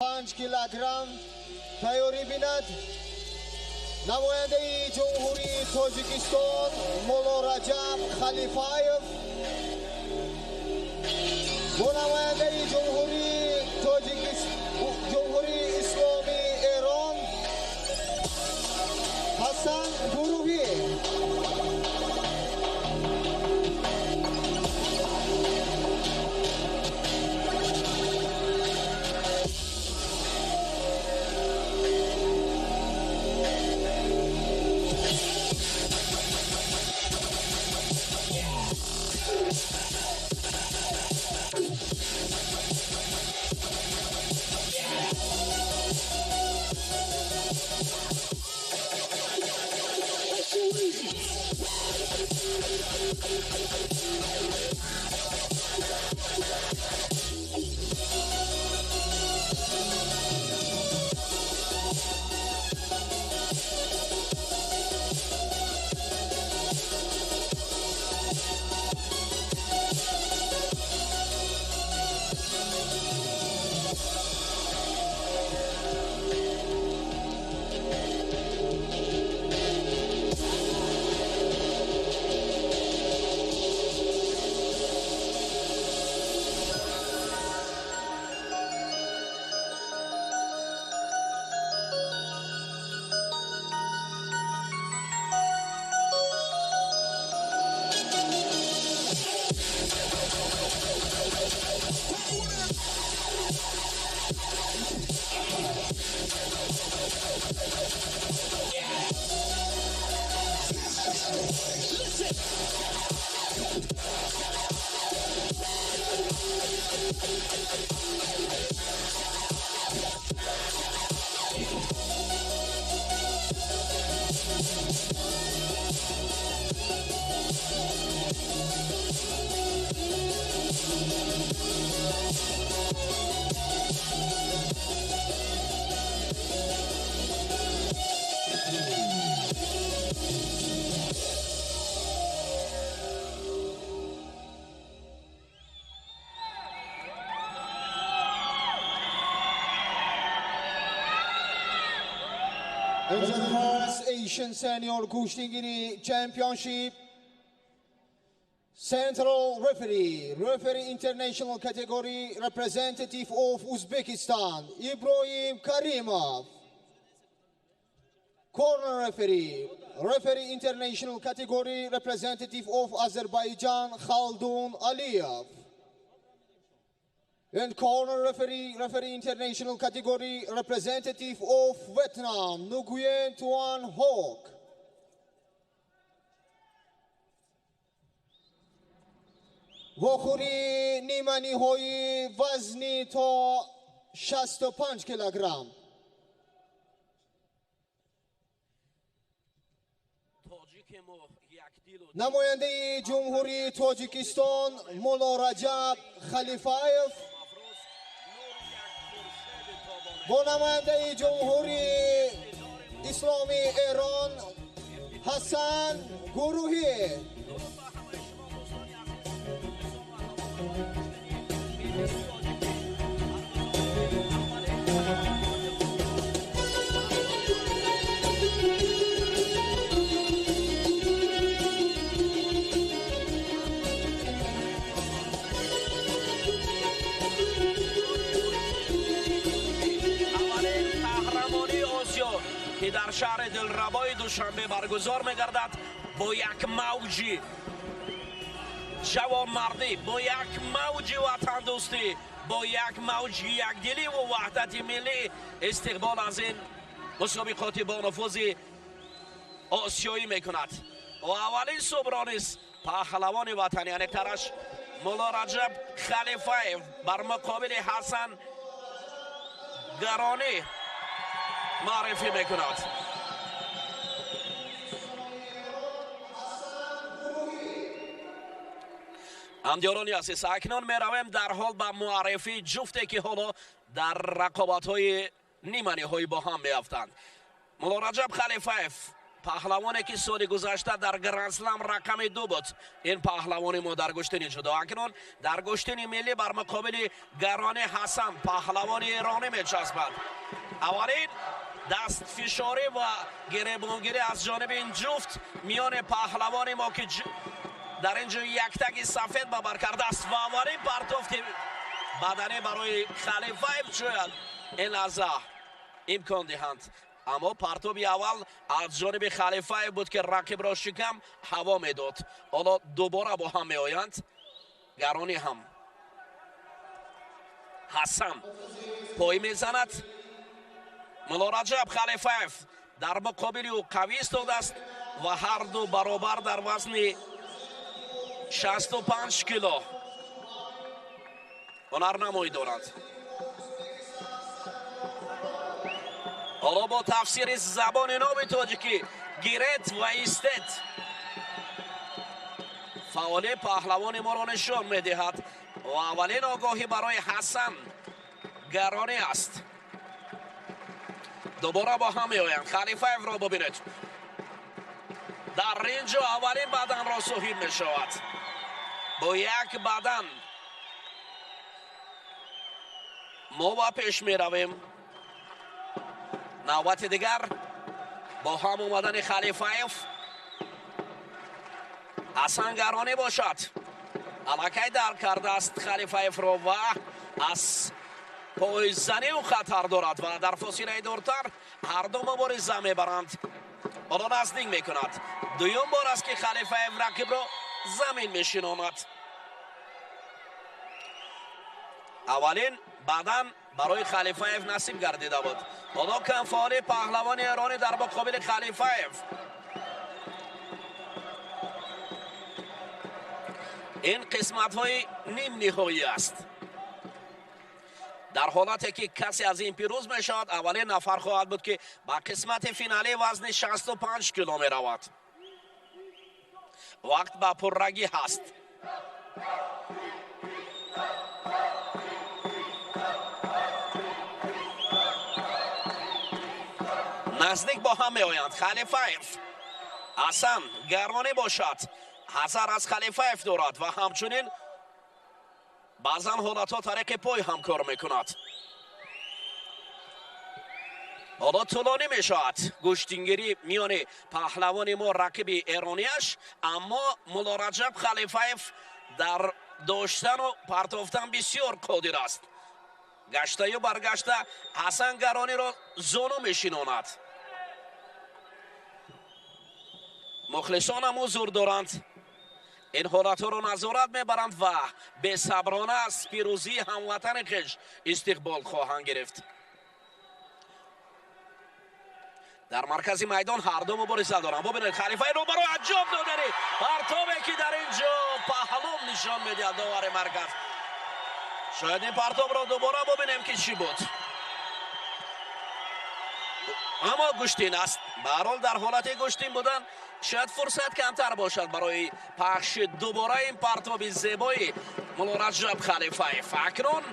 5 килограмм тайёрӣ бинад. Намояндаи Ҷумҳурии Тоҷикистон Мулло Раҷаб Халифаев бо намояндаи Ҷумҳурии Исломии Эрон Ҳасан Гурӯҳӣ. In the first Asian Senior Gustingiri Championship, Central Referee, Referee International Category Representative of Uzbekistan, Ibrahim Karimov. Corner Referee, Referee International Category Representative of Azerbaijan, Khaldun Aliyev. And corner referee, referee international category, representative of Vietnam, Nguyen Tuan Hok. Вохӯрии ниманиҳои вазни то 65 килограмм. Намояндаи Ҷумҳурии Тоҷикистон Мулло Раҷаб Халифаев бо намояндаи Ҷумҳурии Исломии Эрон Ҳасан Гурӯҳӣ. که در شهر دلربای دوشنبه برگزار می‌گردد با یک موجی جوانمردی، با یک موج وطن دوستی، با یک موج یکدلی و وحدت ملی استقبال از این مسابقات با نفوذ آسیایی میکند. و اولین صبح نیز پهلوان وطنی یعنی ترش مولا رجب خلیفایف بر مقابل حسن گرانی معرفی میکند. همدیاران عزیز، اکنون میرویم در حال به معرفی جفتی که حالا در رقابت های نیمه نهایی با هم میافتند. مولا رجب خلیفایف Паҳлавоне ки соли гузашта дар Гранд-слам рақами 2 буд. Ин паҳлавони мо дар гӯштини ҷудо. Акнун дар гӯштини миллӣ бар муқобили Гарони Ҳасан, паҳлавони эронӣ мечаспад. Аввалин дастфишорӣ ва гиребонгирӣ аз ҷониби ин ҷуфт миёни паҳлавони мо ки дар ин ҷо яктаги сафед ба бар кардааст ва аввалин партофти баданӣ барои Халифаев шояд ин лаҳза имкон диҳанд. Аммо партоби аввал аз ҷониби Халифаев буд ки рақибро шикам ҳаво медод. Ҳоло дубора бо ҳам меоянд. Гаронӣ ҳам Ҳасан пой мезанад. Муллораҷаб Халифаев дар муқобили ӯ қавӣ истодааст ва ҳар ду баробар дар вазни 65 кило ҳунарнамоӣ доранд. Ҳоло бо тафсири забони номи тоҷикӣ гирет ва истед фаъоли паҳлавони моро нишон медиҳад ва аввалин огоҳӣ барои Ҳасан Гаронӣ аст. Дубора бо ҳам меоянд. Халифаевро бибинед, дар ин ҷо аввалин баданро соҳиб мешавад. Бо як бадан мо ба пеш меравем. Навбати дигар бо ҳам омадани Халифаев Ҳасан Гаронӣ бошад. Аллакай дарк кардааст Халифаевро ва аз пойзанӣ ӯ хатар дорад ва дар фосилаи дуртар ҳар ду мубориза мебаранд. Ҳоло наздик мекунад. Дуюм бор аст ки Халифаев рақибро замин мешинонад. Аввалин бадан барои Халифаев насиб гардида буд. Ҳоло камфаъоли паҳлавони эронӣ дар муқобили Халифаев. Ин қисматҳои нимниҳоӣ аст. Дар ҳолате ки касе аз ин пирӯз мешавад, аввалин нафар хоҳад буд ки ба қисмати финалӣ вазни 65 кило меравад. Вақт ба пуррагӣ ҳаст. Наздик бо ҳам меоянд. Халифаев, Ҳасан Гаронӣ бошад ҳазар аз Халифаев дорад ва ҳамчунин баъзан ҳолатҳо тариқи пой ҳамкор мекунад. Ҳоло тӯлонӣ мешавад гӯштингирӣ миёни паҳлавони мо рақиби эронияш, аммо Муллораҷаб Халифаев дар доштану партофтан бисёр қодир аст. Гаштаю баргашта Ҳасан Гарониро зону мешинонад. Мухлисонам ҳузур доранд. Ин ҳолатҳоро назорат мебаранд ва бесаброна аз пирӯзии ҳамватани хеш истиқбол хоҳанд гирифт. Дар маркази майдон ҳар ду мубориза доранд. Бубинед Халифаевро барои анҷом додани партобе ки дар ин ҷо паҳлум нишон медиҳад довари марказ. Шояд ин партобро дубора бубинем ки чӣ буд. Аммо гӯштин аст. Ба ҳар ҳол дар ҳолати гӯштин будан шояд фурсат камтар бошад барои пахши дубора ин партоби зебои Муллораҷаб Халифаев. Акнун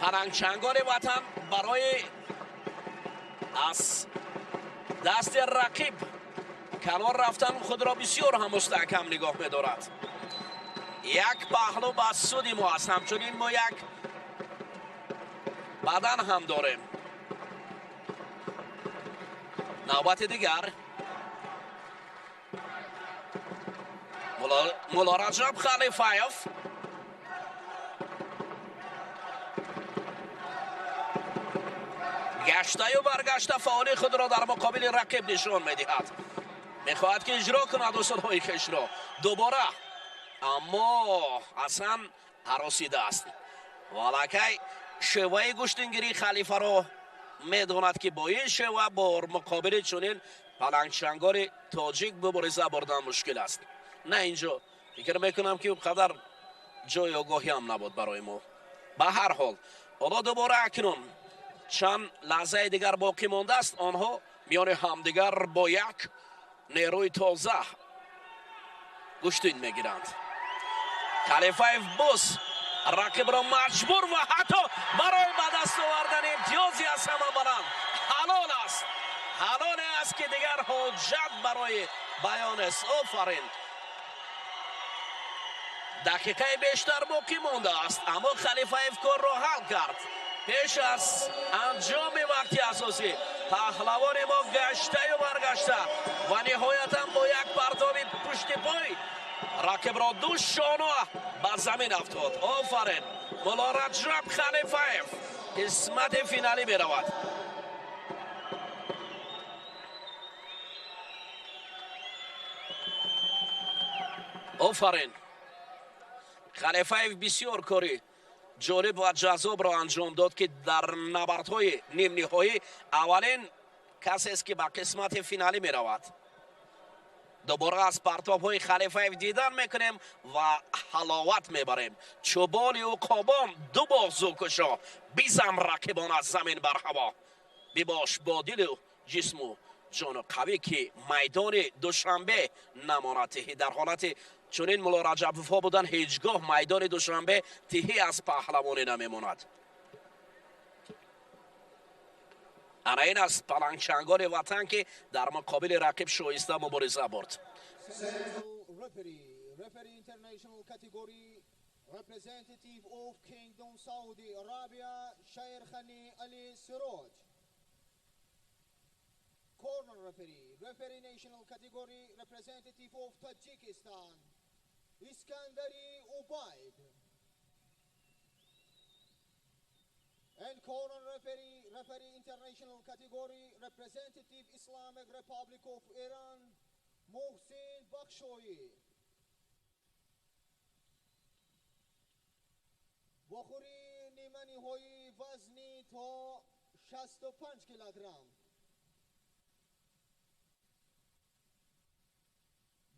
парангчанголи ватан барои аз дасти рақиб канор рафтан худро бисёр ҳам мустаҳкам нигоҳ медорад. Як паҳлӯ ба суди мо аст. Ҳамчунин мо як бадан ҳам дорем. Навбати дигар Муллораҷаб Халифаев гаштаю баргашта фаъоли худро дар муқобили рақиб нишон медиҳад. Мехоҳад ки иҷро кунад усулҳои хешро дубора, аммо Ҳасан ҳаросидааст ва аллакай шеваи гӯштингирии Халифаро медонад ки бо ин шева бо муқобили чунин палангчанголи тоҷик мубориза бурдан мушкил аст. На инҷо фикр мекунам ки он қадар ҷои огоҳӣ ҳам набуд барои мо. Ба ҳар ҳол ҳоло дубора акнун чанд лаҳзаи дигар боқӣ мондааст. Онҳо миёни ҳамдигар бо як нерӯи тоза гӯштин мегиранд. Халифаев боз рақибро маҷбур ва ҳатто барои ба даст овардани имтиёзи аз ҳама баланд ҳалол аст. ҳалоле аст, ки дигар ҳоҷат барои баён аст. Офарин. Дақиқаи бештар боқӣ мондааст, аммо Халифаев корро ҳал кард. Пеш аз анҷоми вақти асосӣ паҳлавони мо гаштаю баргашта ва ниҳоятан бо як партоби пушти пой рақибро ду шоно ба замин афтод. Офарин. Мулло Раҷаб Халифаев қисмати финалӣ меравад. Офарин. Халифаев бисёр кори ҷолиб ва ҷаззобро анҷом дод, ки дар набардҳои нимниҳоӣ аввалин касест, ки ба қисмати финалӣ меравад. Дубора аз партобҳои Халифаев дидан мекунем ва ҳаловат мебарем. Чӯбони уқобон ду бозу кушо, бизан рақибон аз замин бар ҳаво. Бибош бо дилу ҷисму ҷону қавӣ, ки майдони Душанбе намонад тиҳӣ. Дар ҳолати чунин Мулло Раҷабовҳо будан, ҳеҷ гоҳ майдони Душанбе тиҳӣ аз паҳлавонӣ намемонад. Ана ин аст палангчанголи ватан, ки дар муқобили рақиб шоиста мубориза бурд. Representative of Kingdom Saudi Arabia, Shairkhani Ali Siroj. Corner referee, referee national category, representative of Tajikistan, Iskandari Ubaid. And corner referee, referee international category, representative Islamic Republic of Iran, Mohsin Bakhshoyi. Вохӯри ниманиҳои вазни то 65 килограмм.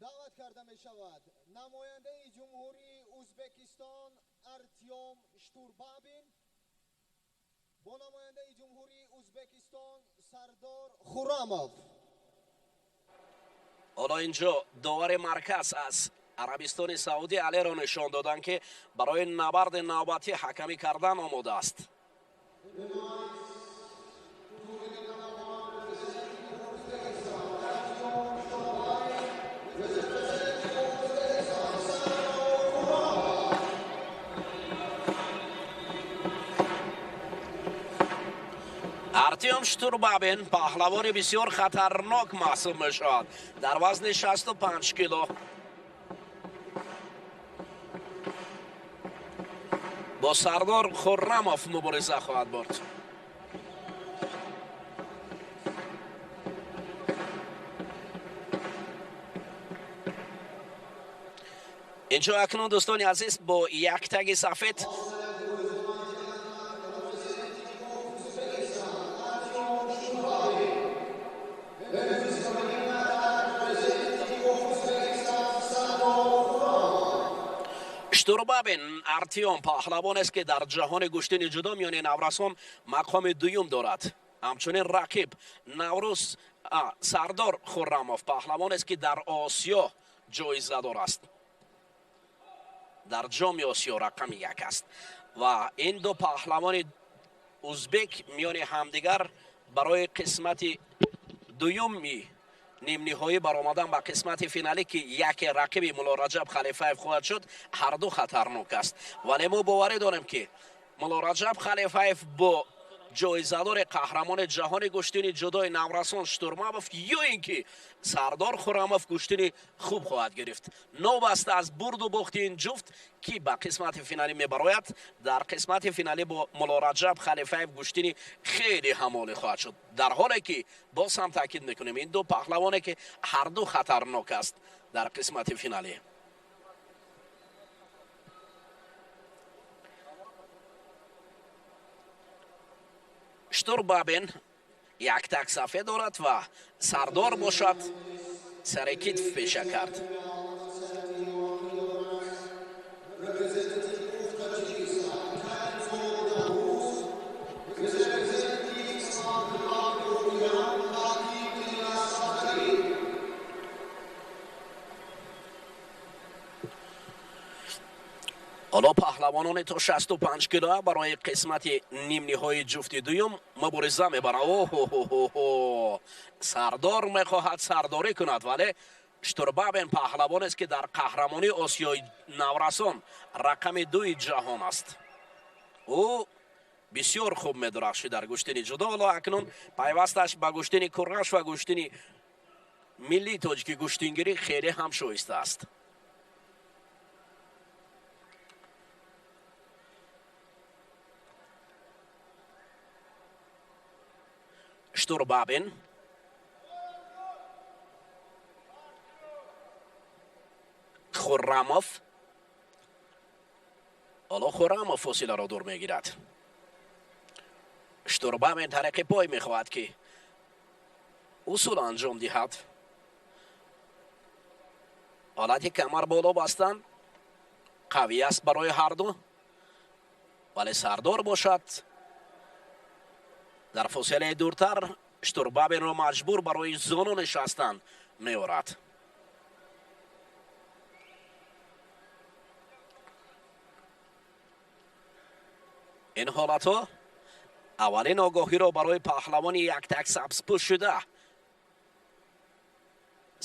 Даъват карда мешавад намояндаи Ҷумҳурии Ӯзбекистон Артём Штурбабин бо намояндаи Ҷумҳурии Ӯзбекистон Сардор Хурамов. Ҳоло инҷо довари марказ аз Арабистони Саудӣ Алиро нишон доданд, ки барои набарди навбатӣ ҳакамӣ кардан омода аст. Артём Штурбабин паҳлавони бисёр хатарнок маҳсуб мешавад дар вазни 65 кило. Бо Сардор Хуррамов мубориза хоҳад бурд. Инҷо акнун, дӯстони азиз, бо як таги сафед Штурбабин Артём паҳлавонест, ки дар ҷаҳони гӯштини ҷудо миёни наврасон мақоми дуюм дорад. Ҳамчунин рақиб Наврӯз Сардор Хуррамов паҳлавонест, ки дар Осиё ҷоизадор аст. Дар ҷоми Осиё рақами як аст. Ва ин ду паҳлавони узбек миёни ҳамдигар барои қисмати дуюми нимниҳоӣ баромадан ба қисмати финалӣ, ки яке рақиби Мулло Раҷаб Халифаев хоҳад шуд, ҳарду хатарнок аст. Вале мо боварӣ дорем, ки Мулло Раҷаб Халифаев бо ҷоизадори қаҳрамони ҷаҳони гӯштини ҷудои наврасон Штурмабов ё ин ки Сардор Хурамов гӯштини хуб хоҳад гирифт. Новаста аз бурду бохти ин ҷуфт, ки ба қисмати финалӣ мебарояд, дар қисмати финалӣ бо Мулло Раҷаб Халифаев гӯштини хеле ҳамолӣ хоҳад шуд. Дар ҳоле ки боз ҳам таъкид мекунем, ин ду паҳлавоне, ки ҳарду хатарнок аст дар қисмати финалӣ. Штурбабин як так сафед дорад ва Сардор бошад сари китф пеша кард. Ҳоло паҳлавон Паҳлавонони то 65 кило барои қисмати нимниҳои ҷуфти дуюм мубориза мебаранд. Оҳо, Сардор мехоҳад сардорӣ кунад, вале Штурбабен паҳлавонест, ки дар қаҳрамонии Осиёи наврасон рақами 2 ҷаҳон аст. Ӯ бисёр хуб медурахшид дар гӯштини ҷудо. Ҳоло акнун пайвасташ ба гӯштини кураш ва гӯштини миллии тоҷики гӯштингирӣ хеле ҳам шоиста аст. Штурбабин Хуррамов. Ҳоло Хуррамов фосиларо дур мегирад. Штурбабин тариқи пой мехоҳад, ки усул анҷом диҳад. Ҳолати камар боло бастан қавӣ аст барои ҳарду, вале Сардор бошад дар фосилаи дуртар Штурбабинро маҷбур барои зону нишастан меорад. Ин ҳолатҳо аввалин огоҳиро барои паҳлавони яктак сабзпӯш шуда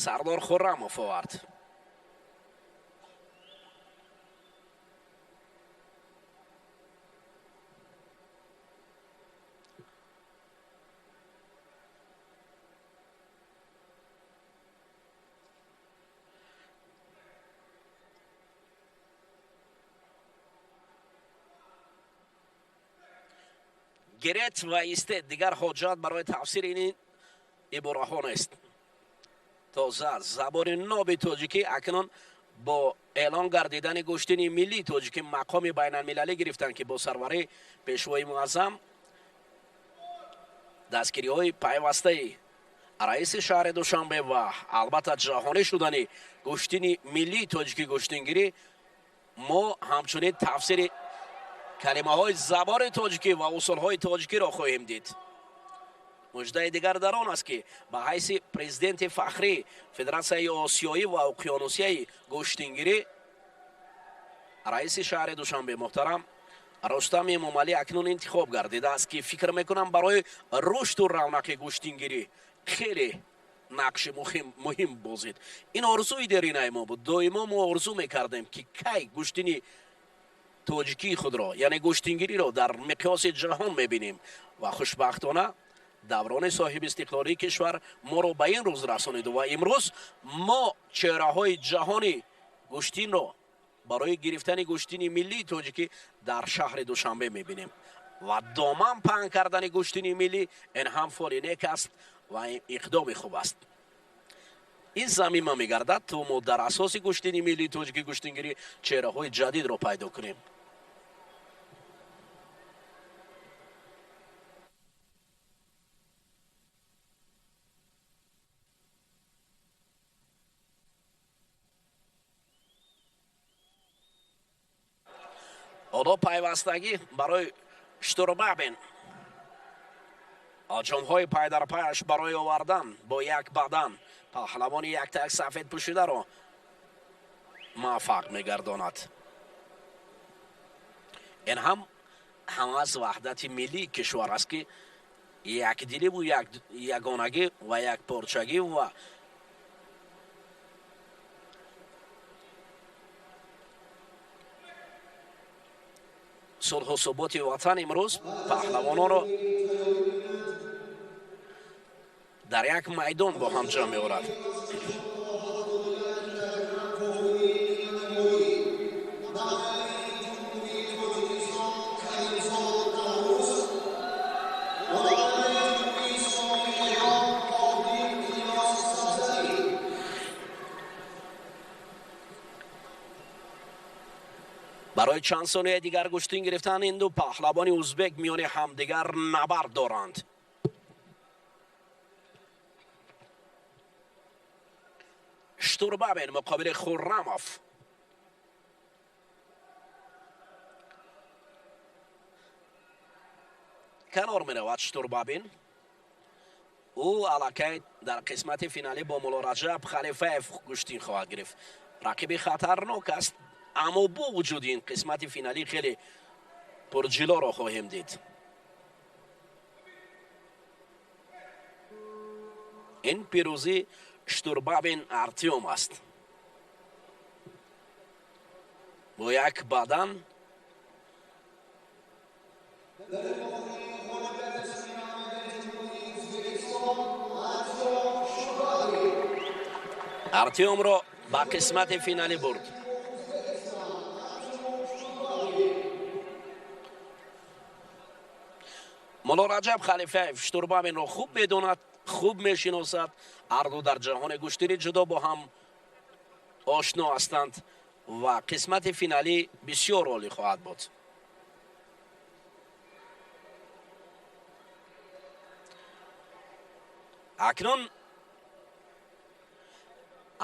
Сардор Хуррамов овард. Гирет ва истед, дигар ҳоҷат барои тафсири ин ибораҳо нест. Тоза забони ноби тоҷикӣ акнун бо эълон гардидани гӯштини миллии тоҷикӣ мақоми байналмилалӣ гирифтанд, ки бо сарварии пешвои муаззам дастгириҳои пайвастаи раиси шаҳри Душанбе ва албатта ҷаҳонӣ шудани гӯштини миллии тоҷикӣ гӯштингирӣ мо ҳамчунин тафсири калимаҳои забони тоҷикӣ ва усулҳои тоҷикиро хоҳем дид. Муждаи дигар дар он аст, ки ба ҳайси президенти фахрӣ Федератсияи Осиёӣ ва Уқёнусияи гӯштингирӣ раиси шаҳри Душанбе муҳтарам Рустам Эмомалӣ акнун интихоб гардидааст, ки фикр мекунам барои рушду равнақи гӯштингирӣ хеле нақши муҳим бозид. Ин орзуи деринаи мо буд. Доимо мо орзу мекардем, ки кай гӯштини тоҷикии худро, яъне гӯштингириро дар миқёси ҷаҳон мебинем ва хушбахтона даврони соҳиби истиқлолии кишвар моро ба ин рӯз расонид ва имрӯз мо чеҳраҳои ҷаҳони гӯштинро барои гирифтани гӯштини миллии тоҷикӣ дар шаҳри Душанбе мебинем ва доман паҳн кардани гӯштини миллӣ ин ҳам фоли нек аст ва иқдоми хуб аст. Ин замима мегардад, то мо дар асоси гӯштини миллии тоҷикӣ гӯштингирӣ чеҳраҳои ҷадидро пайдо кунем. Ҳоло пайвастагӣ барои Штурбабин. Ҳаҷомҳои пайдарпаяш барои овардан бо як бадан паҳлавони яктак сафед пӯшидаро муваффақ мегардонад. Ин ҳам аз ваҳдати миллии кишвар аст, ки якдиливу ягонагӣ ва якпорчагӣ ва сулҳу суботи ватан имрӯз паҳлавононро дар як майдон бо ҳам ҷамъ меорад. Барои чанд сонияи дигар гӯштин гирифтан ин ду паҳлавони узбек миёни ҳамдигар набард доранд. Штурбабин муқобили Хуррамов. Канор меравад Штурбабин. Ӯ аллакай дар қисмати финалӣ бо Мулло Раҷаб Халифаев гӯштин хоҳад гирифт. Рақиби хатарнок аст. Аммо бо вуҷуди ин қисмати финалӣ хеле пурҷилоро хоҳем дид. Ин пирӯзӣ Штурбабин Артём аст. Бо як бадан Артёмро ба қисмати финалӣ бурд. Мулло Раҷаб Халифаев Штурбабинро хуб медонад, хуб мешиносад. Ҳарду дар ҷаҳони гӯштини ҷудо бо ҳам ошно ҳастанд ва қисмати финалӣ бисёр олӣ хоҳад буд. Акнун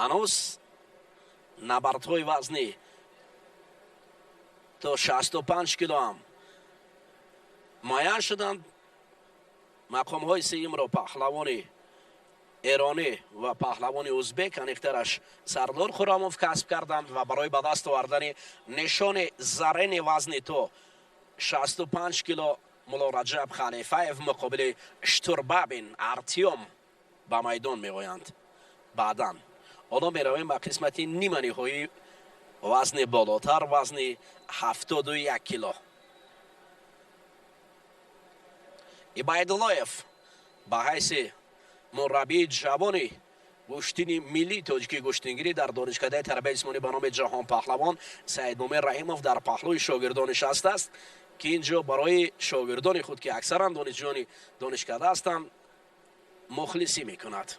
ҳанӯз набардҳои вазнӣ то 65 кило ҳам муайян шуданд. Мақомҳои сеюмро паҳлавони эронӣ ва паҳлавони узбек, аниқтараш Сардор Хурамов, касб карданд ва барои ба даст овардани нишони зарини вазни то 65 кило Мулло Раҷаб Халифаев муқобили Штурбабин Артём ба майдон меоянд. Баъдан ҳоло меравем ба қисмати ниманиҳоии вазни болотар, вазни 71 кило. Ибайдуллоев ба ҳайси мураббии ҷавони гӯштини миллии тоҷикии гӯштингирӣ дар донишкадаи тарбияи ҷисмонӣ ба номи Ҷаҳон Паҳлавон Саидмумин Раҳимов дар паҳлӯи шогирдон нишастааст, ки ин ҷо барои шогирдони худ, ки аксаран донишҷӯёни донишкада ҳастанд, мухлисӣ мекунад.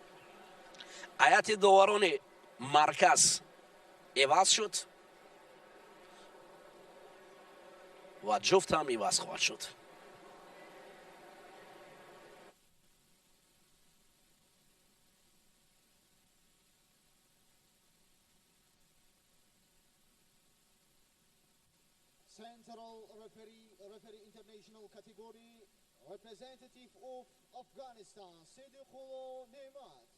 Ҳайати доварони марказ иваз шуд ва ҷуфт ҳам иваз хоҳад шуд. Central referee international category representative of Afghanistan Sediqullo Nemat.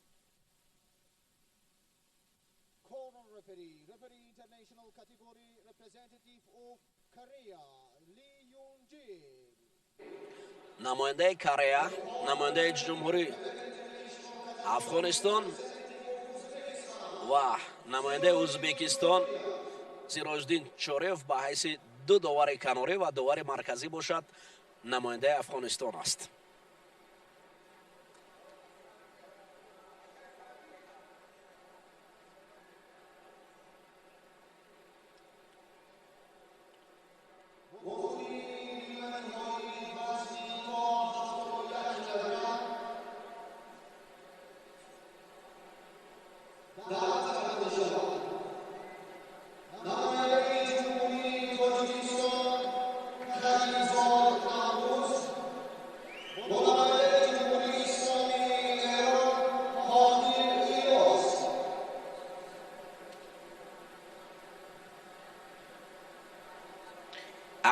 Corner referee international category representative of Korea Lee Yoon-jin. Намояндаи Корея, намояндаи Ҷумҳурии Афғонистон ва намояндаи Ӯзбекистон Сироҷиддин Чорев ба ҳайси ду довари канорӣ ва довари марказӣ бошад, намояндаи Афғонистон аст.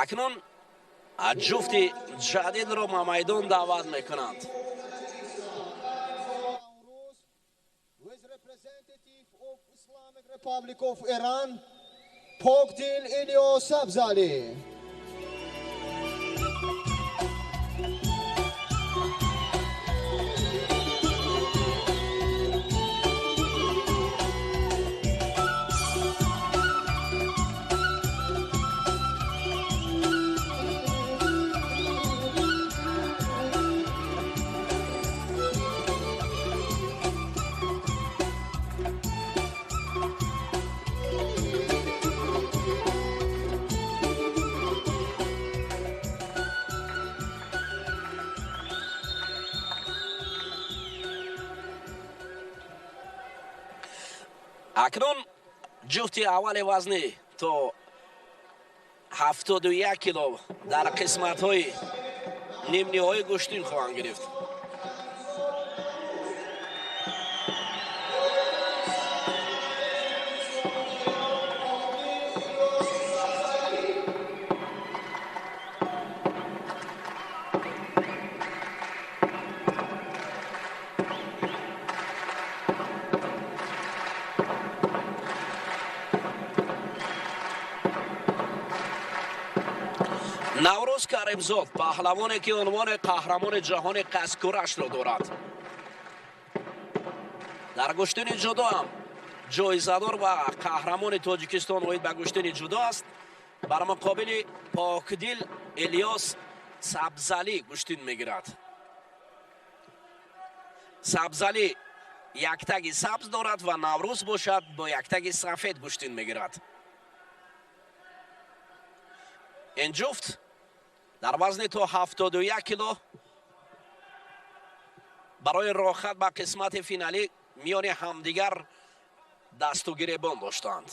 Акнун ҷуфти ҷадидро ба майдон даъват мекунанд. Republic of Iran, Pokdil Ilyo Sabzali. Акнун ҷуфти аввали вазнӣ то 71 кило дар қисматҳои нимниҳои гӯштин хоҳанд гирифт. Каримзод, паҳлавоне ки унвони қаҳрамони ҷаҳони қасдкурашро дорад. Дар гӯштини ҷудо ҳам ҷоизадор ва қаҳрамони Тоҷикистон оид ба гӯштини ҷудо аст. Бар муқобили Покдил Элиёс Сабзалӣ гӯштин мегирад. Сабзалӣ яктаги сабз дорад ва Наврӯз бошад бо яктаги сафед гӯштин мегирад. Ин ҷуфт дар вазни то 71 кило барои роҳхат ба қисмати финалӣ миёни ҳамдигар дасту гиребон доштанд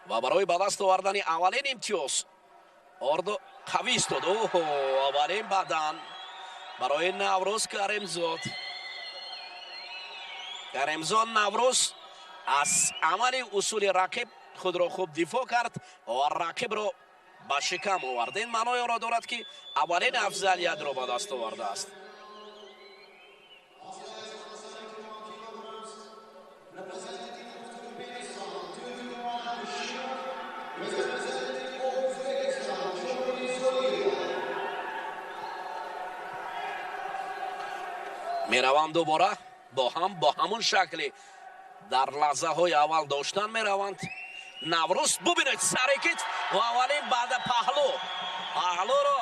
ва барои ба даст овардани аввалин имтиёз орду қавӣ истод. Оҳо, аввалин бадан барои Наврӯз Каримзод. Каримзод Наврӯз аз амали усули рақиб худро хуб дифоъ кард ва рақибро ба шикам овард. Ин маънои онро дорад, ки аввалин афзалиятро ба даст овардааст. Мераванд дубора бо ҳам бо ҳамун шакли дар лаҳзаҳои аввал доштан мераванд. Наврӯз бубинед сарикит ва аввалин баъда паҳлӯ. Паҳлӯро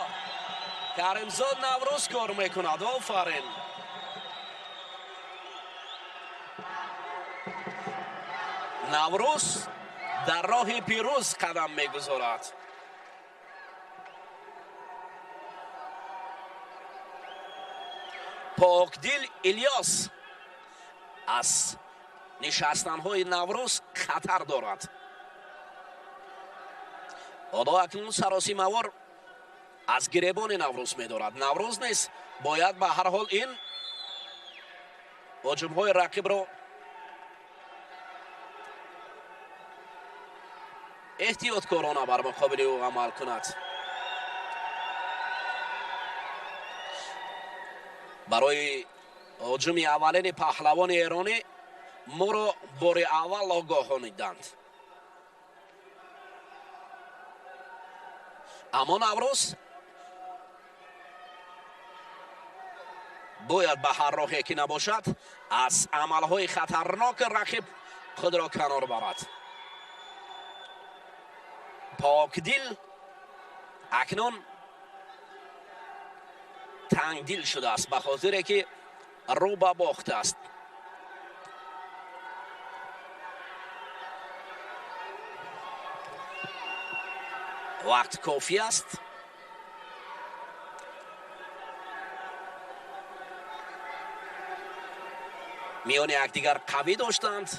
Каримзод Наврӯз кор мекунад. Офарин. Наврӯз дар роҳи пирӯз қадам мегузорад. Покдил Илёс аз нишастанҳои Наврӯз хатар дорад. Ҳоло акнун саросимавор аз гиребони Наврӯз медорад. Наврӯз низ бояд ба ҳар ҳол ин ҳуҷумҳои рақибро эҳтиёткорона бар муқобили ӯ амал кунад. Барои ҳуҷуми аввалини паҳлавони эронӣ моро бори аввал огоҳониданд. Аммо Наврӯз бояд ба ҳар роҳе ки набошад аз амалҳои хатарноки рақиб худро канор барад. Покдил акнун тангдил шудааст, ба хотире ки рӯ ба бохт аст. Вақт кофӣ аст. Миёни якдигар қавӣ доштанд.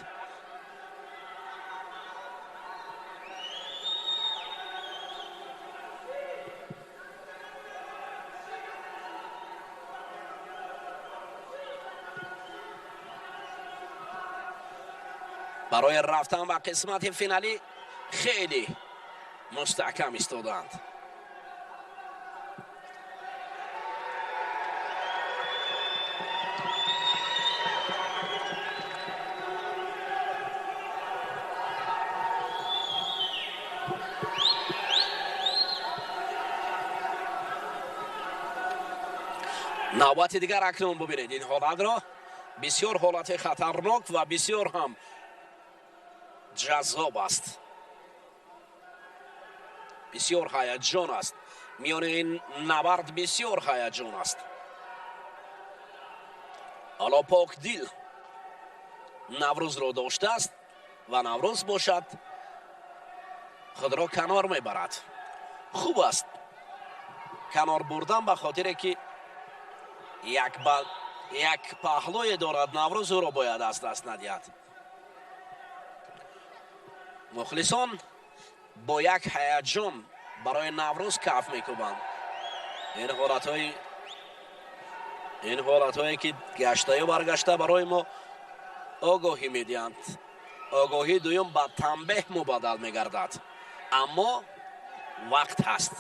Барои рафтан ба қисмати финалӣ хеле мустаҳкам истоданд. Навбати дигар акнун бубинед ин ҳолатро. Бисёр ҳолати хатарнок ва бисёр ҳам ҷаззоб аст. Бисёр ҳаяҷон аст. Миёни ин набард бисёр ҳаяҷон аст. Ҳоло Покдил Наврӯзро доштааст ва Наврӯз бошад худро канор мебарад. Хуб аст канор бурдан, ба хотире ки як паҳлӯе дорад Наврӯз, ӯро бояд аз даст надиҳад. Мухлисон бо як ҳаяҷон барои Наврӯз каф мекӯбанд. Ин ҳолатҳое ки гаштаю баргашта барои мо огоҳӣ медиҳанд. Огоҳии дуюм ба танбеҳ мубаддал мегардад, аммо вақт ҳаст.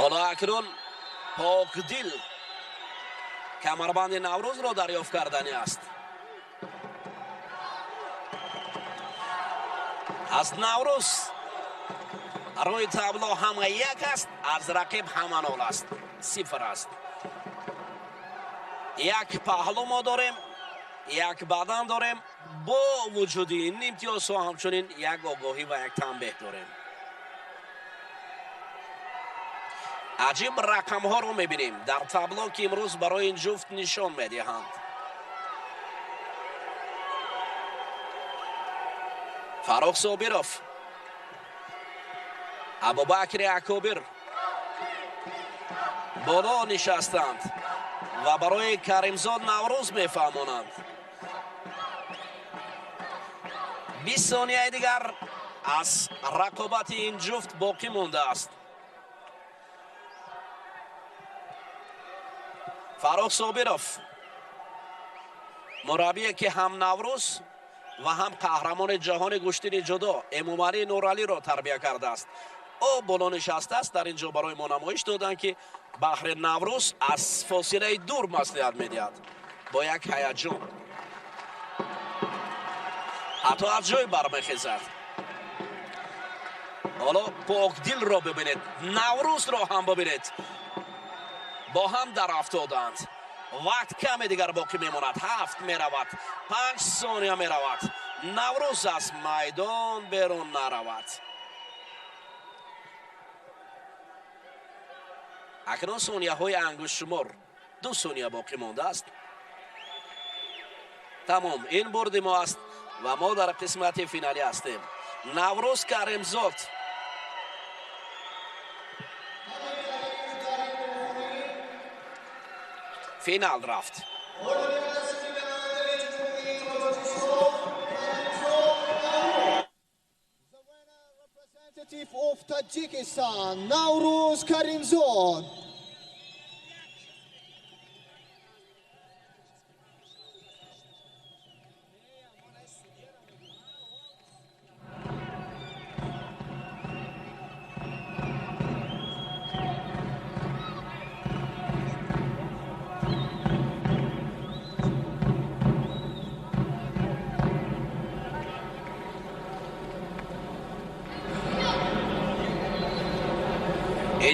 Ҳоло акнун Покдил камарбанди Наврӯзро дарёфт кардани аст. Аз Наврӯз рӯи табло ҳама як аст, аз рақиб ҳама нол аст, сифр аст. Як паҳлу мо дорем, як бадан дорем. Бо вуҷуди ин имтиёзҳо ҳамчунин як огоҳӣ ва як танбеҳ дорем. Аҷиб рақамҳоро мебинем дар табло, ки имрӯз барои ин ҷуфт нишон медиҳанд. Фаррух Собиров, Абубакри Акобир боло нишастанд ва барои Каримзод Наврӯз мефаҳмонанд. 20 сонияи дигар аз рақобати ин ҷуфт боқӣ мондааст. Фаррух Собиров, мураббие ки ҳам Наврӯз ва ҳам қаҳрамони ҷаҳони гӯштини ҷудо Эмомалӣ Нуралиро тарбия кардааст, ӯ боло нишастааст. Дар ин ҷо барои мо намоиш доданд, ки баҳри Наврӯз аз фосилаи дур маслиҳат медиҳад бо як ҳаяҷон, ҳатто аз ҷой бармехезад. Ҳоло Покдилро бибинед, Наврӯзро ҳам бибинед, бо ҳам дар афтоданд. Вақт каме дигар боқӣ мемонад, 7 меравад, 5 сония меравад. Наврӯз аз майдон берун наравад. Акнун сонияҳои ангуштшумор, 2 сония боқӣ мондааст. Тамом, ин бурди мо аст ва мо дар қисмати финалӣ ҳастем. Наврӯз Каримзод финал рафт. Representative of Tajikistan, Navruz Karimzod.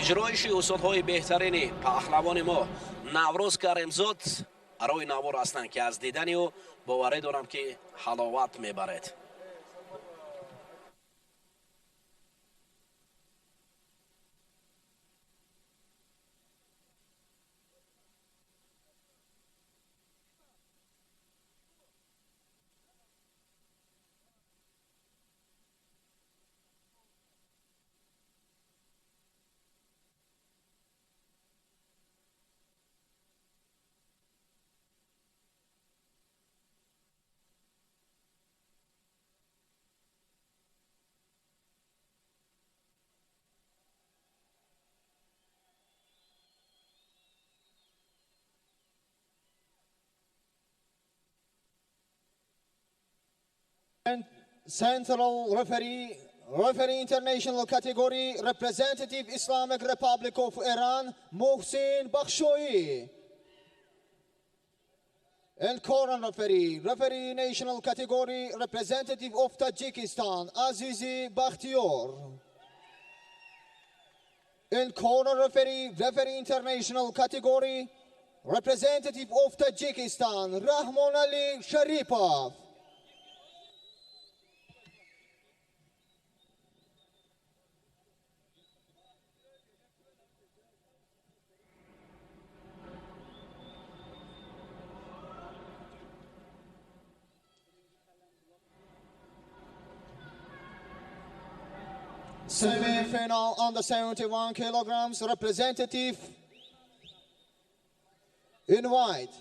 Иҷроиши усулҳои беҳтарини паҳлавони мо Наврӯз Каримзод рӯи навор ҳастанд, ки аз дидани ӯ боварӣ дорам, ки ҳаловат мебаред. Central referee, referee international category, representative Islamic Republic of Iran, Mohsen Bakhshoyi. And corner referee, referee national category, representative of Tajikistan, Azizi Bakhtiyor. And corner referee, referee international category, representative of Tajikistan, Rahmon Ali Sharipov. Semi-final under 71 kilograms, representative in white,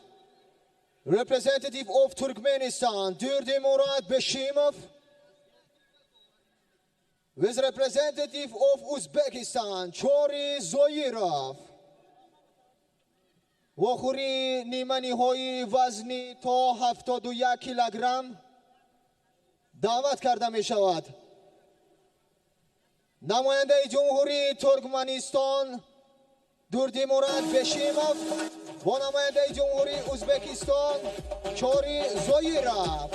representative of Turkmenistan, Durdimurad Beshimov, with representative of Uzbekistan, Chori Zoirov. Вохӯрии ниманиҳои вазни то 71 килограмм даъват карда мешавад. Намояндаи Ҷумҳурии Туркманистон Дурдимурад Бешимов бо намояндаи Ҷумҳурии Ӯзбекистон Чори Зоиров.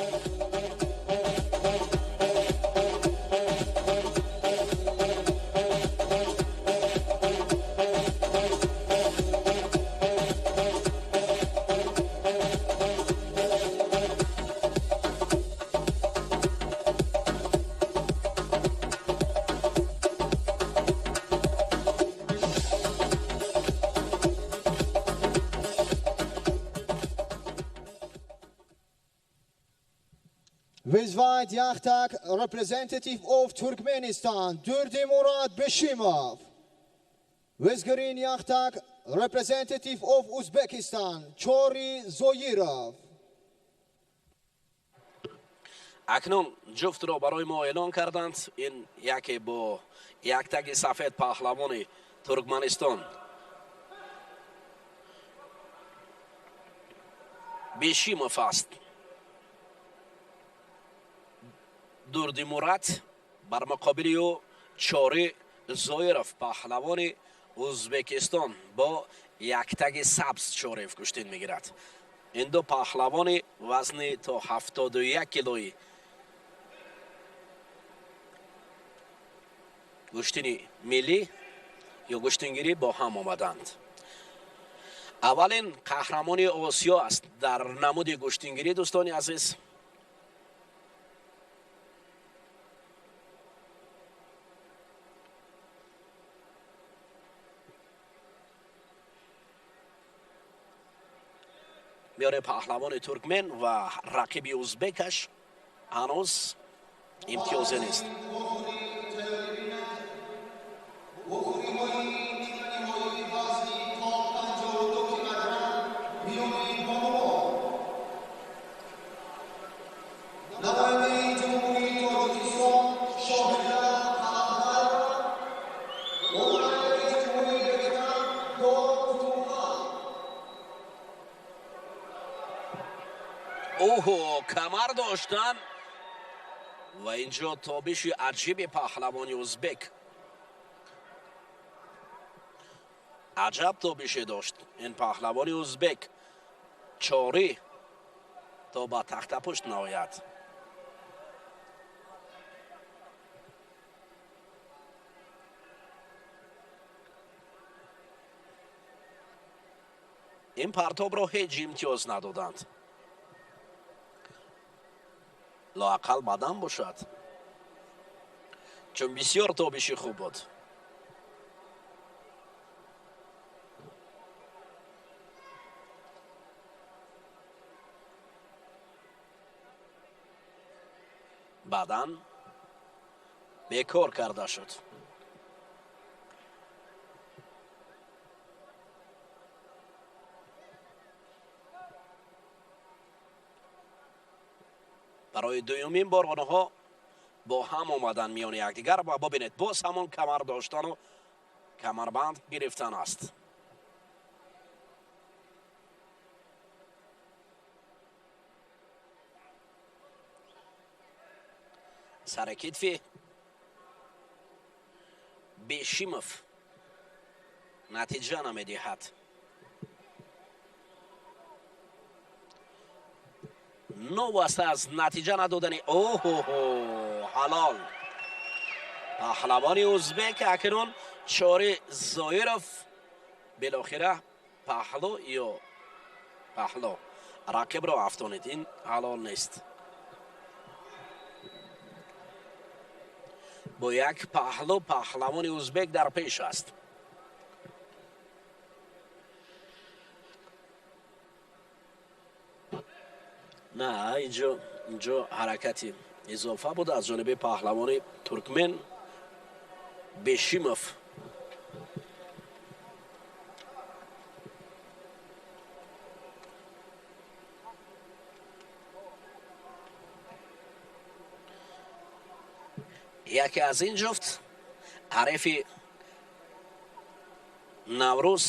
With white Yachtak, representative of Turkmenistan, Durdimurad Beshimov. With green Yachtak, representative of Uzbekistan, Chori Zoirov. Акнун ҷуфтро барои мо эълон карданд. Ин яке бо яктаги сафед паҳлавони Туркманистон Бешимов аст. Дурдимурад бар муқобили ӯ Чори Зоиров, паҳлавони Ӯзбекистон бо яктаги сабз Чориев гӯштин мегирад. Ин ду паҳлавони вазни то 71 килои гӯштини миллӣ ё гӯштингирӣ бо ҳам омаданд. Аввалин қаҳрамони Осиё аст дар намуди гӯштингирӣ, дӯстони азиз. Миёни паҳлавони туркмен ва рақиби ӯзбекаш ҳанӯз имтиёзе нест. Оҳо, камар доштан ва инҷо тобиши аҷиби паҳлавони ӯзбек. Аҷаб тобише дошт ин паҳлавони ӯзбек. Чорӣ то ба тахтапушт наояд. Ин партобро ҳеҷ имтиёз надоданд. Лоақал бадан бошад, чун бисёр тобиши хуб буд. Баъдан бекор карда шуд. Барои дуюмин бор онҳо бо ҳам омаданд миёни якдигар ва бибинед, боз ҳамон камар доштану камарбанд гирифтан аст. Сари китфи Бешимов натиҷа намедиҳад. Новаста аз натиҷа надодани оҳоҳо ҳалол. Паҳлавони ӯзбек акнун Чори Зоиров билохира паҳлу ё паҳлу рақибро афтонид. Ин ҳалол нест. Бо як паҳлу паҳлавони ӯзбек дар пеш аст. На, инҷо ҳаракати изофа буд аз ҷониби паҳлавони туркмен Бешимов. Яке аз ин ҷуфт ҳарифи Наврӯз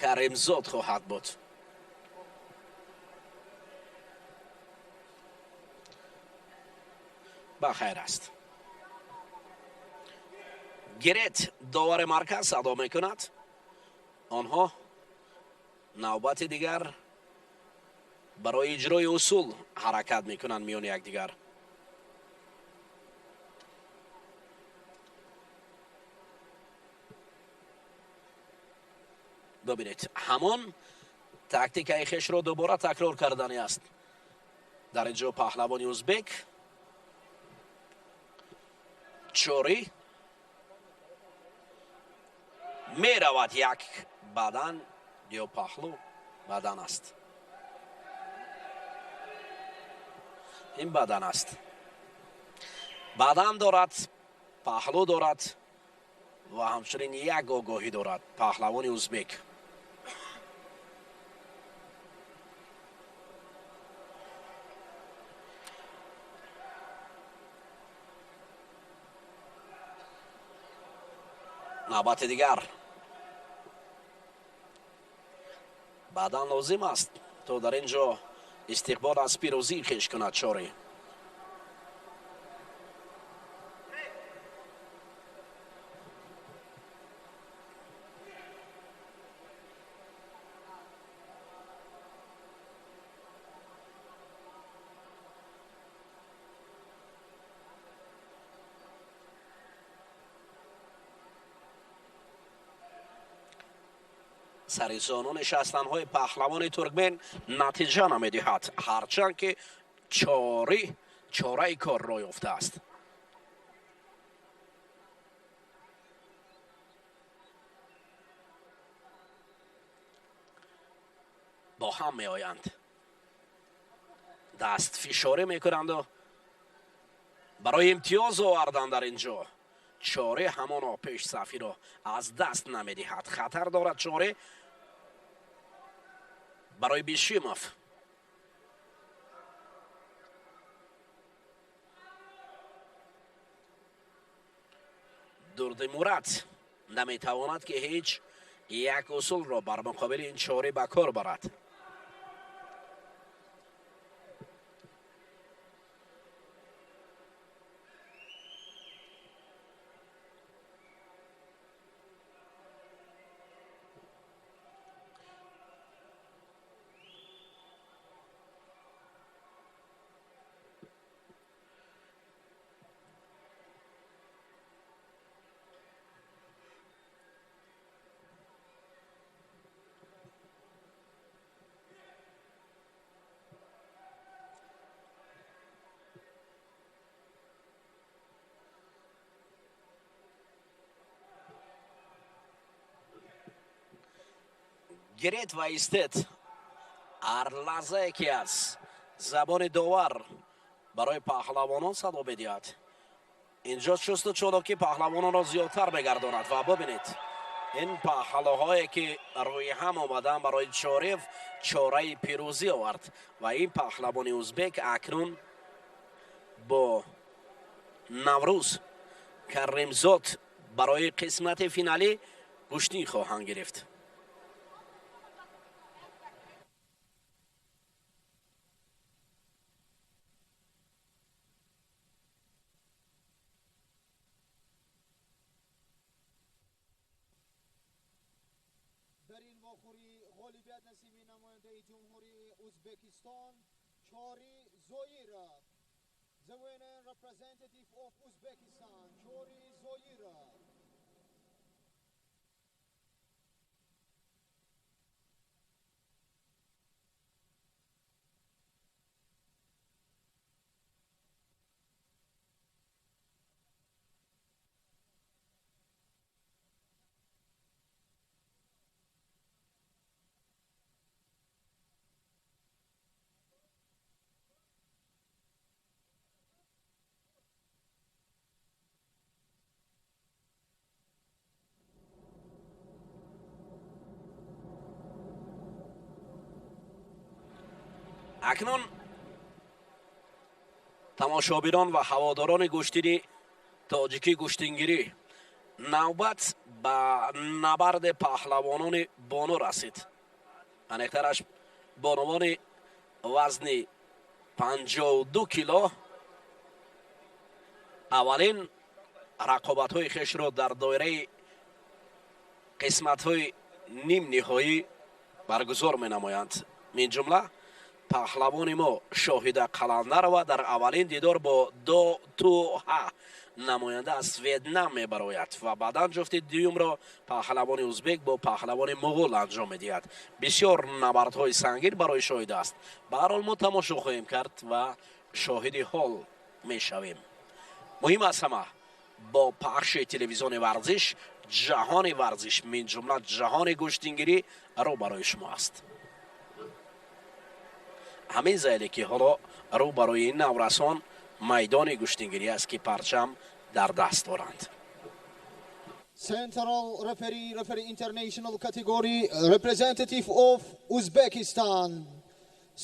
Каримзод хоҳад буд. Ба хайр аст. Гирет довари марказ садо мекунад. Онҳо навбати дигар барои иҷрои усул ҳаракат мекунанд миёни якдигар. Бибинед, ҳамон тактикаи хешро дубора такрор кардани аст. Дар инҷо паҳлавони узбек Чори меравад, як бадан ё паҳлу бадан аст. Ин бадан аст. Бадан дорад, паҳлу дорад ва ҳамчунин як огоҳӣ дорад паҳлавони узбек. Навбати дигар баъдан лозим аст, то дар ин ҷо истиқбол аз пирӯзии хеш кунад Чори. Сари зону нишастанҳои паҳлавони туркмен натиҷа намедиҳад, ҳарчанд ки Чори чораи кор роҳ ёфтааст. Бо ҳам меоянд, дастфишорӣ мекунанду барои имтиёз овардан. Дар ин ҷо Чори ҳамоно пешсафиро аз даст намедиҳад. Хатар дорад Чори барои Бишимов. Дурдимурад наметавонад, ки ҳеҷ як усулро бар муқобили ин Чори ба кор барад. Гирет ва истед. Ҳар лаҳзае ки аз забони довар барои паҳлавонон садо медиҳад, инҷо чусту чолокӣ паҳлавононро зиёдтар мегардонад. Ва бибинед, ин паҳлуҳое ки рӯи ҳам омаданд барои Чорев чораи пирӯзӣ овард ва ин паҳлавони узбек акнун бо Наврӯз Каримзод барои қисмати финалӣ гӯштӣ хоҳанд гирифт. Дар ин вохӯрӣ ғолибият насиби намояндаи Ҷумҳурии Узбекистон Чори Зоиров. The winner, representative of Uzbekistan, Chori Zoirov. Акнун тамошобинон ва ҳаводорони гӯштини тоҷикӣ гӯштингирӣ, навбат ба набарди паҳлавонони бону расид. Аниқтараш бонувони вазни 52 кило аввалин рақобатҳои хешро дар доираи қисматҳои ним ниҳоӣ баргузор менамоянд. Мин ҷумла паҳлавони мо Шоҳида Қаландарова дар аввалин дидор бо До Ту Ҳа намоянда аз Ветнам мебарояд ва баъдан ҷуфти дуюмро паҳлавони узбек бо паҳлавони муғул анҷом медиҳад. Бисёр набардҳои сангин барои Шоҳида аст. Ба ҳар ҳол мо тамошо хоҳем кард ва шоҳиди ҳол мешавем. Муҳим аз ҳама бо пахши телевизиони варзиш ҷаҳони варзиш, мин ҷумла ҷаҳони гӯштингирӣ рӯ барои шумо аст. Ҳамин зайле ки ҳоло рӯ барои ин наврасон майдони гӯштингирӣ аст, ки парчам дар даст доранд. Central referee, referee international category, representative of Uzbekistan,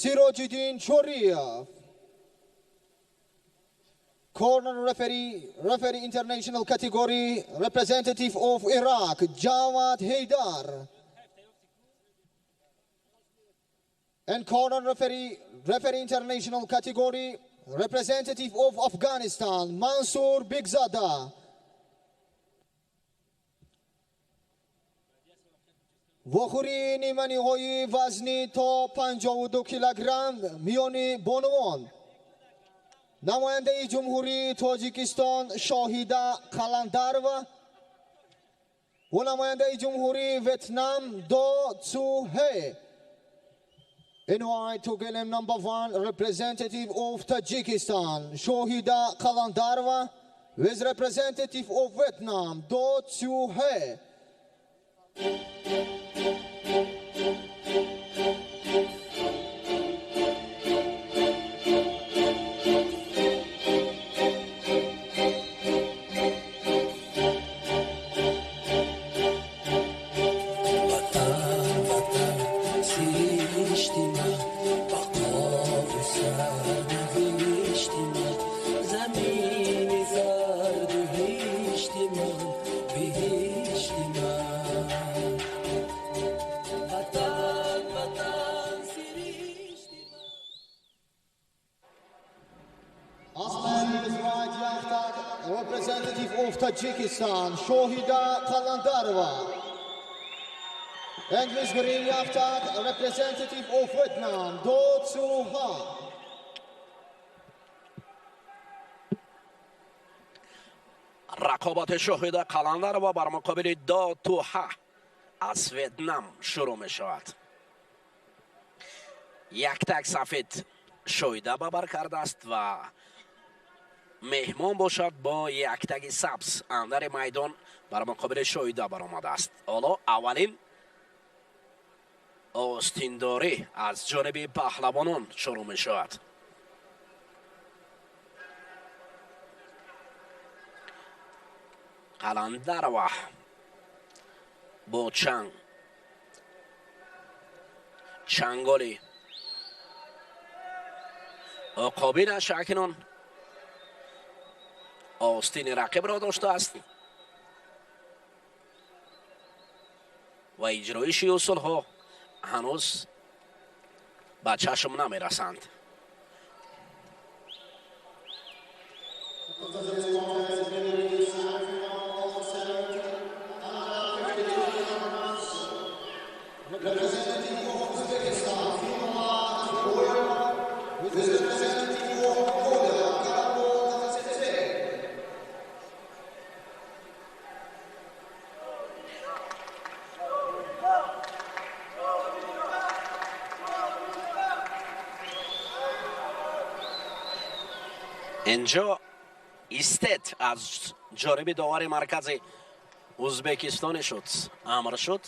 Sirojiddin Choriev. Corner referee, referee international category, representative of Iraq, Jawad Haydar. And corner referee, referee international category, representative of Afghanistan, Mansour Bigzada. Вохӯрии ниманиҳои вазни то 52 килограмм миёни бонувон. Намояндаи Ҷумҳурии Тоҷикистон Шоҳида Қаландарова ва намояндаи Ҷумҳурии Ветнам До Цу Хе. In white to number 1, representative of Tajikistan, Shohida Kalandarova, with representative of Vietnam, Do Tzu He. Representative of Tajikistan, Shohida Kalandarova. And with green Yaftak, representative of Vietnam, Do Tzu Ha. Рақобати Шоҳида Қаландарова бар муқобили До Ту Ҳа аз Ветнам шурӯъ мешавад. Як так сафед Шоҳида ба бар кардааст ва меҳмон бошад бо яктаги сабз андари майдон бар муқобили Шоҳида баромадааст. Ҳоло аввалин остиндорӣ аз ҷониби паҳлавонон шурӯъ мешавад. Қаландарова бо чанголи уқобинаш акнун остини рақибро доштааст ва иҷроиши усулҳо ҳанӯз ба чашм намерасанд. Инҷо истед аз ҷониби довари маркази Узбекистони шуд, амр шуд.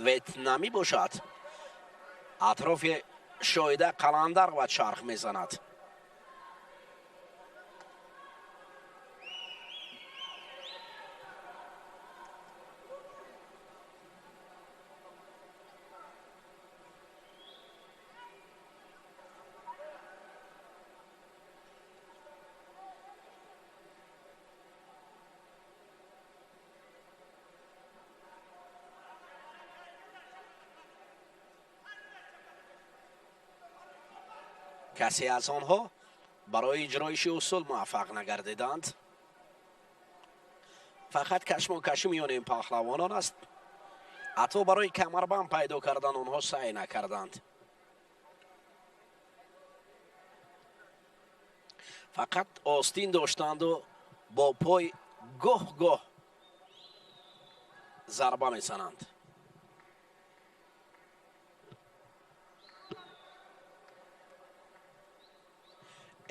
Ветнамӣ бошад атрофи Шоҳида Қаландарова чарх мезанад. Касе аз онҳо барои иҷроиши усул муваффақ нагардиданд. Фақат кашмокашӣ миёни ин паҳлавонон аст. Ҳатто барои камарбанд пайдо кардан онҳо саъй накарданд. Фақат остин доштанду бо пой гоҳ-гоҳ зарба мезананд.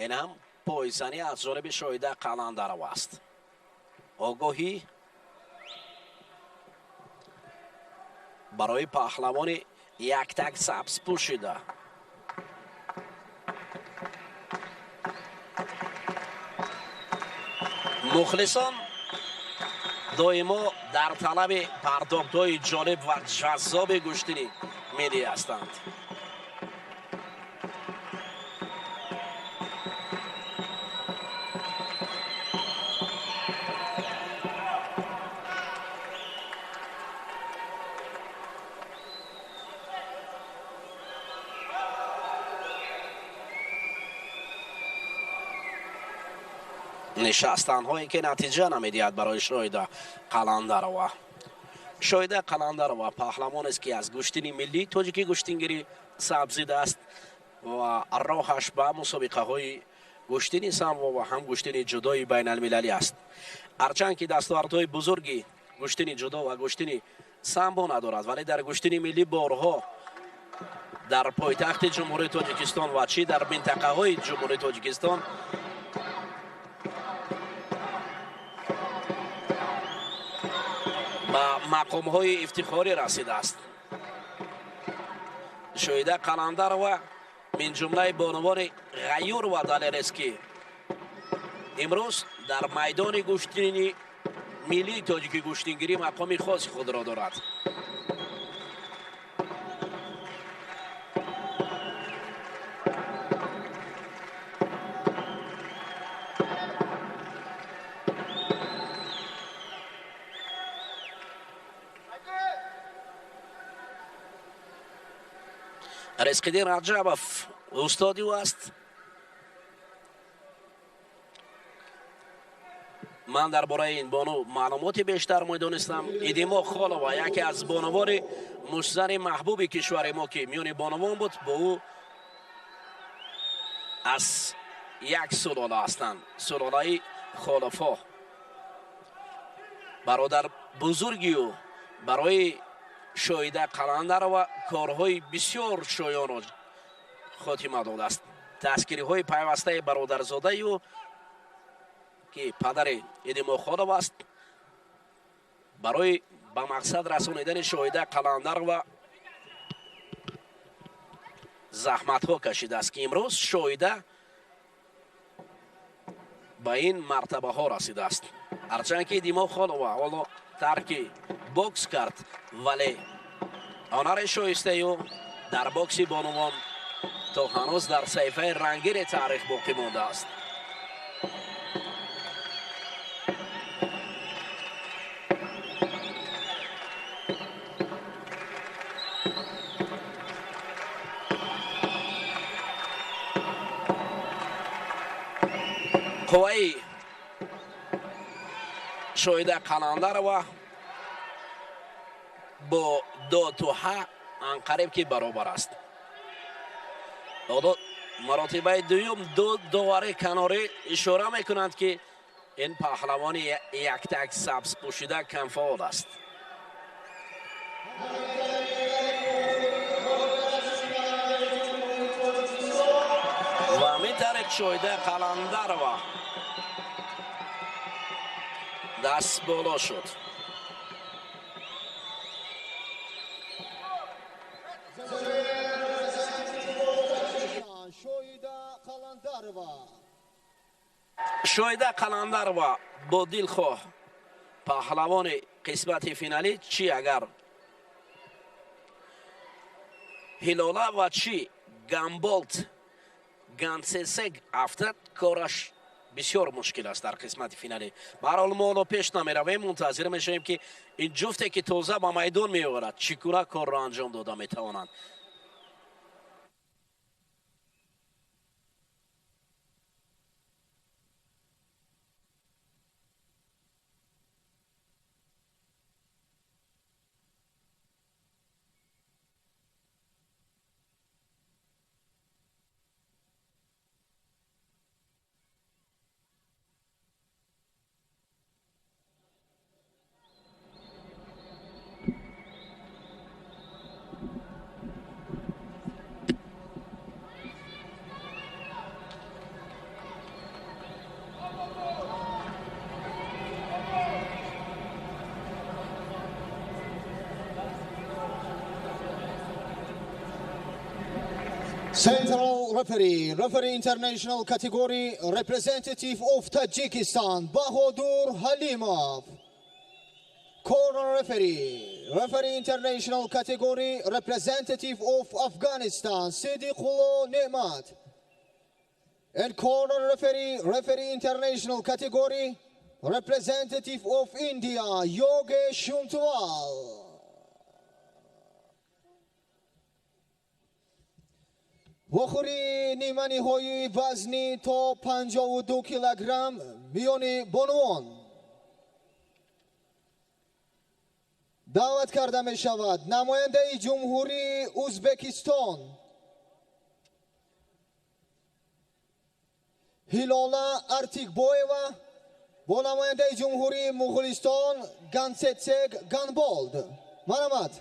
Ин ҳам пойзанӣ аз ҷониби Шоҳида Қаландарова аст. Огоҳӣ барои паҳлавони яктак сабз пӯшида. Мухлисон доимо дар талаби пардохтҳои ҷолиб ва ҷаззоби гӯштини миллӣ ҳастанд. Нишастанҳое ки натиҷа намедиҳад барои Шоҳида Қаландарова. Шоҳида Қаландарова паҳлавонест, ки аз гӯштини миллӣ тоҷикӣ гӯштингирӣ сабзидааст ва роҳаш ба мусобиқаҳои гӯштини самбо ва ҳам гӯштини ҷудои байналмилалӣ аст. Ҳарчанд ки дастовардҳои бузурги гӯштини ҷудо ва гӯштини самбо надорад, вале дар гӯштини миллӣ борҳо дар пойтахти Ҷумҳурии Тоҷикистон ва чӣ дар минтақаҳои Ҷумҳурии Тоҷикистон ба мақомҳои ифтихорӣ расидааст. Шоҳида Қаландарова мин ҷумлаи бонувони ғайюр ва далерест, ки имрӯз дар майдони гӯштини миллии тоҷикӣ гӯштингирӣ мақоми хоси худро дорад. Ризқиддин Раҷабов устоди ӯ аст. Ман дар бораи ин бону маълумоти бештар медонистам. Идимо Холова яке аз бонувони муштзани маҳбуби кишвари мо, ки миёни бонувон буд, бо ӯ аз як сулола ҳастанд, сулолаи Холовҳо. Бародар бузурги ӯ барои Шоҳида Қаландарова корҳои бисёр шоёнро хотима додааст. Дастгириҳои пайвастаи бародарзодаи ӯ, ки падари Идимо Холов аст, барои ба мақсад расонидани Шоҳида Қаландарова заҳматҳо кашидааст, ки имрӯз Шоҳида ба ин мартабаҳо расидааст. Ҳарчанд ки Идимо Холова ҳоло тарки бокс кард, вале ҳунари шоистаи ӯ дар бокси бонувон то ҳанӯз дар саҳифаи рангини таърих боқӣ мондааст. Қувваи Шоҳида Қаландарова бо дотуҳа анқариб ки баробар аст. Маротибаи дуюм ду довари канорӣ ишора мекунанд, ки ин паҳлавони яктак сабз пӯшида камфаъол аст. Ва ҳамин тариқ Шоҳида Қаландарова даст боло шуд. Шоҳида Қаландарова бо дилхоҳ паҳлавони қисмати финалӣ, чӣ агар Ҳилола ва чӣ Гамболт Гансесег афтад, кораш бисёр мушкил аст дар қисмати финалӣ. Ба ҳар ҳол мо ҳоло пеш намеравем, мунтазир мешавем, ки ин ҷуфте ки тоза ба майдон меоварад, чӣ гуна корро анҷом дода метавонанд. Central referee, referee international category, representative of Tajikistan, Bahodur Halimov. Corner referee, referee international category, representative of Afghanistan, Sidiqullo Nemat. And corner referee, referee international category, representative of India, Yogesh Shumtwal. Вохӯрии ниманиҳои вазни то 52 килограмм миёни бонувон даъват карда мешавад намояндаи Ҷумҳурии Узбекистон Ҳилола Артикбоева бо намояндаи Ҷумҳурии Муғулистон Гансетсег Ганболд. Марҳамат.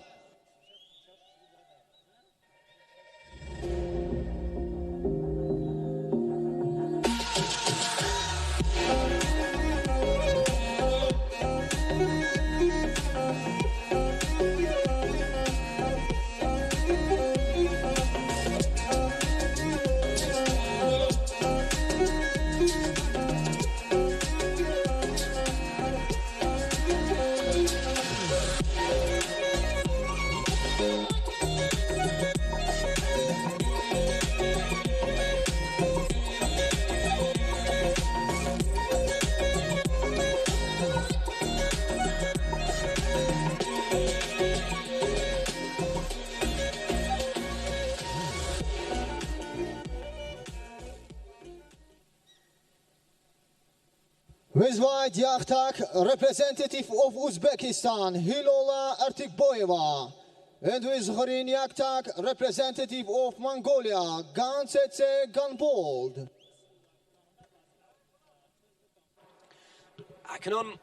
With white Yachtak, representative of Uzbekistan, Hilola Artikboeva. And with green Yachtak, representative of Mongolia, Gansetse Ganbold. Акнун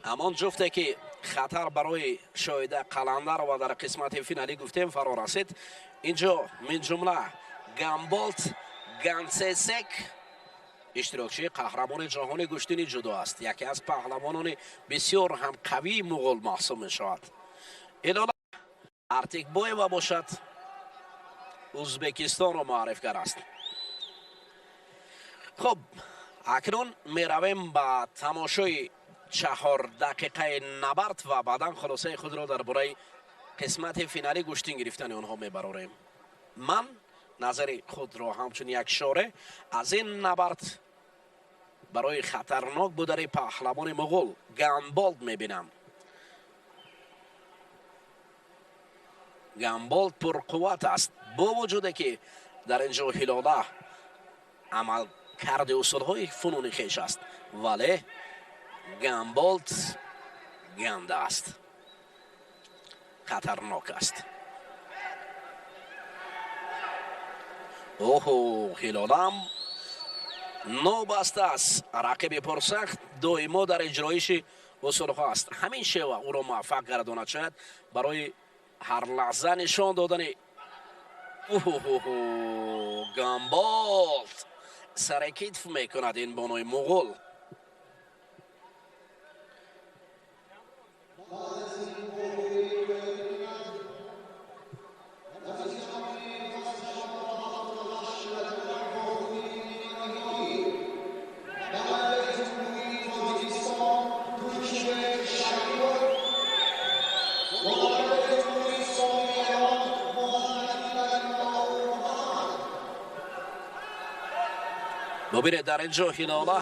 ҳамон ҷуфте ки хатар барои Шоҳида Қаландарова дар қисмати финалӣ гуфтем фаро расид. Инҷо минҷумла Гамболд Гансесек иштирокчии қаҳрамони ҷаҳони гӯштини ҷудо аст, яке аз паҳлавонони бисёр ҳам қавии муғул маҳсуб мешавад. Ҳилола Артикбоева бошад Узбекистонро муаррифгар аст. Хуб, акнун меравем ба тамошои 4 дақиқаи набард ва баъдан хулосаи худро дар бораи қисмати финалӣ гӯштин гирифтани онҳо мебарорем. Ман назари худро ҳамчун як шоре аз ин набард барои хатарнок будани паҳлавони муғул Гамболд мебинам. Гамболд пурқувват аст, бо вуҷуде ки дар ин ҷо Ҳилола амалкарди усулҳои фунуни хеш аст, вале Гамболд ганда аст, хатарнок аст. Оҳо, Ҳилолам нобаста аст, рақиби пурсахт доимо дар иҷроиши усулҳо аст. Ҳамин шева ӯро муваффақ гардонад шояд барои ҳар лаҳза нишон додани. Оҳо, Гамболд сари китф мекунад ин бонуи муғул. Бубинед, дар ин ҷо Ҳилола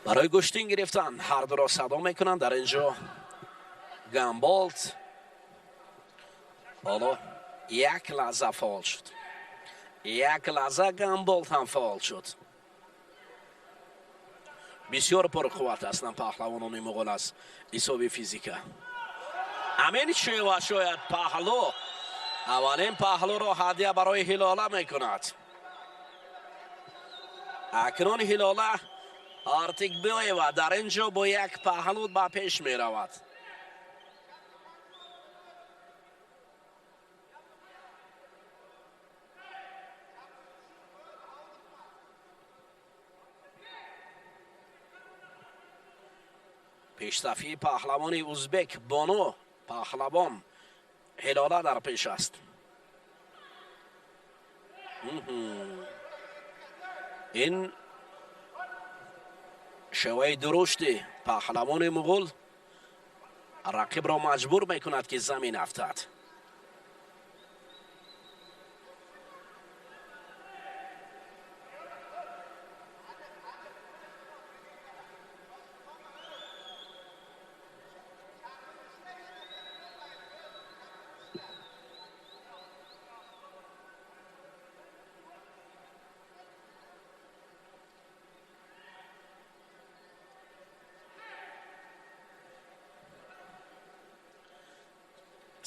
барои гӯштин гирифтан ҳар дуро садо мекунанд. Дар ин ҷо Гамболд ҳоло як лаҳза фаъол шуд, як лаҳза Гамболд ҳам фаъол шуд. Бисёр пурқувват ҳастанд паҳлавонони муғул аз ҳисоби физика. Ҳамин шева шояд паҳлӯ аввалин паҳлӯро ҳадя барои Ҳилола мекунад. Акнун Ҳилола Артикбоева дар ин ҷо бо як паҳлӯ ба пеш меравад. Пешсафии паҳлавони узбек Бону паҳлавон Ҳилола дар пеш аст. Ин шеваи дурушти паҳлавони муғул рақибро маҷбур мекунад, ки замин афтад.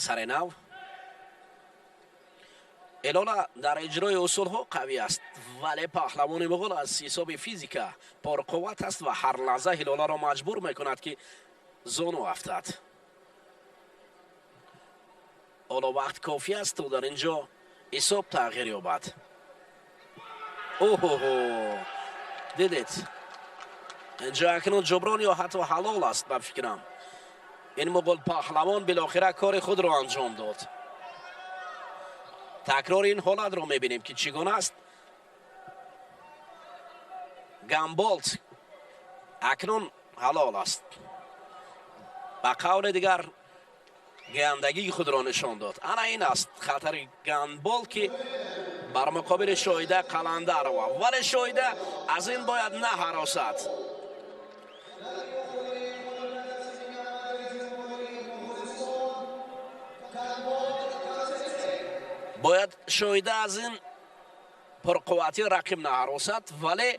Сари нав Ҳилола дар иҷрои усулҳо қавӣ аст, вале паҳлавони муғул аз ҳисоби физика пурқувват аст ва ҳар лаҳза Ҳилоларо маҷбур мекунад, ки зону афтад. Ҳоло вақт кофӣ аст, то дар ин ҷо ҳисоб тағйир ёбад. Оҳоҳо, дидед, инҷо акнун ҷуброн ё ҳатто ҳалол аст. Ба фикрам, ин муғул паҳлавон билохира кори худро анҷом дод. Такрори ин ҳолатро мебинем, ки чӣ гуна аст. Гамболт акнун ҳалол аст. Ба қавли дигар, гандагии худро нишон дод. Ана ин аст хатари гандбол, ки бар муқобили Шоҳида Қаландарова, вале Шоҳида аз ин бояд наҳаросад. Бояд Шоҳида аз ин пурқуввати рақиб наҳаросад, вале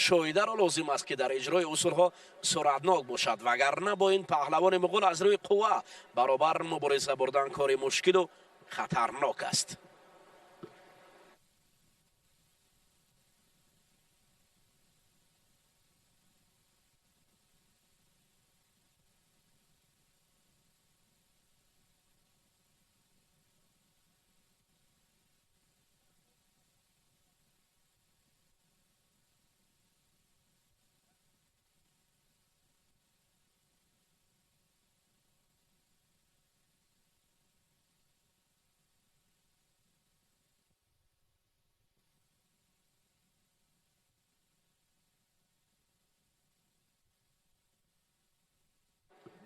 Шоҳидаро лозим аст, ки дар иҷрои усулҳо суръатнок бошад, вагарна бо ин паҳлавони муғул аз рӯи қувва баробар мубориза бурдан кори мушкилу хатарнок аст.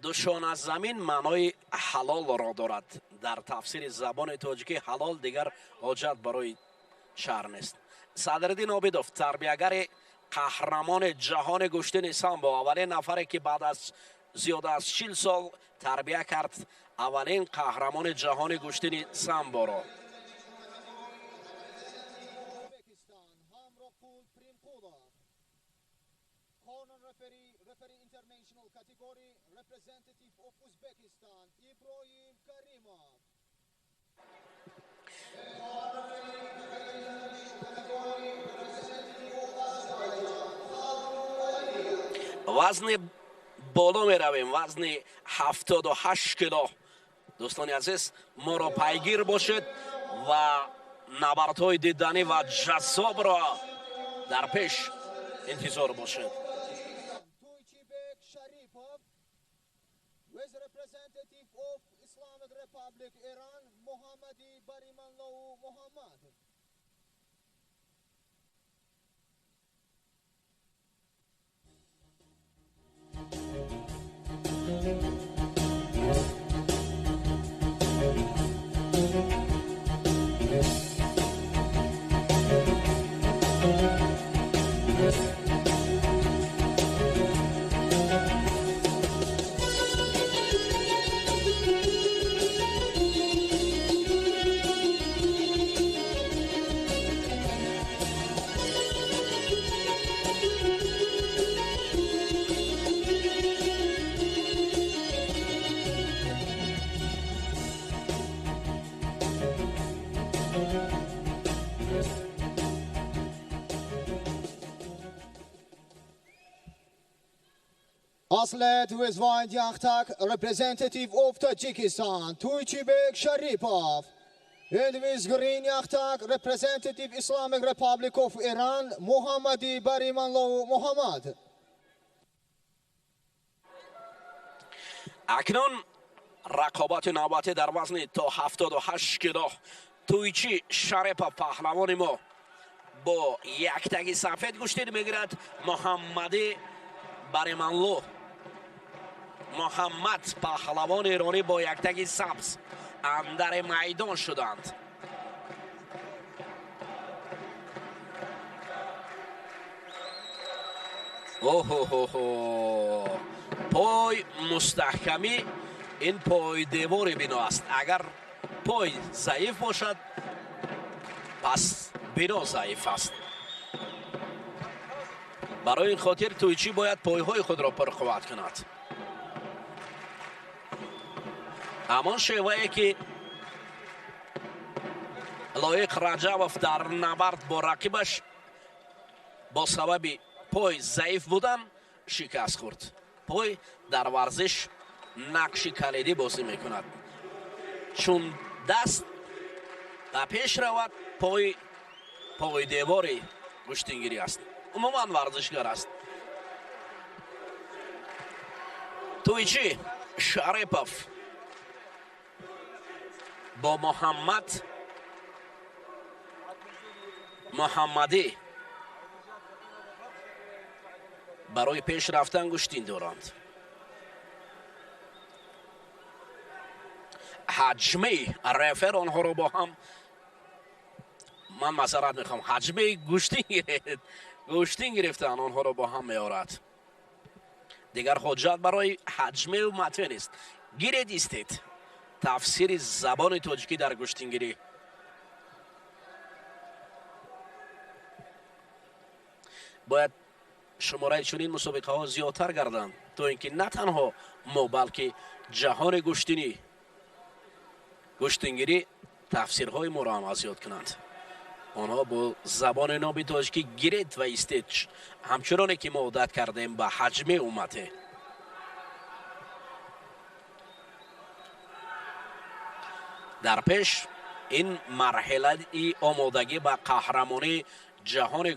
Душон аз замин маънои ҳалолро дорад. Дар тафсири забони тоҷикӣ ҳалол дигар ҳоҷат барои шаҳр нест. Садриддин Обидов, тарбиягари қаҳрамони ҷаҳони гӯштини самбо, аввалин нафаре, ки баъд аз зиёда аз 40 сол тарбия кард аввалин қаҳрамони ҷаҳони гӯштини самборо. Representative of Uzbekistan, Ibrohim Karimov. Вазни боло меравем, вазни 78 кило. Дӯстони азиз, моро пайгир бошед ва набардҳои диданӣ ва ҷаззобро дар пеш интизор бошед. With representative of Islamic Republic Iran, Mohammadi Barimanlou Mohammad. Athlete with white Yachtak, representative of Tajikistan, Tuychibek Sharipov. And with green Yachtak, representative Islamic Republic of Iran, Mohammadi Barimanlou Mohammad. Акнун рақобати навбатӣ дар вазни то 78 кило. Тӯйчи Шарипов паҳлавони мо бо яктаги сафед гӯштин мегирад. Муҳаммади Бариманлу, Муҳаммад паҳлавони эронӣ бо яктаги сабз андари майдон шуданд. Оҳо-ҳо-ҳо, пой мустаҳкамӣ ин пойдевори бино аст. Агар пой заиф бошад, пас бино заиф аст. Барои ин хотир Тӯйчӣ бояд пойҳои худро пурқувват кунад. Ҳамон шевае ки Лоиқ Раҷабов дар набард бо рақибаш бо сабаби пой заиф будан шикаст хӯрд. Пой дар варзиш нақши калидӣ бозӣ мекунад. Чун даст ба пеш равад, пой пойдевори гӯштингирӣ аст. Умуман варзишгар аст. Тӯйчи Шарипов бо Муҳаммад Муҳаммадӣ барои пеш рафтан гӯштин доранд. Ҳаҷмаи рефер онҳоро бо ҳам, ман масарат мехоҳам, ҳаҷмаи гӯштин гирифтан онҳоро бо ҳам меорад. Дигар ҳоҷат барои ҳаҷмеу матве нест. Гиред, истед. Тафсири забони тоҷикӣ дар гӯштингирӣ. Бояд шумораи чунин мусобиқаҳо зиёдтар гарданд, то ин ки на танҳо мо, балки ҷаҳони гӯштингирӣ тафсирҳои моро ҳам аз ёд кунанд. Онҳо бо забони ноби тоҷикӣ гиред ва истед, ҳамчуноне ки мо одат кардем ба ҳаҷми уммате. Дар пеш ин марҳилаи омодагӣ ба қаҳрамонии ҷаҳони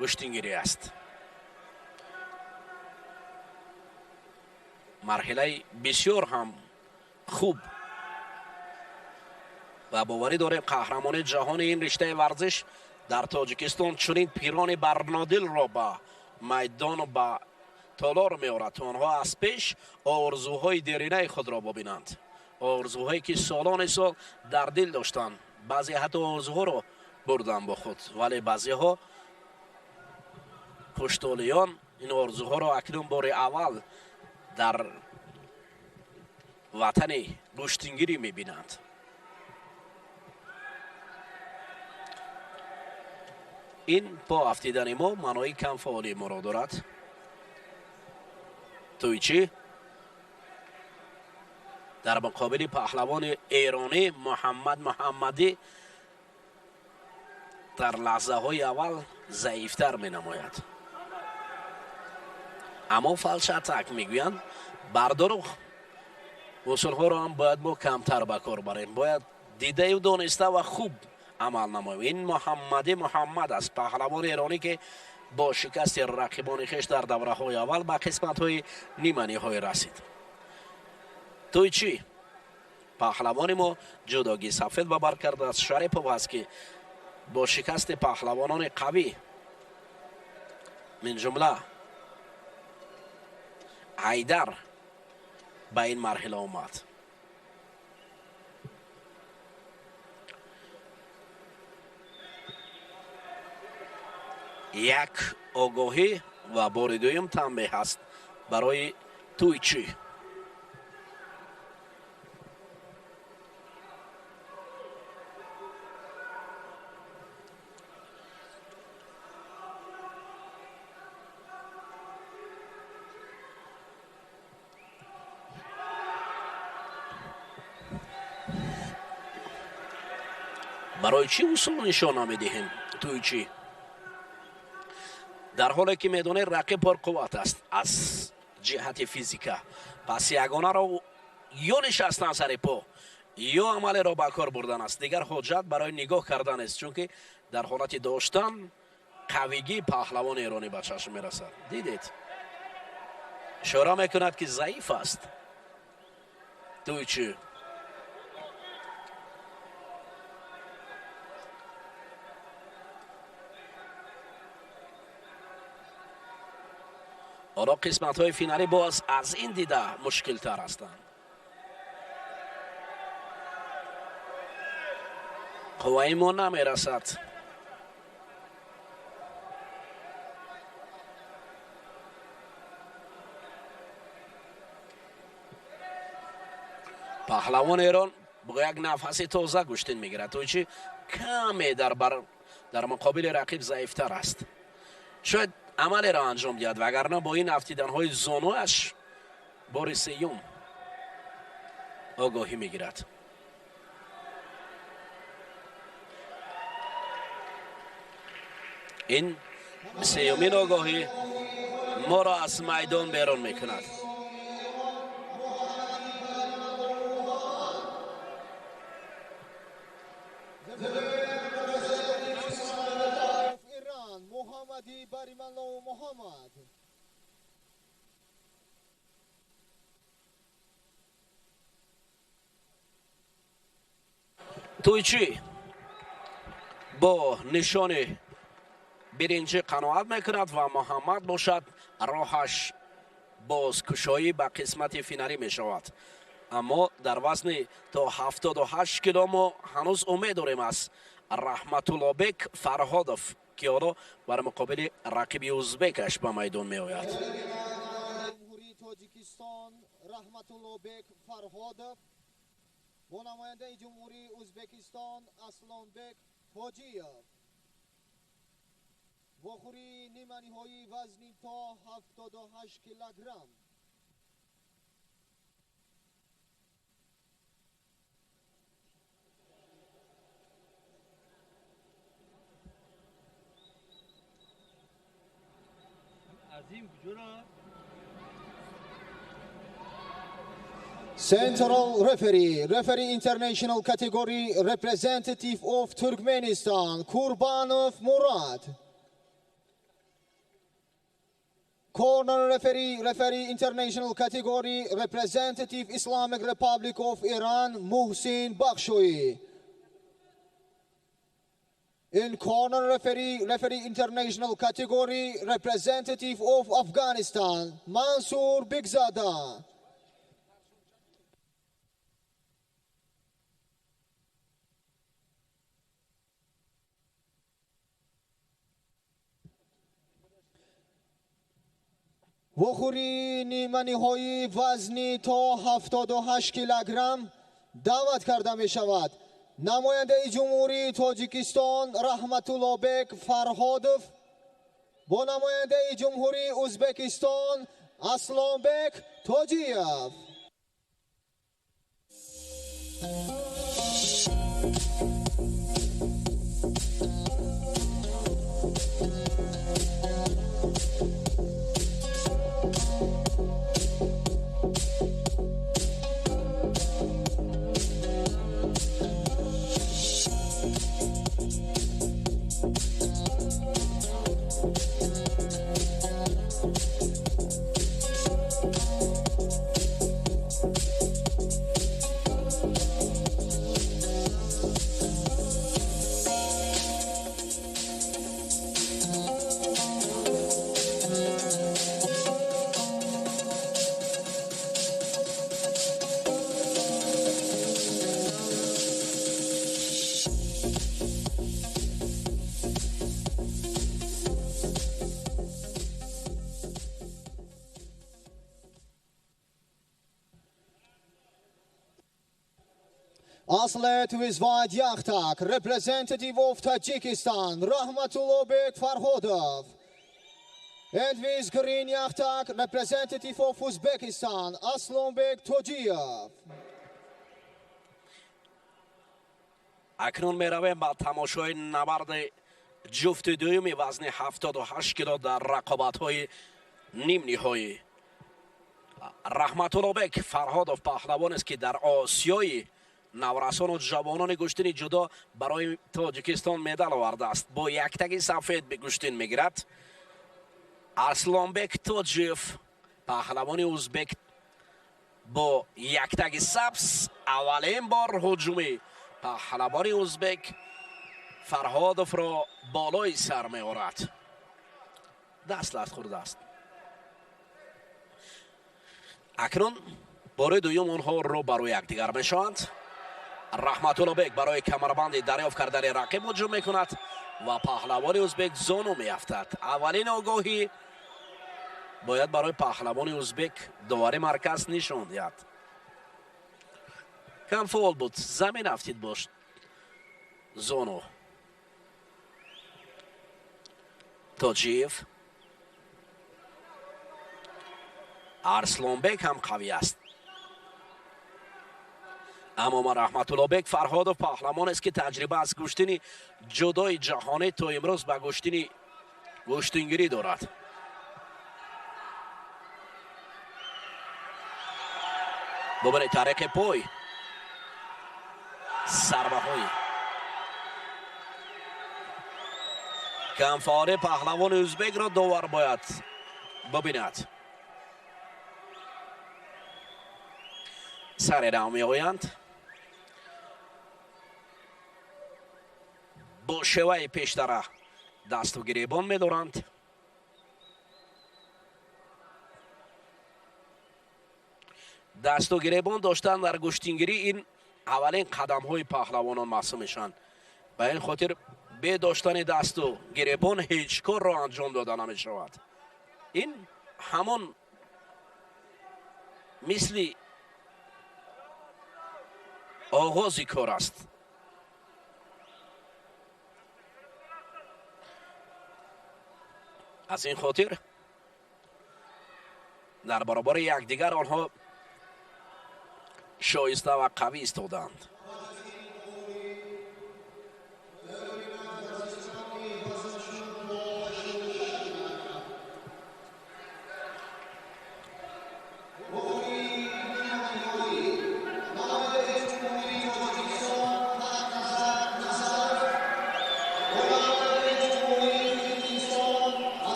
гӯштингирӣ аст. Марҳилаи бисёр ҳам хуб ва боварӣ дорем қаҳрамони ҷаҳони ин риштаи варзиш дар Тоҷикистон чунин пирони барнодилро ба майдону ба толор меорад, то онҳо аз пеш орзуҳои деринаи худро бибинанд. Орзуҳое ки солони сол дар дил доштанд. Баъзе ҳатто орзуҳоро бурданд бо худ, вале баъзеҳо хуштолиён ин орзуҳоро акнун бори аввал дар ватани гӯштингирӣ мебинанд. Ин по афтидани мо маънои камфаъолии моро дорад. Тӯйчӣ дар муқобили паҳлавони эронӣ Муҳаммад Муҳаммадӣ дар лаҳзаҳои аввал заифтар менамояд. Аммо фалшатак мегӯянд, бардорух усулҳоро ҳам бояд мо камтар ба кор барем. Бояд дидаю дониста ва хуб амал намоем. Ин Муҳаммадӣ Муҳаммад аст, паҳлавони эронӣ ки бо шикасти рақибони хеш дар давраҳои аввал ба қисматҳои ниманиҳоӣ расид. Тӯйчӣ паҳлавони мо ҷудогии сафед ба бар кардааст. Шарипов аст ки бо шикасти паҳлавонони қавӣ, мин ҷумла Ҳайдар, ба ин марҳила омад. Як огоҳӣ ва бори дуюм танбеҳ аст барои Тӯйчӣ. Барои чӣ усул нишон намедиҳем Тӯйчӣ? Дар ҳоле ки медонед рақиб пурқувват аст аз ҷиҳати физика, пас ягонаро ё нишастан сари по, ё амалеро ба кор бурдан аст. Дигар ҳоҷат барои нигоҳ кардан нест, чунки дар ҳолати доштан қавигии паҳлавони эронӣ ба чашм мерасад. Дидед, Ишора мекунад, ки заиф аст Туйчи. Ҳоло қисматҳои финалӣ боз аз ин дида мушкилтар ҳастанд. Қувваи мо намерасад. Паҳлавони Эрон бо як нафаси тоза гӯштин мегирад. Туйчи каме дар муқобили рақиб заифтар аст. Шояд амалеро анҷом диҳад, вагарна бо ин афтиданҳои зонуаш бори сеюм огоҳӣ мегирад. Ин сеюмин огоҳӣ моро аз майдон берун мекунад. Туйчи бо нишони биринҷӣ қаноат мекунад ва Муҳаммад бошад роҳаш бозкушоӣ ба қисмати финалӣ мешавад. Аммо дар вазни то 78 кило мо ҳанӯз умед дорем аз Раҳматуллобек Фарҳодов, ки ҳоло бар муқобили рақиби узбекаш ба майдон меояд. Ҷумҳурии Тоҷикистон Раҳматуллобек Фарҳодов бо намояндаи Ҷумҳурии Ӯзбекистон Аслонбек Тоҷиев. Вохӯрии ниманиҳоии вазни то 78 килограмм. Central referee, referee international category, representative of Turkmenistan, Kurbanov Murad. Corner referee, referee international category, representative Islamic Republic of Iran, Muhsin Bakhshoyi. In corner referee, referee international category, representative of Afghanistan, Mansour Bigzada. Вохӯрии ниманиҳоии вазни то 78 килограмм даъват карда мешавад намояндаи Ҷумҳурии Тоҷикистон Раҳматуллобек Фарҳодов бо намояндаи Ҷумҳурии Ӯзбекистон Аслонбек Тоҷиев. Athlete with white yakhtak, representative of Tajikistan, Rahmatulobek Farhodov. And with green yakhtak, representative of Uzbekistan, Aslonbek Tojiyev. Акнун меравем ба тамошои набарди ҷуфти дуюми вазни 78 кило дар рақобатҳои нимниҳоӣ. Раҳматуллобек Фарҳодов паҳлавонест, ки дар Осиёи наврасону ҷавонони гӯштини ҷудо барои Тоҷикистон медал овардааст. Бо яктаги сафед гӯштин мегирад. Аслонбек Тоҷиев Паҳлавони узбек бо яктаги сабз. Аввалин бор ҳуҷуми паҳлавони узбек Фарҳодовро болои сар меорад. Даст лат хӯрдааст. Акнун бори дуюм онҳо рӯ ба рӯи якдигар мешаванд. Раҳматуллобек барои камарбанди дарёфт кардани рақиб ҳуҷум мекунад ва паҳлавони узбек зону меафтад. Аввалин огоҳӣ бояд барои паҳлавони узбек довари марказ нишон диҳад. Кам фаъол буд, замин афтид бош зону. Тоҷиев. Арслонбек ҳам қавӣ аст. Аммо Раҳматуллобек Фарҳодов паҳлавонест, ки таҷриба аз гӯштини ҷудои ҷаҳонӣ то имрӯз ба гӯштингирӣ дорад. Бубинед тариқи пой, зарбаҳои камфаъоли паҳлавони узбекро довар бояд бибинад. Сари рав меоянд. Бо шеваи пештара дасту гиребон медоранд. Дасту гиребон доштан дар гӯштингирӣ ин аввалин қадамҳои паҳлавонон маҳсуб мешаванд. Ба ин хотир бе доштани дасту гиребон ҳеҷ корро анҷом дода намешавад. Ин ҳамон мисли оғози кор аст. Аз ин хотир дар баробари якдигар онҳо шоиста ва қавӣ истоданд.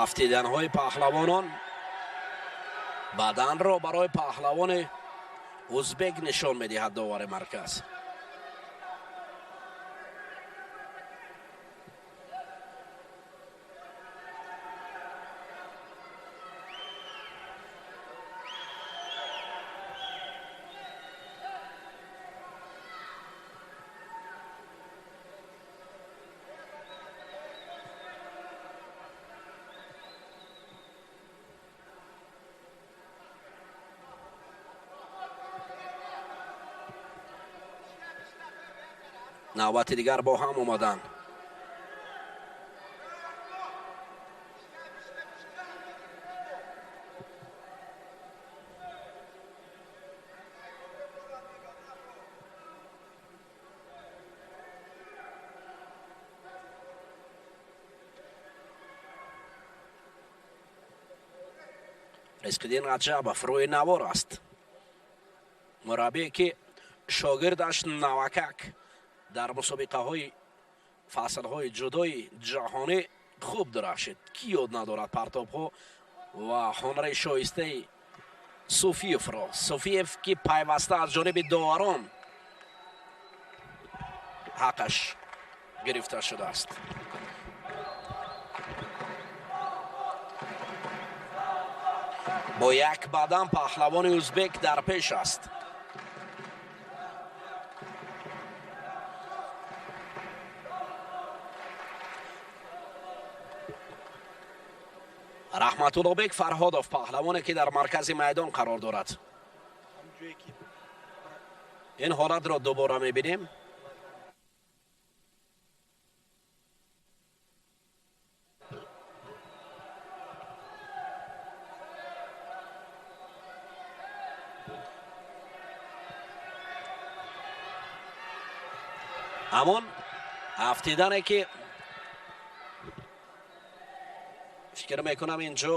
Афтиданҳои паҳлавонон баданро барои паҳлавони узбек нишон медиҳад довари марказ. Навбати дигар бо ҳам омаданд. Ризқиддин Раҷабов рӯи навор аст. Мураббие ки шогирдаш навакак дар мусобиқаҳои фаслҳои ҷудои ҷаҳонӣ хуб дурахшид. Кӣ ёд надорад партобҳо ва ҳунари шоистаи Суфиевро. Суфиев ки пайваста аз ҷониби доварон ҳаққаш гирифта шудааст. Бо як бадан паҳлавони узбек дар пеш аст. Раҳматуллобек Фарҳодов паҳлавоне ки дар маркази майдон қарор дорад. Ин ҳолатро дубора мебинем. Ҳамон афтидане ки фикр мекунам инҷо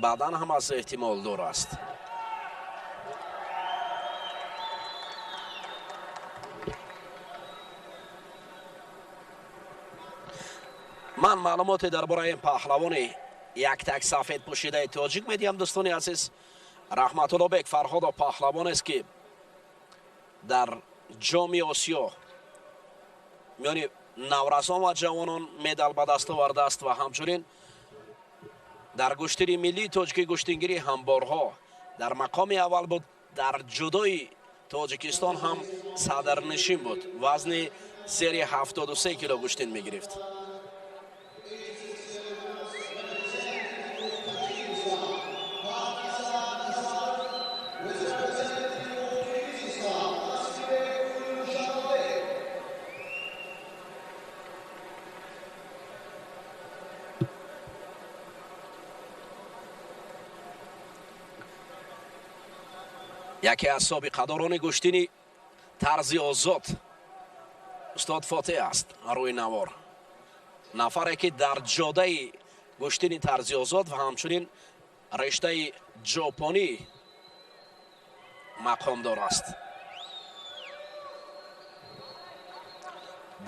баъдан ҳам аз эҳтимол дур аст. Ман маълумоте дар бораи ин паҳлавони яктак сафед пӯшидаи тоҷик медиҳам, дӯстони азиз. Раҳматуллобек Фарҳодов паҳлавонест, ки дар Ҷоми Осиё миёни наврасон ва ҷавонон медал ба даст овардааст ва ҳамчунин дар гӯштини миллии тоҷикӣ гӯштингирӣ ҳам борҳо дар мақоми аввал буд. Дар ҷудои Тоҷикистон ҳам садрнишин буд, вазни зери 73 кило гӯштин мегирифт. Яке аз собиқадорони гӯштини тарзи озод устод Фотеҳ аст рӯи навор, нафаре ки дар ҷодаи гӯштини тарзи озод ва ҳамчунин рештаи ҷопонӣ мақомдор аст.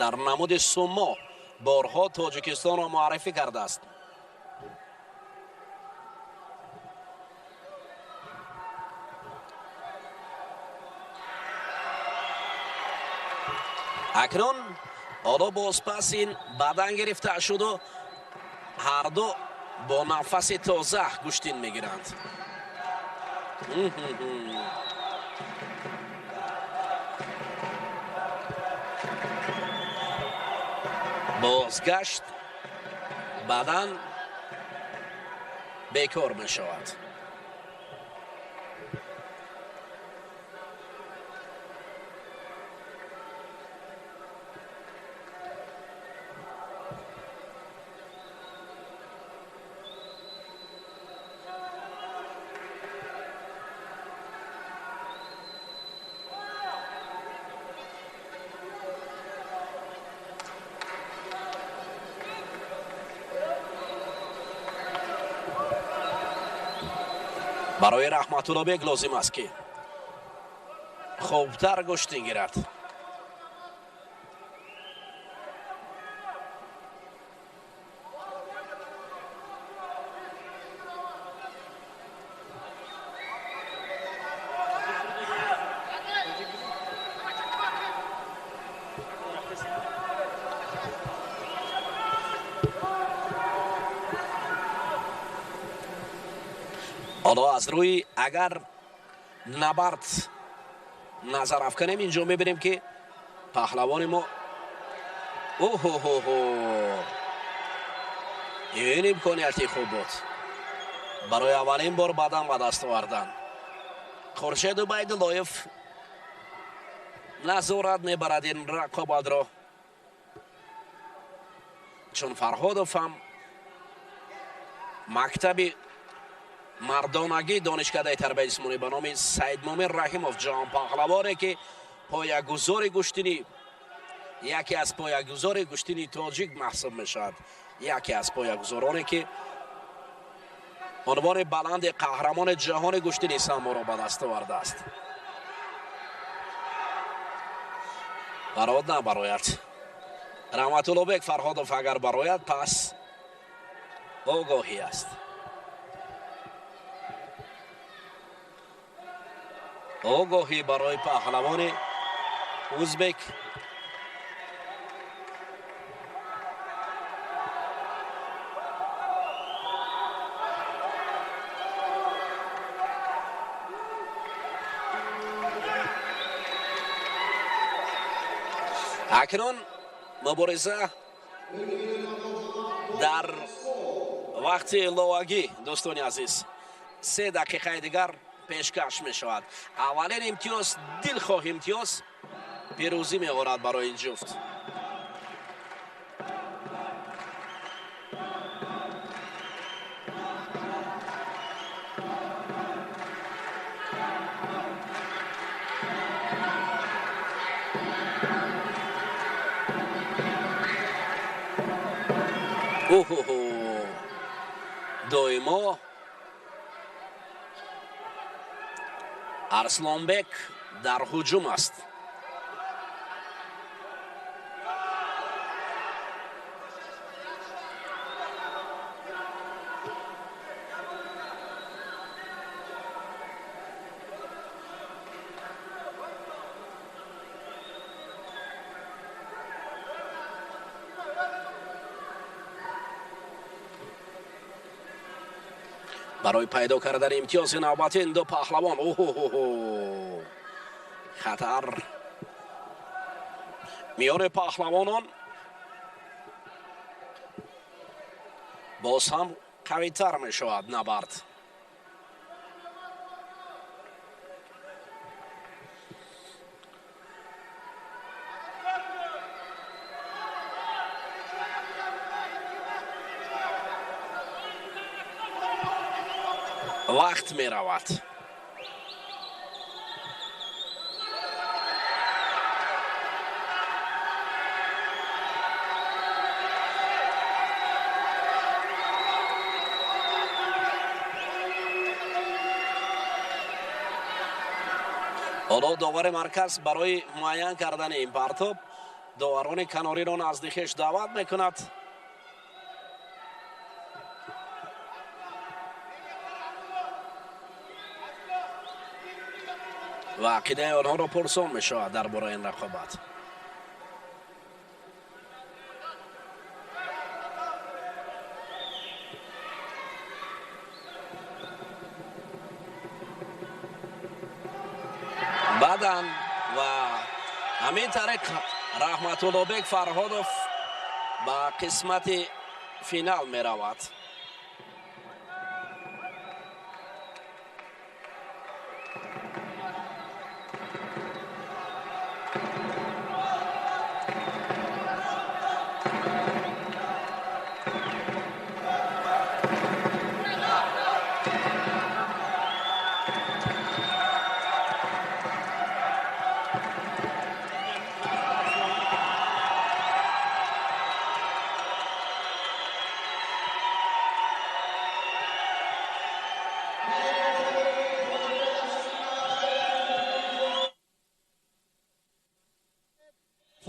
Дар намуди сумо борҳо Тоҷикистонро муаррифӣ кардааст. Акнун ҳоло боз пас ин бадан гирифта шуду ҳарду бо нафаси тоза гӯштин мегиранд. Бозгашт бадан бекор мешавад. Барои Раҳматуллобек лозим аст, ки хубтар гӯштин гирад. Ҳоло аз рӯи агар набард назар афканем, инҷо мебинем, ки паҳлавони мо оҳоҳоҳо, ин имконияти хуб буд барои аввалин бор бадан ба даст овардан. Хуршед Убайдуллоев назорат мебарад ин рақобатро, чун Фарҳодов ҳам мактаби мардонагӣ донишкадаи тарбияи ҷисмонӣ ба номи Саидмумин Раҳимов, ҷаҳонпаҳлавоне ки поягузори гӯштини, яке аз поягузори гӯштини тоҷик маҳсуб мешавад, яке аз поягузороне ки унвони баланди қаҳрамони ҷаҳони гӯштини самборо ба даст овардааст. Барод набарояд. Раҳматуллобек Фарҳодов агар барояд, пас огоҳӣ аст. Огоҳӣ барои паҳлавони узбек. Акнун мубориза дар вақти иловагӣ, дӯстони азиз, 3 дақиқаи дигар пешкаш мешавад. Аввалин имтиёз, дилхоҳ имтиёз пирӯзӣ меорад барои ин ҷуфт. Оҳо, доимо Арслонбек дар ҳуҷум аст. Барои пайдо кардани имтиёзи навбатин ду паҳлавон. Оҳо, хатар миёни паҳлавонон боз ҳам қавитар мешавад набард. Вақт меравад. Ҳоло довари марказ барои муайян кардани ин партоб доварони канориро назди хеш даъват мекунад. Ва ақидаи онҳоро пурсон мешавад дар бораи ин рақобат. Баъдан ва ҳамин тариқ Раҳматуллобек Фарҳодов ба қисмати финал меравад.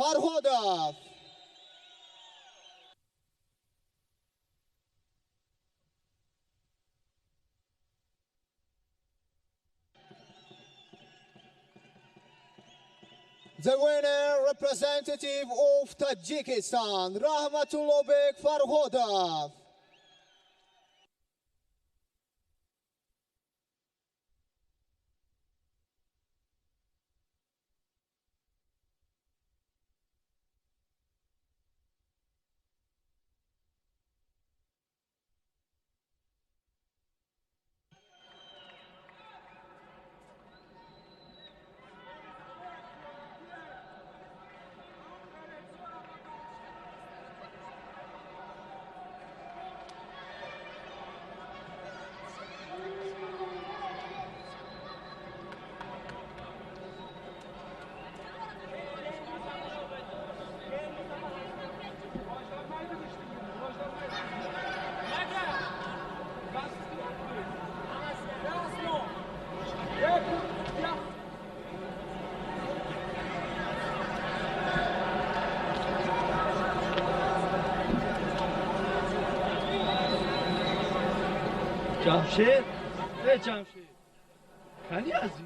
Farhodov. The winner, representative of Tajikistan, Rahmatullobek Farhodov. Jamshid? Hey Jamshid. Can you ask?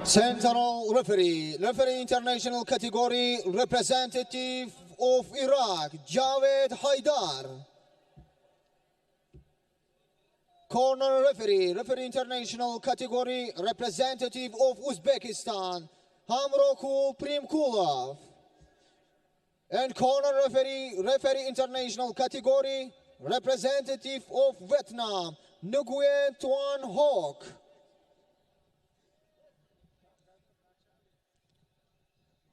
Central referee, referee international category, representative of Iraq, Javed Haidar. Corner referee, referee international category, representative of Uzbekistan, Hamrokul Primkulov. And corner referee, referee international category, representative of Vietnam, Nguyen Tuan Hok.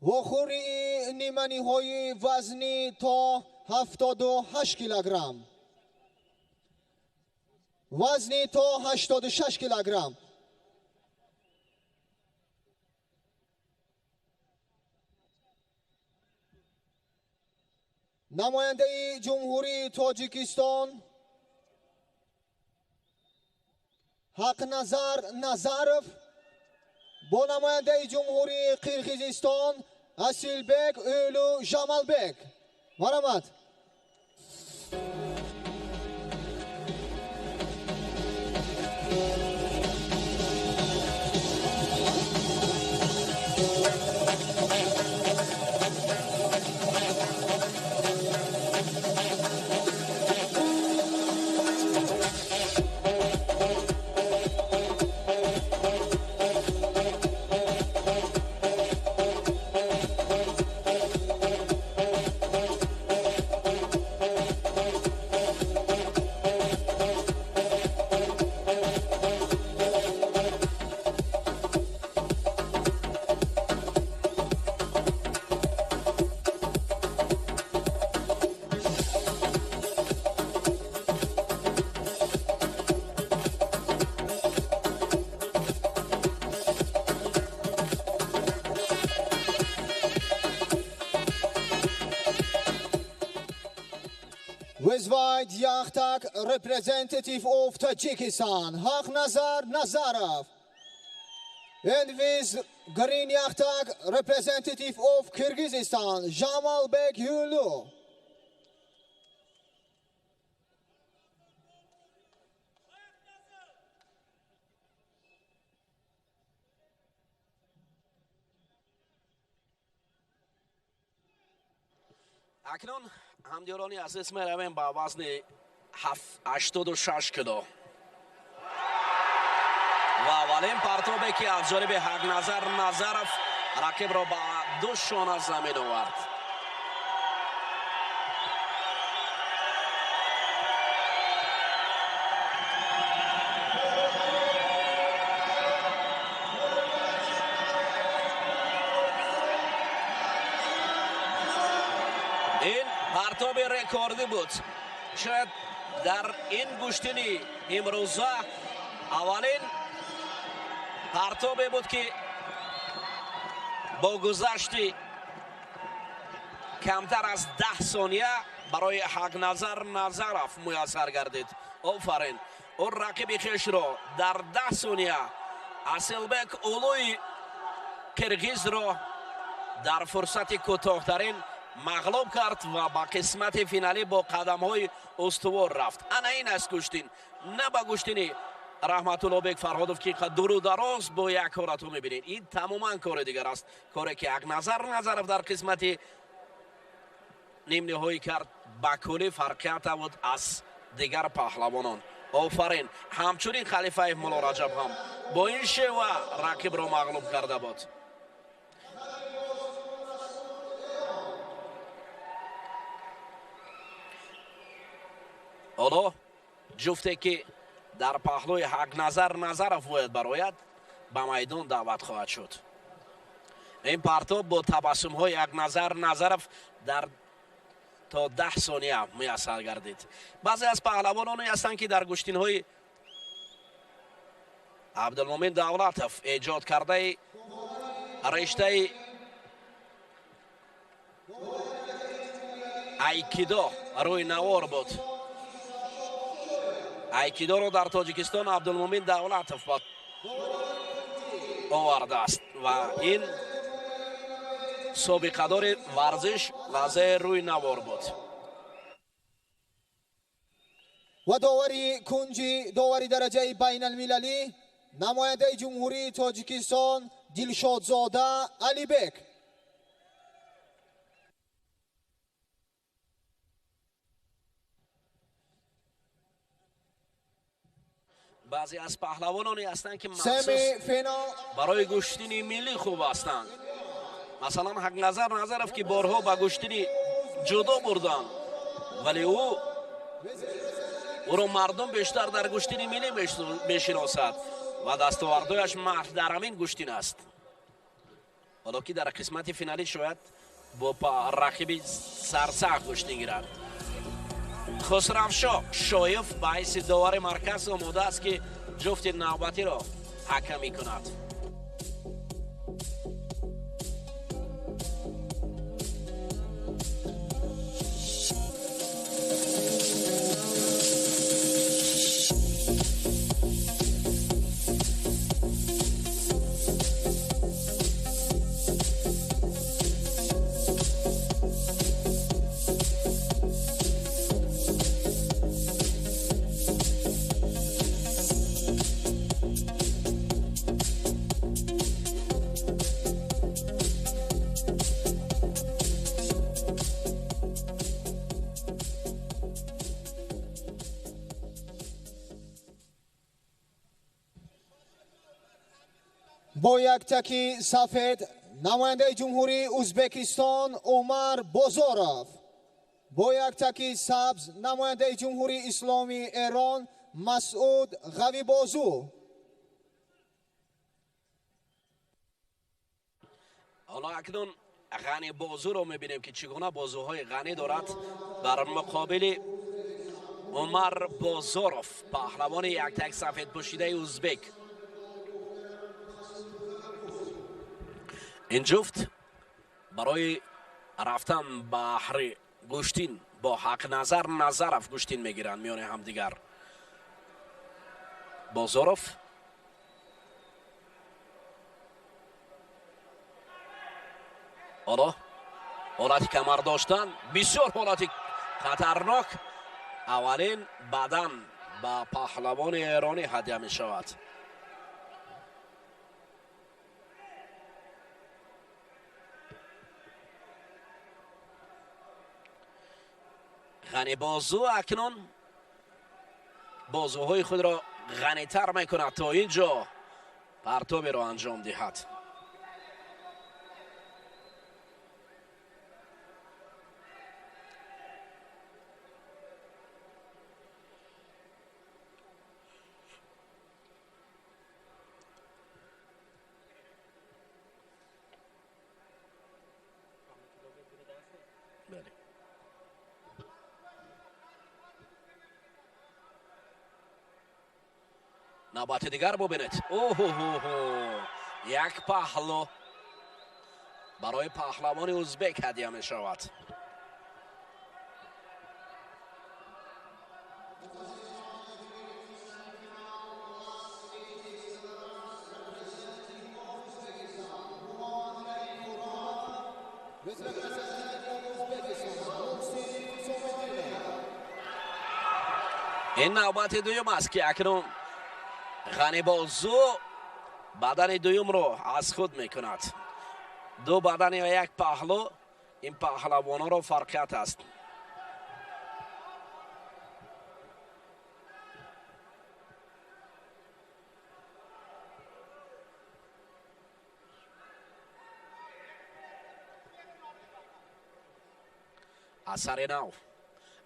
Вохӯрии ниманиҳои вазни то 78 килограмм. Вазни то 86 килограмм. Намояндаи Ҷумҳурии Тоҷикистон Ҳақназар Назаров бо намояндаи Ҷумҳурии Қирғизистон Асилбек Ӯлу Жамалбек. Марҳамат. With white Yachtak, representative of Tajikistan, Haqnazar Nazarov. And with green Yachtak, representative of Kyrgyzstan, Jamalbek Yulu. Акнун ҳамдиёрони азиз меравем ба вазни 86 кило ва аввалин партобе ки аз ҷониби Ҳақназар Назаров рақибро ба ду шона замин овард. Ин партоби рекордӣ буд. Шояд дар ин гӯштини имрӯза аввалин партобе буд ки бо гузашти камтар аз 10 сония барои Ҳақназар Назаров муяссар гардид. Офарин! Ӯ рақиби хешро дар 10 сония Асилбек Улуи қирғизро дар фурсати кӯтоҳтарин мағлуб кард ва ба қисмати финалӣ бо қадамҳои устувор рафт. Ана ин аст гӯштин, на ба гӯштини Раҳматуллобек Фарҳодов ки дуру дароз бо як ҳолатҳо мебинед. Ин тамоман кори дигар аст, коре ки Ҳақназар Назаров дар қисмати нимниҳоӣ кард ба куллӣ фарқията буд аз дигар паҳлавонон. Офарин! Ҳамчунин Халифаев Муллораҷаб ҳам бо ин шева рақибро мағлуб карда буд. Ҳоло ҷуфте ки дар паҳлӯи Ҳақназар Назаров бояд барояд ба майдон даъват хоҳад шуд. Ин партоб бо табассумҳои Ҳақназар Назаров дар то 10 сония муяссар гардид. Баъзе аз паҳлавононе ҳастанд ки дар гӯштинҳои Абдулмумин Давлатов эҷод кардаи риштаи айкидо рӯи навор буд. Айкидоро дар Тоҷикистон Абдулмумин Давлатов овардааст ва ин собиқадори варзиш лаҳзаи рӯи навор буд. Ва довари кунҷи довари дараҷаи байналмилалӣ намояндаи Ҷумҳурии Тоҷикистон Дилшодзода Алибек. Баъзе аз паҳлавононе ҳастанд ки махсус барои гӯштини миллӣ хуб ҳастанд. Масалан Ҳақназар Назаров ки борҳо ба гӯштини ҷудо бурданд, вале ӯро мардум бештар дар гӯштини миллӣ мешиносад ва дастовардҳояш маҳз дар ҳамин гӯштин аст. Ҳоло ки дар қисмати финалӣ шояд бо рақиби сарсахт гӯштин гирад. Хусравшоҳ Шоев ба ҳайси довари марказ омода аст ки ҷуфти навбатиро ҳакамӣ кунад. Бо як таки сафед намояндаи Ҷумҳурии Ӯзбекистон Умар Бозоров. Бо як таки сабз намояндаи Ҷумҳурии Исломии Эрон Масъуд Ғавибозу. Ҳоло акнун Ғани Бозуро мебинем, ки чӣ гуна бозуҳои ғанӣ дорад бар муқобили Умар Бозоров, паҳлавони яктак сафед пӯшидаи узбек. Ин ҷуфт барои рафтан баҳри гӯштин бо Ҳақназар Назаров гӯштин мегиранд миёни ҳамдигар. Бозоров ҳоло ҳолати камар доштан бисёр ҳолати хатарнок. Аввалин бадан ба паҳлавони эронӣ ҳадя мешавад. Ғанибозу акнун бозуҳои худро ғанитар мекунад то ин ҷо партоберо анҷом диҳад. Навбати дигар бубинед. Оҳоҳо, як паҳлу барои паҳлавони узбек ҳадя мешавад. Ин навбати дуюм аст, ки акнун Ғанибозу бадани дуюмро аз худ мекунад. Ду бадани ва як паҳлу ин паҳлавононро фарқият аст. Асари нав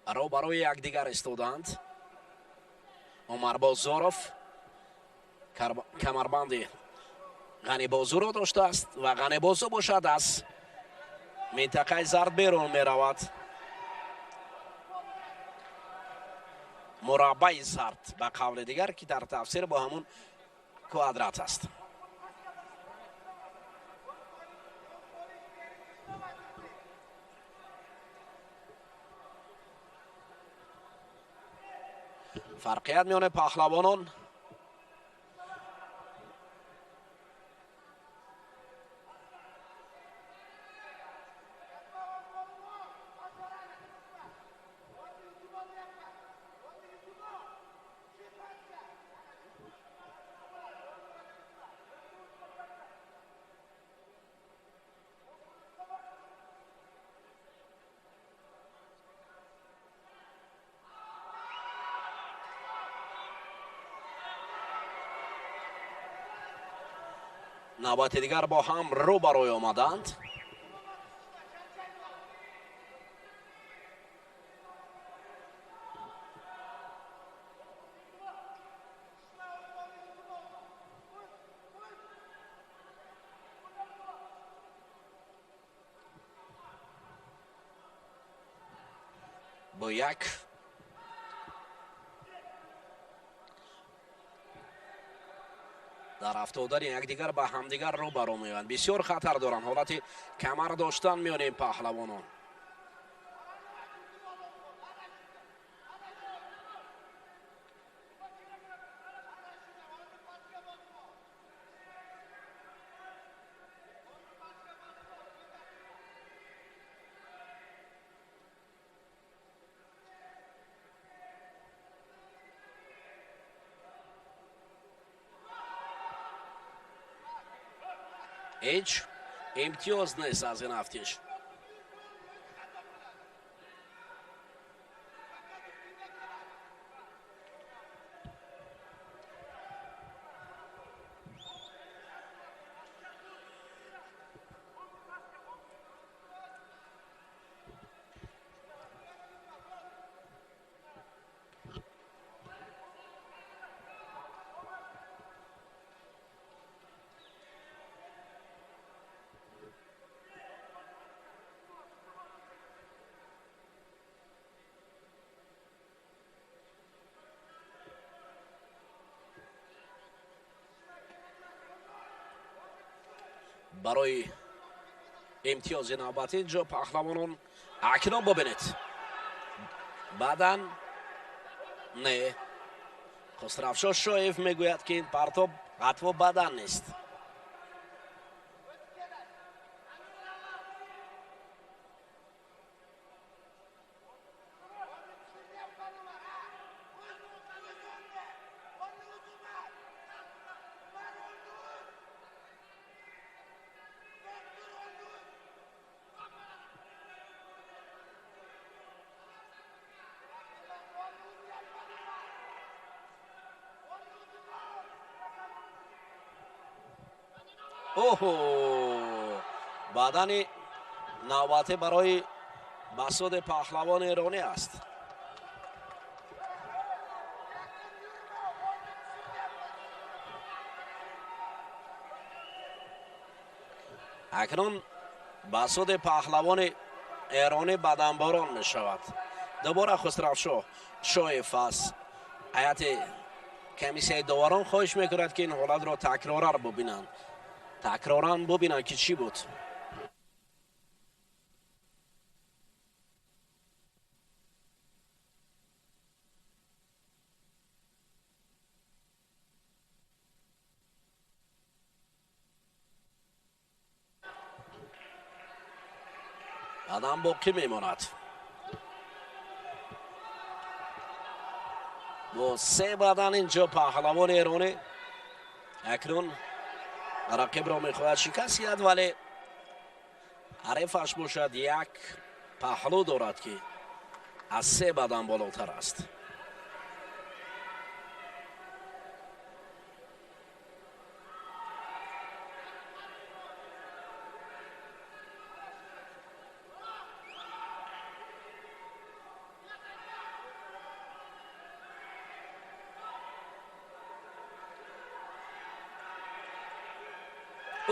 ро барои якдигар истоданд. Умар Бозоров камарбанди Ғанибозуро доштааст ва Ғанибозу бошад аз минтақаи зард берун меравад. Мураббаи зард ба қавли дигар, ки дар тафсир бо ҳамун квадрат аст. Фарқият миёни паҳлавонон навбати дигар бо ҳам рӯбарӯй омаданд. Бо як дар афтодани якдигар ба ҳамдигар рӯбарӯ меоянд. Бисёр хатар доранд ҳолати камар доштан миёни ин паҳлавонон. Ҳеҷ имтиёз нест аз ин афтиш. Барои имтиёзи навбатӣ инҷо паҳлавонон акнун бубинед. Баъдан не, Хусравшо Шоев мегӯяд, ки ин партоб ҳатво бадан нест. Оҳо, бадани навбатӣ барои Масуди паҳлавони эронӣ аст. Акнун Масуди паҳлавони эронӣ баданборон мешавад. Дубора Хусравшо Шоев аз ҳайати комиссияи доварон хоҳиш мекунад, ки ин ҳолатро такроран бубинанд. Такроран бубинанд, ки чӣ буд. Баъдан боқӣ мемонад. Бо се бадан инҷо паҳлавони эронӣ акнун рақибро мехоҳад шикаст диҳад, вале ҳарифаш бошад як паҳлӯ дорад, ки аз се бадан болотар аст.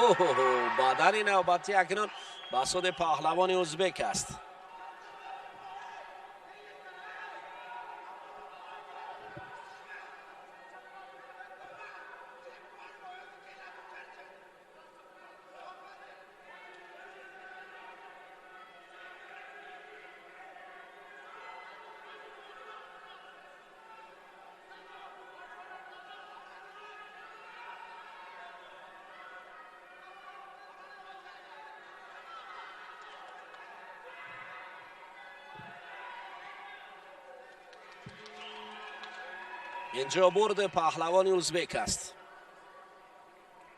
Оҳо, бадани навбатӣ акнун Масуди паҳлавони узбек аст. Инҷо бурди паҳлавони узбек аст.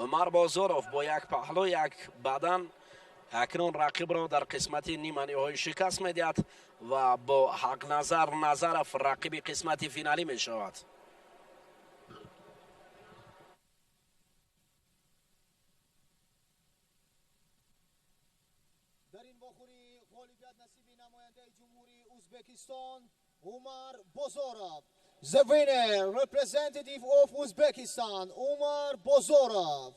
Умар Бозоров бо як паҳлӯ, як бадан акнун рақибро дар қисмати ниманиҳоӣ шикаст медиҳад ва бо Ҳақназар Назаров рақиби қисмати финалӣ мешавад. Дар ин вохӯрӣ ғолибият насиби намояндаи Ҷумҳурии Узбекистон Умар Бозоров. The winner, representative of Uzbekistan, Umar Bozorov.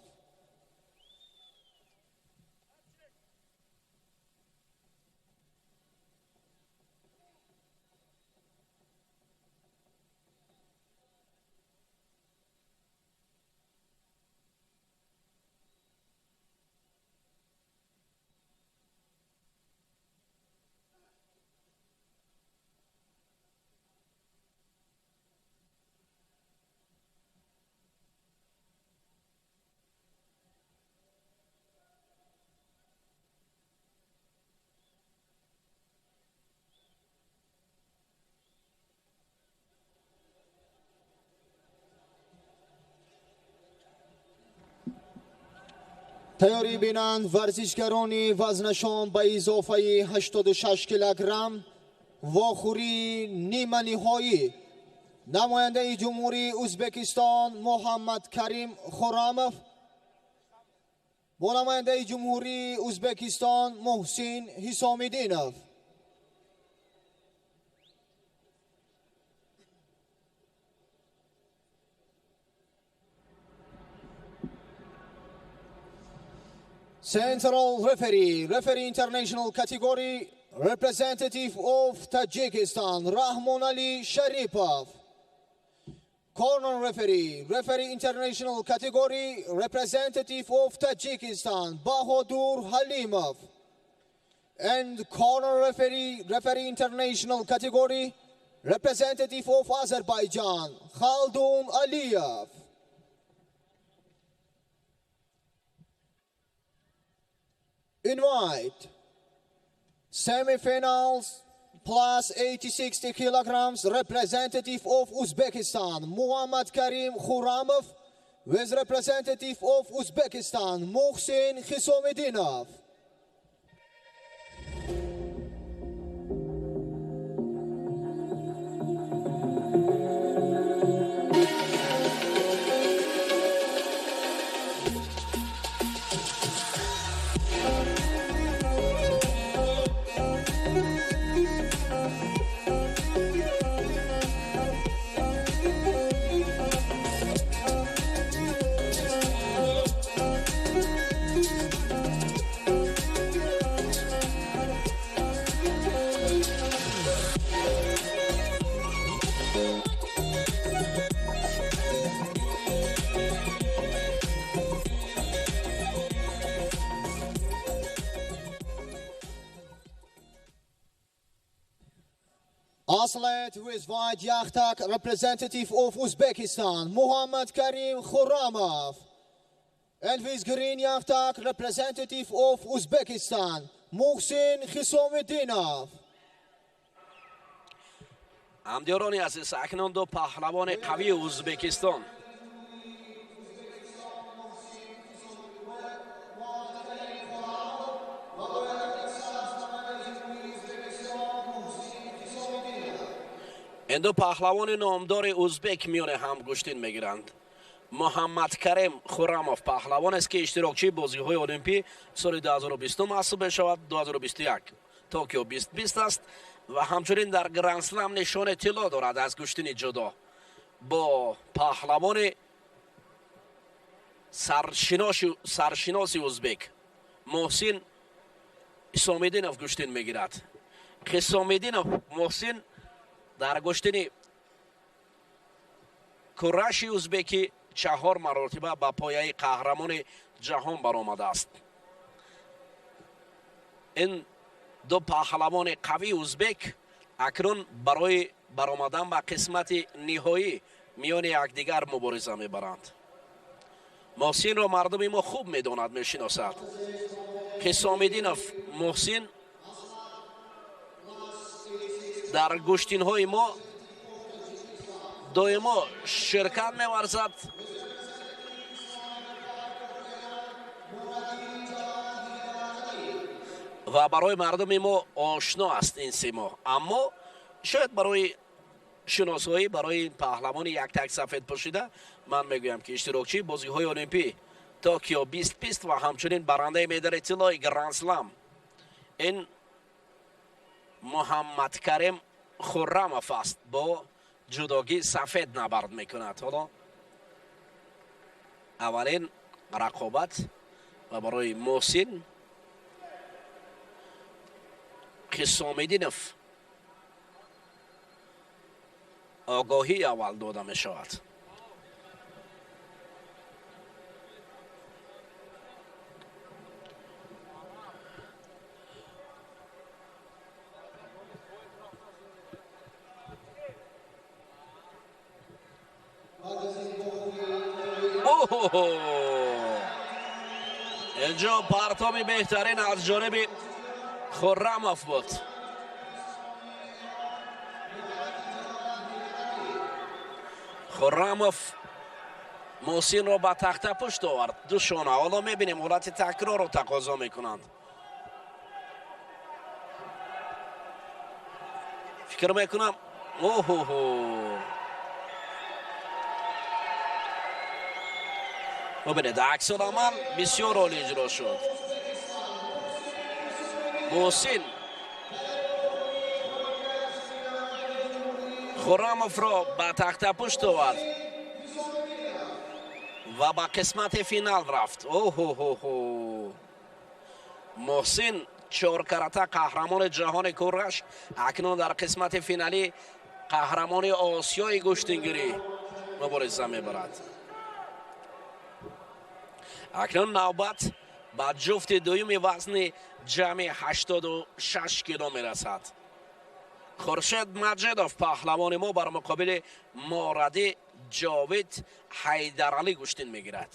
Тайёрӣ бинанд варзишгарони вазнашон ба изофаи 86 килограмм вохӯрии ниманиҳоӣ. Намояндаи Ҷумҳурии Узбекистон Муҳаммад Карим Хурамов бо намояндаи Ҷумҳурии Узбекистон Муҳсин Ҳисомиддинов. Central referee, referee international category, representative of Tajikistan, Rahmonali Sharipov. Corner referee, referee international category, representative of Tajikistan, Bahodur Halimov. And corner referee, referee international category, representative of Azerbaijan, Khaldun Aliyev. Invite semi-finals plus 86 kilograms, representative of Uzbekistan, Muhammad Karim Khurramov, with representative of Uzbekistan, Muhsin Khisomiddinov. Athlete with white yachtak, representative of Uzbekistan, Muhammad Karim Khurramov. And with green yachtak, representative of Uzbekistan, Muhsin Khisomiddinov. Ҳамдиёрони азиз, акнун ду паҳлавони қавии Узбекистон ин ду паҳлавони номдори узбек миёни ҳам гӯштин мегиранд. Муҳаммад Карим Хуррамов паҳлавонест, ки иштирокчии бозиҳои олимпӣ соли 2020 маҳсуб мешавад, 2021 Токио 2020 аст ва ҳамчунин дар Гранд-слам нишони тилло дорад аз гӯштини ҷудо. Бо паҳлавони саршиноси узбек Муҳсин Исомиддинов гӯштин мегирад. Хисомиддинов Муҳсин дар гӯштини кураши узбекӣ 4 маротиба ба пояи қаҳрамони ҷаҳон баромадааст. Ин ду паҳлавони қавии узбек акнун барои баромадан ба қисмати ниҳоӣ миёни якдигар мубориза мебаранд. Муҳсинро мардуми мо хуб медонад, мешиносад. Хисомиддинов Муҳсин дар гӯштинҳои мо доимо ширкат меварзад. Ва барои мардуми мо ошно аст ин симо. Аммо шояд барои шиносоӣ, барои паҳлавони яктак сафед пӯшида ман мегӯям, ки иштирокчии бозиҳои олимпӣ Токио 2020 ва ҳамчунин барандаи медали тиллои Гранд-слам ин Муҳаммад Карим Хуррамов аст. Бо ҷудогӣ сафед набард мекунад. Ҳоло аввалин рақобат ва барои Муҳсин Хисомиддинов огоҳӣ аввал дода мешавад. اینجا پرتابی بهترین از جانب خرمов بود. خرمов محسن را به تخته پشت آورد. دو شانه. حالا میبینیم حالت تکرار رو تقاضا میکنند. فکر میکنم اوه ببینید عکس العمل بسیار عالی اجرا شد. محسن خرمов را به تخته پشت آورد و به قسمت فینال رفت. اوه محسن چهارکرته قهرمان جهان کورش اکنون در قسمت فینالی قهرمان آسیای گوشتینگیری. мубориза мебарад. Акнун навбат ба ҷуфти дуюми вазни ҷамъи 86 кило мерасад. Хуршед Маҷидов, паҳлавони мо, бар муқобили Мурадӣ Ҷовид Ҳайдаралӣ гӯштин мегирад.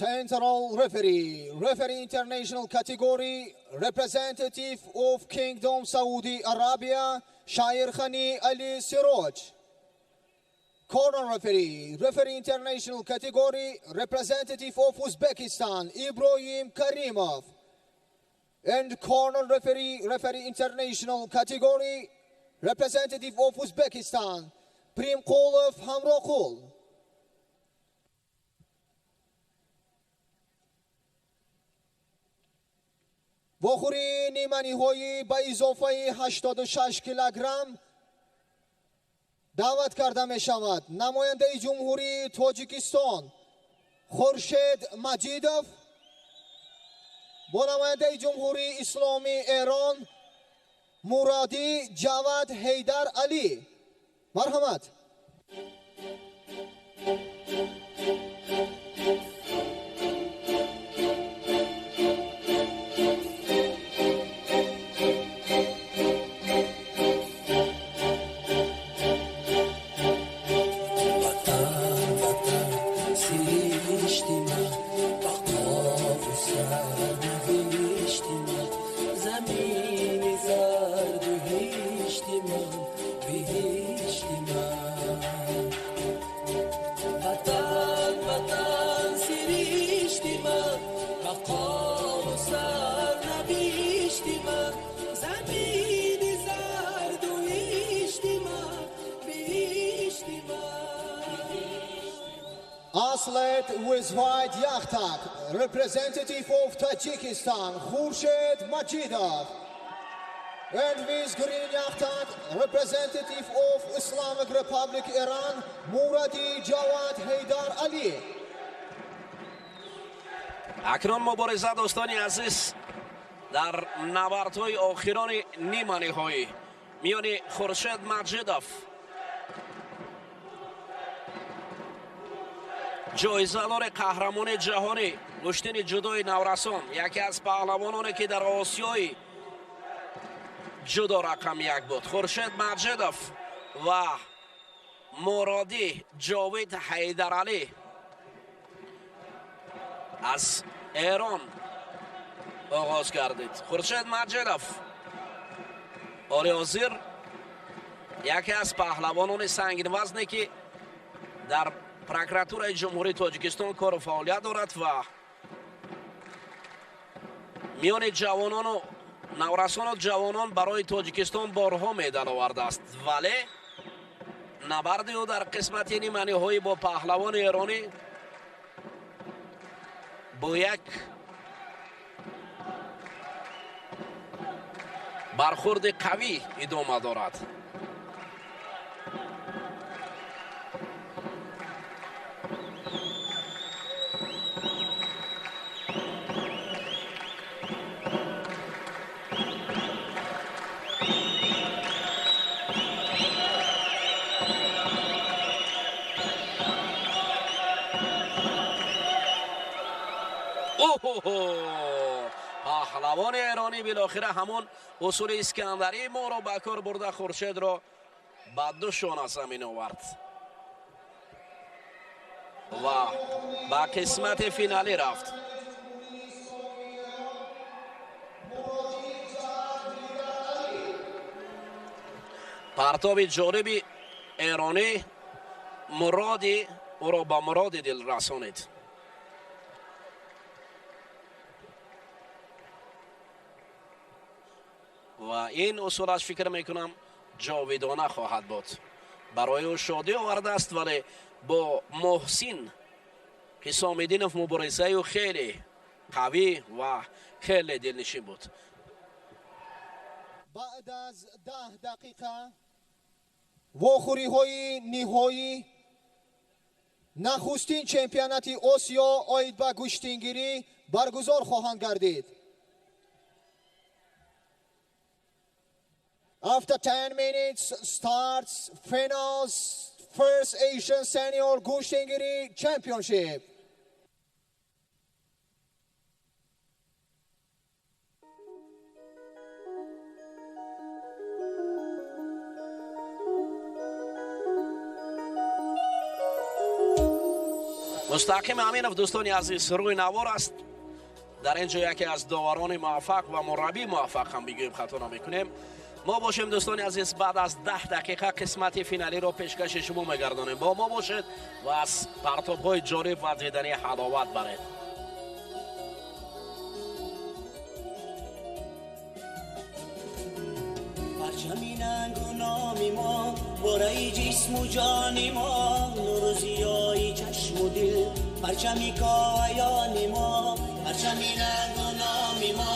Central referee, referee international category, representative of Kingdom Saudi Arabia, Shair Khani Ali Siroj. Corner referee, referee international category, representative of Uzbekistan, Ibrahim Karimov. And corner referee, referee international category, representative of Uzbekistan, Primqulov Hamroqul. Вохӯрии ниманиҳоӣ ба изофаи 86 килограмм даъват карда мешавад намояндаи Ҷумҳурии Тоҷикистон Хуршед Маҷидов бо намояндаи Ҷумҳурии Исломии Эрон Мурадӣ Ҷавад Ҳейдар Алӣ. Марҳамат. Athlete with white yakhtak, representative of Tajikistan, Khurshid Majidov. And with green yakhtak, representative of Islamic Republic Iran, Muradi Jawad Haydar Ali. Акнун мубориза, дӯстони азиз, дар набардҳои охирони ниманиҳоӣ миёни Хуршед Маҷидов, ҷоизадори қаҳрамони ҷаҳонӣ гӯштини ҷудои наврасон, яке аз паҳлавононе ки дар Осиёи ҷудо рақам як буд, Хуршед Маҷидов ва Муродӣ Ҷовид Ҳайдаралӣ аз Эрон оғоз гардид. Хуршед Маҷидов ҳоли ҳозир яке аз паҳлавонони сангинвазне ки дар прокуратураи Ҷумҳурии Тоҷикистон кору фаъолият дорад ва миёни ҷавонону наврасону ҷавонон барои Тоҷикистон борҳо медал овардааст, вале набарди ӯ дар қисмати ниманиҳоӣ бо паҳлавони эронӣ бо як бархурди қавӣ идома дорад. Паҳлавони эронӣ билохира ҳамон усули искандарии моро ба кор бурда, Хуршедро ба ду шона замин овард ва ба қисмати финалӣ рафт. Партоби ҷолиби эронӣ муроди ӯро ба муроди дил расонид. Ва ин усулаш, фикр мекунам, ҷовидона хоҳад буд. Барои ӯ шодӣ овардааст, вале бо Муҳсин Ҳисомиддинов муборизаи ӯ хеле қавӣ ва хеле дилнишин буд. Баъд аз 10 дақиқа вохӯриҳои ниҳоӣ нахустин чемпионати Осиё оид ба гӯштингирӣ баргузор хоҳанд гардид. After 10 minutes starts finals first Asian Senior Gustingiri Championship. Мустақим Аминов, дӯстони азиз, рӯи навор аст. Дар ин ҷо яке аз доварони муваффақ ва мураббии муваффақ ҳам бигӯем, хато намекунем. Мо бошем, дӯстони азиз, баъд аз 10 дақиқа қисмати финалиро пешкаши шумо мегардонем. Бо мо бошед ва аз партобҳои ҷолиб ва диданӣ ҳаловат баред. Парчами нангу номи мо, бораи ҷисму ҷони мо, нуру зиёи чашму дил, парчами коаёни мо, парчами нангу номи мо,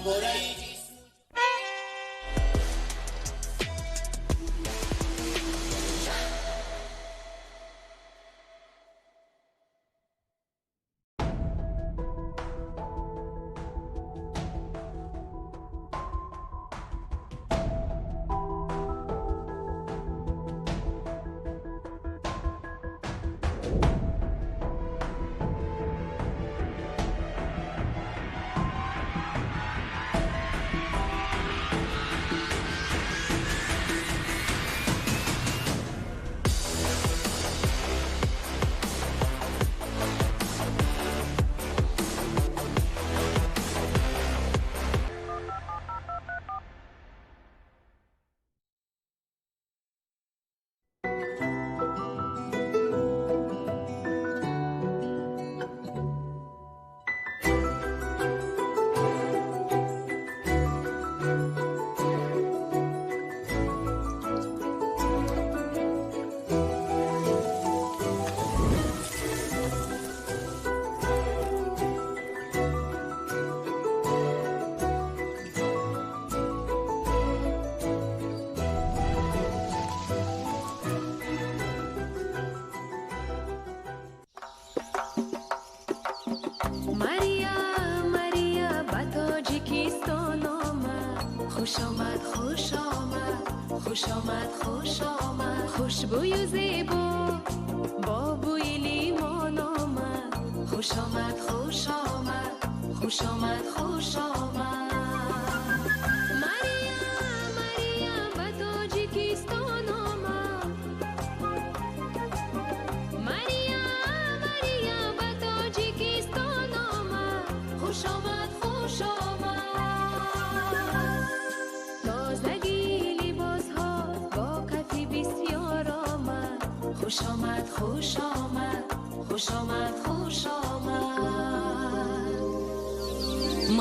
бораи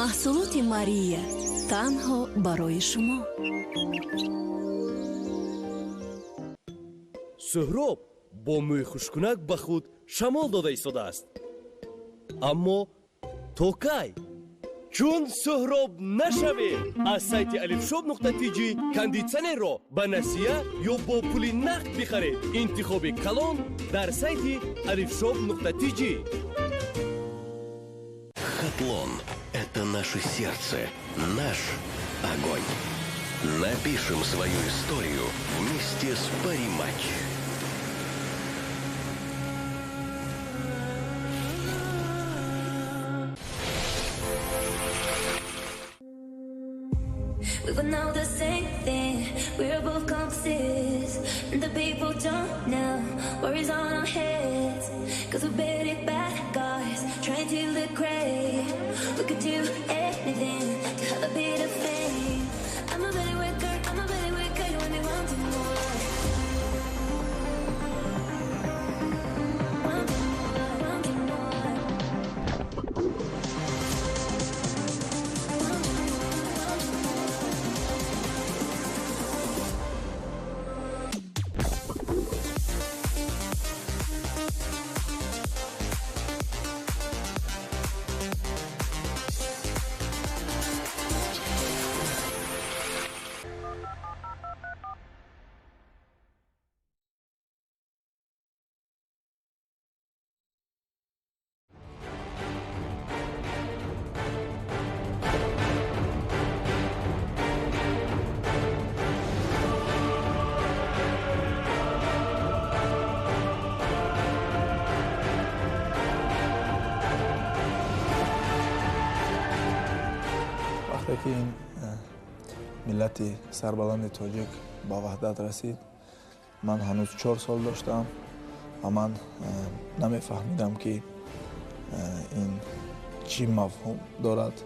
Маҳсулоти Мария танҳо барои шумо. Суҳроб бо мӯи хушкунак ба худ шамол дода истодааст. Аммо то кай? Чун Суҳроб нашавед, аз сайти alifshop.tj кондитсионерро ба насия ё бо пули нақд бихаред. Интихоби калон дар сайти alifshop.tj. Хатлон – это наше сердце, наш огонь. Напишем свою историю вместе с Париматч. We would know the same thing. We're both compasses, and the people don't know worries on our heads. 'Cause we're pretty bad guys trying to look great. We could do anything to have a bit of fame. I'm a belly worker, I'm a belly worker. You want me wanting more, wanting more, wanting more. Ки ин миллати сарбаланди тоҷик ба ваҳдат расид, ман ҳанӯз 4 сол доштам ва ман намефаҳмидам, ки ин чӣ мафҳум дорад,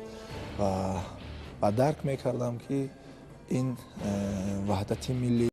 ва дарк мекардам, ки ин ваҳдати миллӣ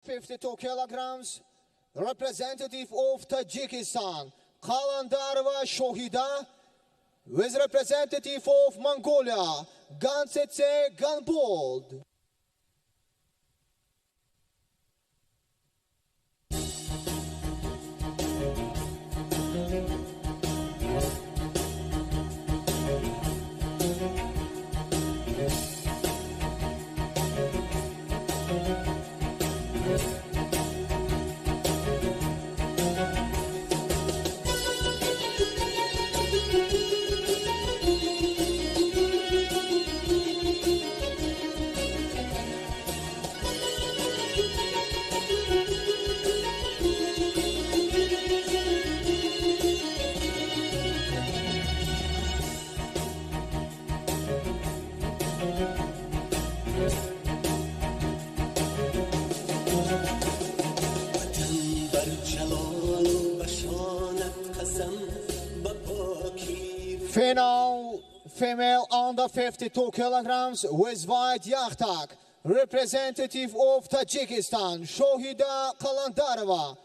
52 kilograms, representative of Tajikistan, Kalandarova Shohida, with representative of Mongolia, Gantsetse Ganbold. Final female under 52 kilograms with white yakhtak, representative of Tajikistan, Shohida Kalandarova.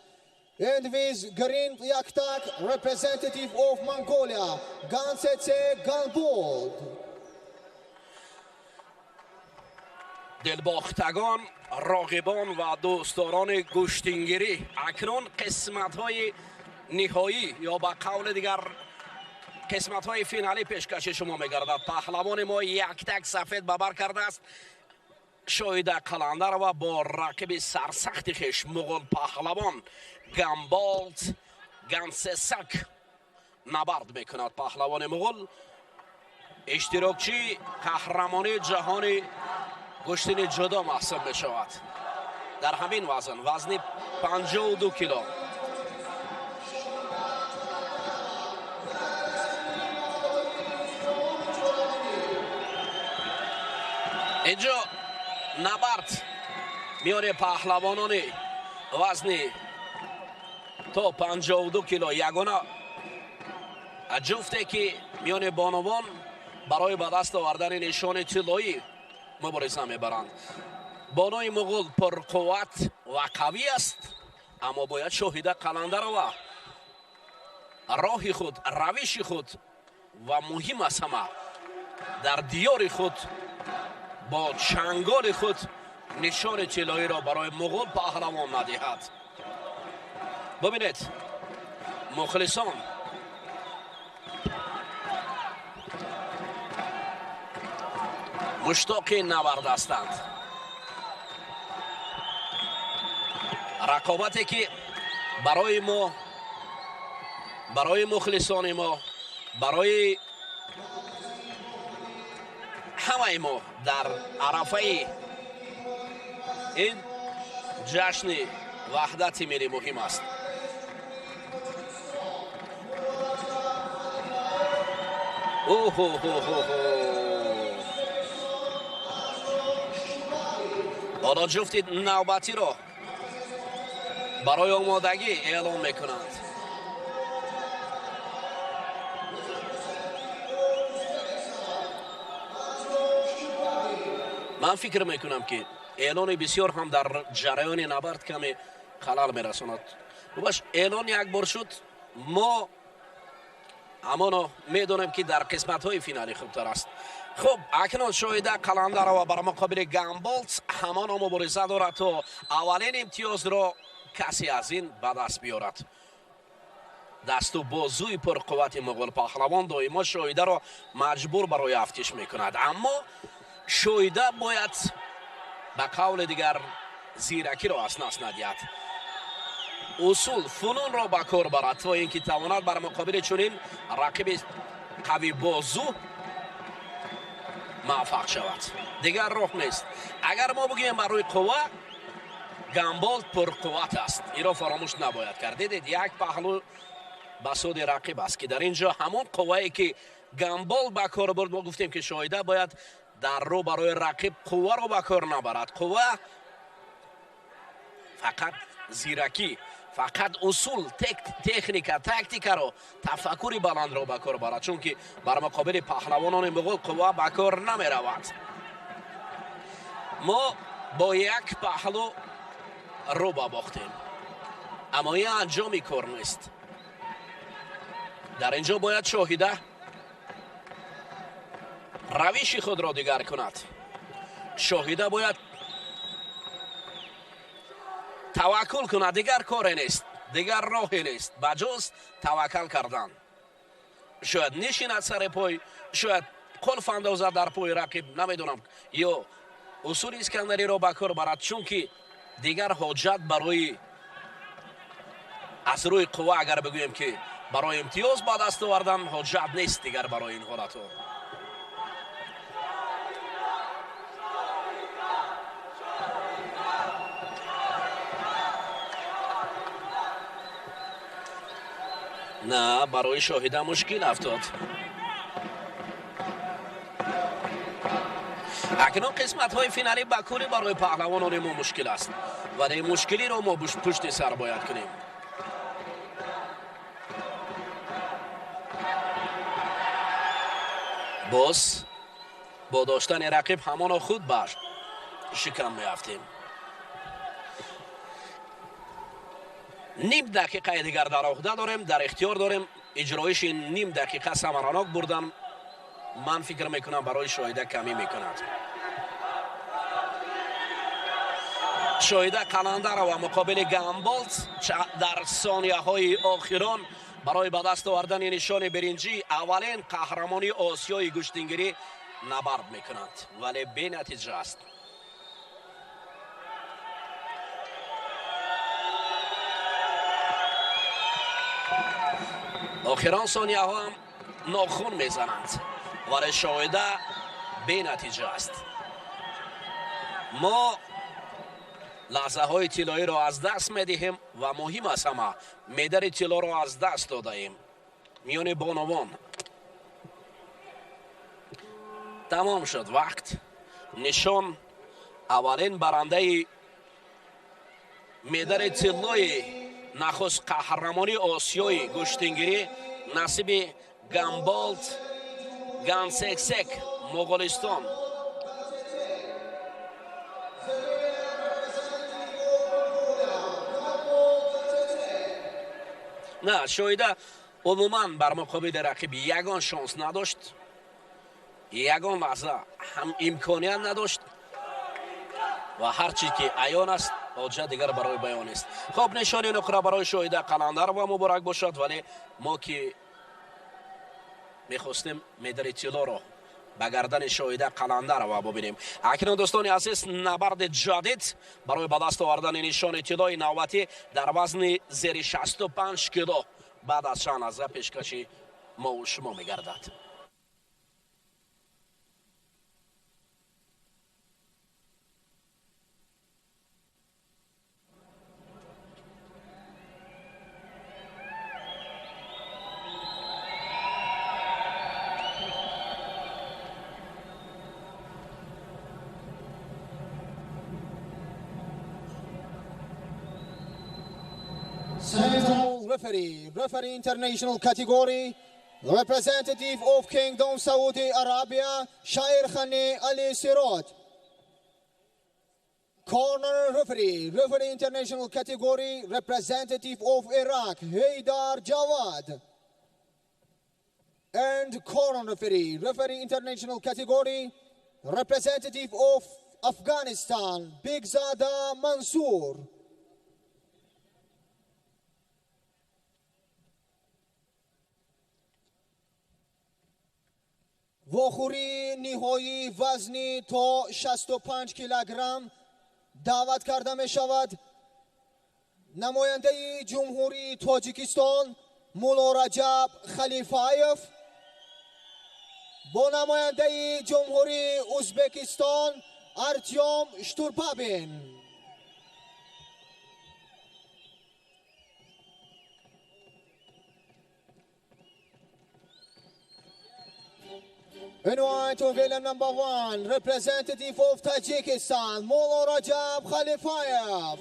And with green yakhtak, representative of Mongolia, Gansetse Ganbold. Дилбохтагон, роғибон ва дӯстдорони гӯштингирӣ, акнун қисматҳои ниҳоӣ ё ба қавли дигар қисматҳои финалӣ пешкаши шумо мегардад. Паҳлавони мо яктак сафед ба бар кардааст. Шоҳида Қаландарова бо рақиби сарсахти хеш муғул паҳлавон Гамболт Гансесак набард мекунад. Паҳлавони муғул иштирокчии қаҳрамонии ҷаҳони гӯштини ҷудо маҳсуб мешавад дар ҳамин вазн, вазни 52 кило. Инҷо набард миёни паҳлавонони вазни то 52 кило, ягона ҷуфте ки миёни бонувон барои ба даст овардани нишони тиллоӣ мубориза мебаранд. Бонуи муғул пурқувват ва қавӣ аст, аммо бояд Шоҳида Қаландарова роҳи худ, равиши худ ва муҳим аз ҳама дар диёри худ бо чанголи худ нишони тиллоиро барои муғул паҳлавон надиҳад. Бубинед, мухлисон муштоқи набард ҳастанд. Рақобате ки барои мо, барои мухлисони мо, барои ҳамаи мо дар арафаи ин ҷашни ваҳдати миллӣ муҳим аст. Оҳо-ҳо-ҳо-ҳо! Ҳоло ҷуфти навбатиро барои омодагӣ эълон мекунанд. Ман фикр мекунам, ки эълони бисёр ҳам дар ҷараёни набард каме халал мерасонад. Баш эълон як бор шуд, мо ҳамоно медонем, ки дар қисматҳои финалӣ хубтар аст. Хуб, акнун Шоҳида Қаландарова бар муқобили Гамболт ҳамоно мубориза дорад, то аввалин имтиёзро касе аз ин ба даст биёрад. Дасту бозуи пурқуввати муғул паҳлавон доимо Шоҳидаро маҷбур барои афтиш мекунад, аммо Шоҳида бояд ба қавли дигар зиракиро аз даст надиҳад, усул фунунро ба кор барад, то ин ки тавонад бар муқобили чунин рақиби қавибозу муваффақ шавад. Дигар роҳ нест. Агар мо бигӯем бар рӯи қувва, Гамболт пурқувват аст, инро фаромӯш набояд кард. Дидед, як паҳлӯ ба суди рақиб аст, ки дар ин ҷо ҳамон қуввае ки Гамболт ба кор бурд, мо гуфтем, ки Шоҳида бояд дар рӯ барои рақиб қувваро ба кор набарад. Қувва фақат зиракӣ, фақат усул, техника, тактикаро, тафаккури баландро ба кор барад, чунки бар муқобили паҳлавонони муғул қувва ба кор намеравад. Мо бо як паҳлӯ рӯ ба бохтем, аммо ин анҷоми кор нест. Дар ин ҷо бояд Шоҳида равиши худро дигар кунад. Шоҳида бояд таваккул кунад, дигар коре нест, дигар роҳе нест ба ҷуз таваккал кардан. Шояд нишинад сари пой, шояд қулф андозад дар пои рақиб, намедонам, ё усули Искандариро ба кор барад, чунки дигар ҳоҷат барои аз рӯи қувва агар бигӯем, ки барои имтиёз ба даст овардан ҳоҷат нест дигар барои ин ҳолатҳо. На, барои Шоҳида мушкил афтод. Акнун қисматҳои финалӣ ба куллӣ барои паҳлавонони мо мушкил аст, вале мушкилиро мо пушти сар бояд кунем. Боз бо доштани рақиб ҳамоно худ бар шикам меафтем. Ним дақиқаи дигар дар оҳда дорем, дар ихтиёр дорем. Иҷроиши ним дақиқа самаранок бурдан, ман фикр мекунам, барои Шоҳида камӣ мекунад. Шоҳида Қаландарова муқобили Гамболт дар сонияҳои охирон барои ба даст овардани нишони биринҷӣ, аввалин қаҳрамони Осиёи гӯштингирӣ набард мекунанд, вале бенатиҷа аст. Охирон сонияҳо ҳам нохун мезананд, вале Шоҳида бенатиҷа аст. Мо лаҳзаҳои тиллоиро аз даст медиҳем ва муҳим аз ҳама, медали тиллоро аз даст додаем миёни бонувон. Тамом шуд вақт. Нишон аввалин барандаи медали тиллои нахуст қаҳрамони Осиёи гӯштингирӣ насиби Гамболт Гансексек, Моғолистон. На, Шоҳида умуман бар муқобили рақиб ягон шонс надошт, ягон лаҳза ҳам имконият надошт ва ҳар чи ки аён аст, ҳоҷат дигар барои баён нест. Хоб, нишони нуқра барои Шоҳида Қаландарова муборак бошад, вале мо ки мехостем медали тиллоро ба гардани Шоҳида Қаландарова бубинем. Акнун, дӯстони азиз, набарди ҷадид барои ба даст овардани нишони тиллои навбатӣ дар вазни зери 65 кило баъд аз чанд лаҳза пешкаши мову шумо мегардад. Central referee, referee international category, representative of Kingdom Saudi Arabia, Shair Khani Ali Sirot. Corner referee, referee international category, representative of Iraq, Haydar Jawad. And corner referee, referee international category, representative of Afghanistan, Bigzada Mansour. Вохӯрии ниҳоии вазни то 65 килограмм даъват карда мешавад намояндаи Ҷумҳурии Тоҷикистон Мулло Раҷаб Халифаев бо намояндаи Ҷумҳурии Ӯзбекистон Артём Штурпабин. In white villain number 1, representative of Tajikistan, Mullo Rajab Khalifayev.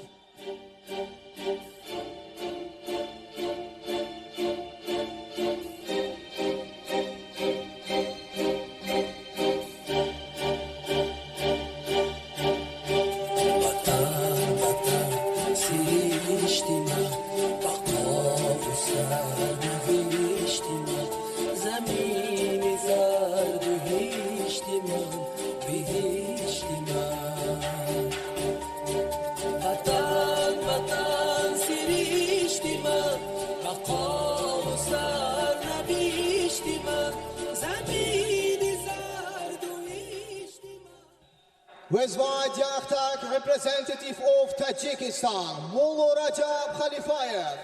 With white Yakhtak, representative of Tajikistan, Mullo Rajab Khalifayev.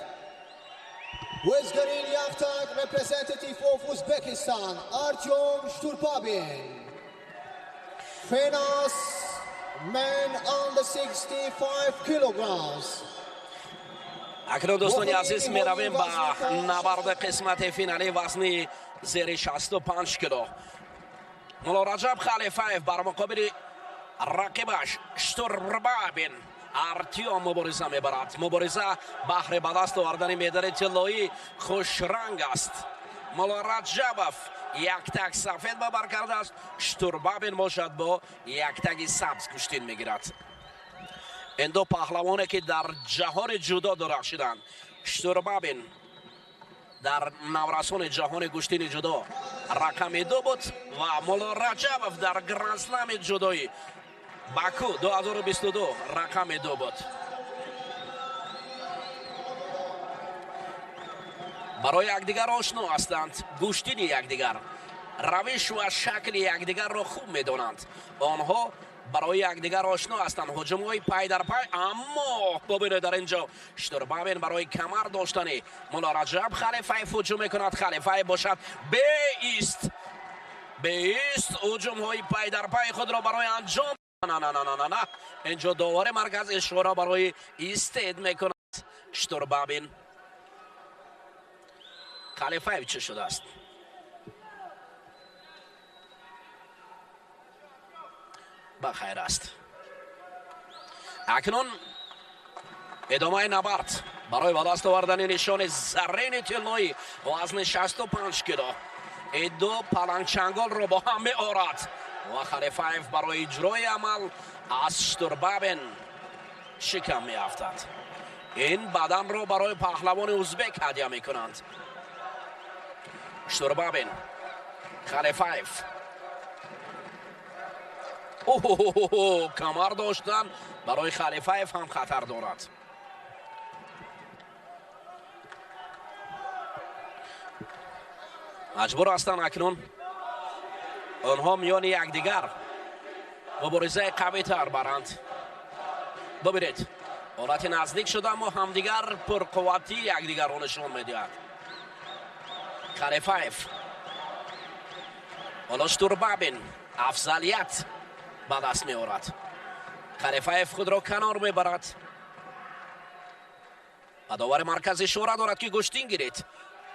With green Yakhtak, representative of Uzbekistan, Artyom Shturpabin. Finals, men under 65 kilograms. Акнун, дӯстони азиз, меравем ба набарди қисмати финали вазни зери 65 кило. Мулло Раҷаб Халифаев бар муқобили рақибаш Штурбабин Артём мубориза мебарад. Мубориза баҳри ба даст овардани медали тиллоӣ хушранг аст. Мулло Раҷабов як таг сафед ба бар кардааст, Штурбабин бошад бо як таги сабз гӯштин мегирад. Ин ду паҳлавоне ки дар ҷаҳони ҷудо дурахшиданд. Штурбабин дар наврасони ҷаҳони гӯштини ҷудо рақами 2 буд ва Мулло Раҷабов дар грандслами ҷудои Баку 2022 рақами 2 буд. Барои якдигар ошно ҳастанд, гӯштини якдигар, равиш ва шакли якдигарро хуб медонанд. Онҳо барои якдигар ошно ҳастанд, ҳуҷумҳои пай дар пай. Аммо бубинед, дар ин ҷо Штурбабин барои камар доштани Мулло Раҷаб Халифаев ҳуҷум мекунад. Халифаев бошад беист, беист ҳуҷумҳои пай дар пай худро барои анҷом. На на на на на, инҷо довари марказ ишора барои истед мекунад. Штурбабин, Халифаев чӣ шудааст? Ба хайр аст. Акнун идомаи набард барои ба даст овардани нишони заррини тиллоӣ вазни 65 кило. Ин ду палангчанголро бо ҳам меорад ва Халифаев барои иҷрои амал аз Штурбабин шикам меафтад. Ин баданро барои паҳлавони узбек ҳадя мекунанд. Штурбабин, Халифаев, оҳ, камар доштан барои Халифаев ҳам хатар дорад. Маҷбур ҳастанд акнун онҳо миёни якдигар муборизаи қавитар баранд. Бубинед, ҳолати наздик шуда, аммо ҳамдигар пурқувватии якдигарро нишон медиҳад. Халифаев, ҳоло Штурбабин афзалият ба даст меорад. Халифаев худро канор мебарад ва довари марказ ишора дорад ки гӯштин гиред.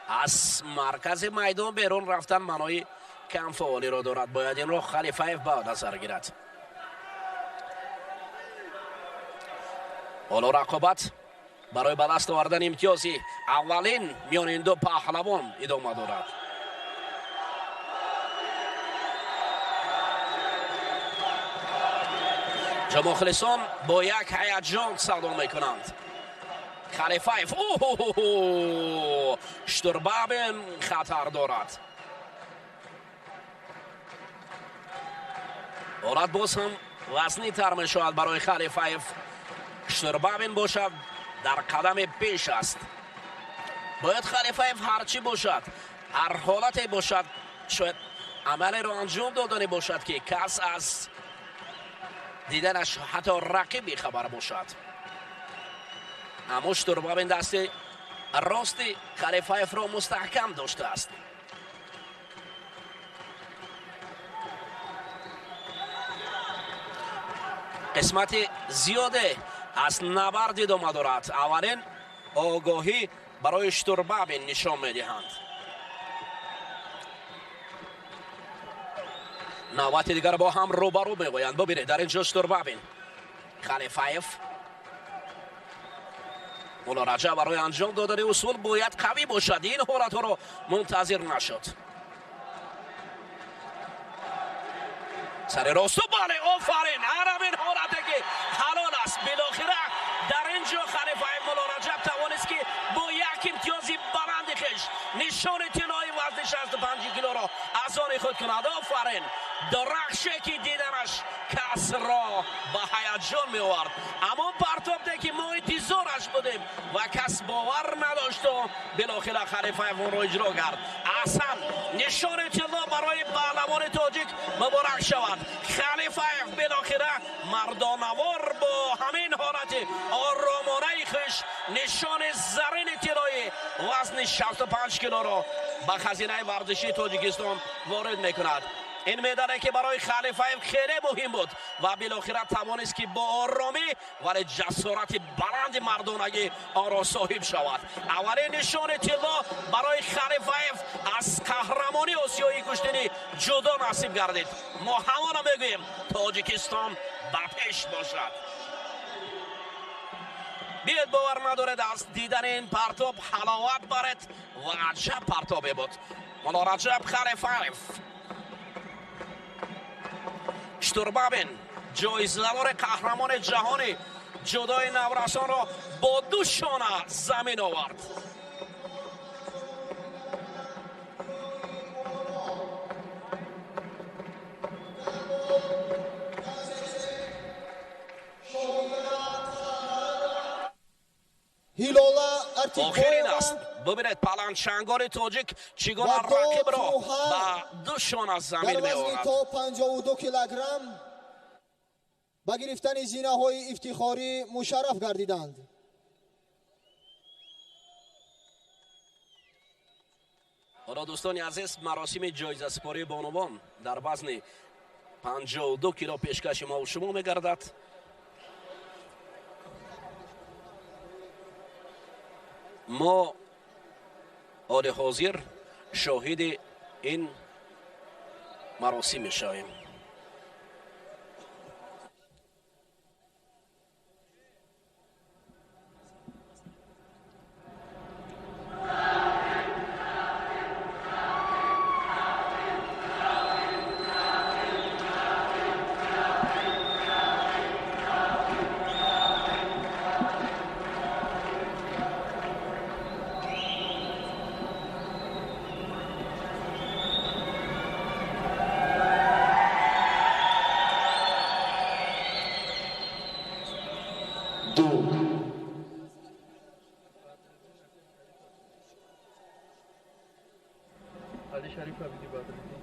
Аз маркази майдон берун рафтан маънои камфаъолиро дорад. Бояд инро Халифаев ба назар гирад. Ҳоло рақобат барои ба даст овардани имтиёзи аввалин миёни ин ду паҳлавон идома дорад. Ҷамохлисон бо як ҳаяҷон садо мекунанд. Халифаев, оҳ, Штурбабин хатар дорад. Ҳолат боз ҳам вазнитар мешавад барои Халифаев. Штурбабин бошад дар қадами пеш аст. Бояд Халифаев ҳарчӣ бошад, ҳар ҳолате бошад, шояд амалеро анҷом додане бошад, ки кас аз диданаш ҳатто рақиб бехабар бошад. Аммо Штурбабин дасти рости Халифаевро мустаҳкам доштааст. Қисмати зиёде аз набард идома дорад. Аввалин огоҳӣ барои Штурбабин нишон медиҳанд. Навбати дигар бо ҳам рӯбарӯ мегӯянд. Бубинед, дар ин ҷо Штурбабин, Халифаев. Мулло Раҷаб барои анҷом додани усул бояд қавӣ бошад. Ин ҳолатҳоро мунтазир нашуд. Сари росту, бале, офарин! Ҳарамин ҳолате ки ҳалол аст. Билохира дар ин ҷо Халифаев Мулло Раҷаб тавонист ки бо як имтиёзи баланди хеш нишони тиллои вазни 65 килоро аз они худ кунад. Офарин! Дурахше ки диданаш касро ба ҳаяҷон меовард. Аммо партобде ки мо интизораш будем ва кас бовар надошту билохира Халифаев онро иҷро кард. Аҳсан! Нишони тилло барои паҳлавони тоҷик муборак шавад. Халифаев билохира мардонавор бо ҳамин ҳолати оромонаи хеш нишони зарини тиллои вазни 65 килоро ба хазинаи варзишии Тоҷикистон ворид мекунад. Ин медале ки барои Халифаев хеле муҳим буд ва билохира тавонист ки бо оромӣ вале ҷасорати баланди мардонагӣ онро соҳиб шавад. Аввалин нишони тилло барои Халифаев аз қаҳрамонии осиёии гӯштинӣ ҷудо насиб гардид. Мо ҳамона мегӯем, Тоҷикистон ба пеш бошад. Биёед, бовар надоред, аз дидани ин партоб ҳаловат баред ва аҷаб партобе буд. Мулло Раҷаб Халифаев, Штурбабин, ҷоизадори қаҳрамони ҷаҳони ҷудои наврасонро бо ду шона замин овард. Ҳилола Охирин Артикбоева аст. Бубинед, паландшангори тоҷик чӣ гуна ва дод рақибро Муҳар ба ду шона дар замин вазни меорад. то 52 килограмм ба гирифтани зинаҳои ифтихорӣ мушарраф гардиданд. Ҳоло, дӯстони азиз, маросими ҷоизасупории бонувон дар вазни 52 кило пешкаши мову шумо мегардад. Мо ҳоли ҳозир шоҳиди ин маросим мешавем. Ali Sharif Abidi Badruddin.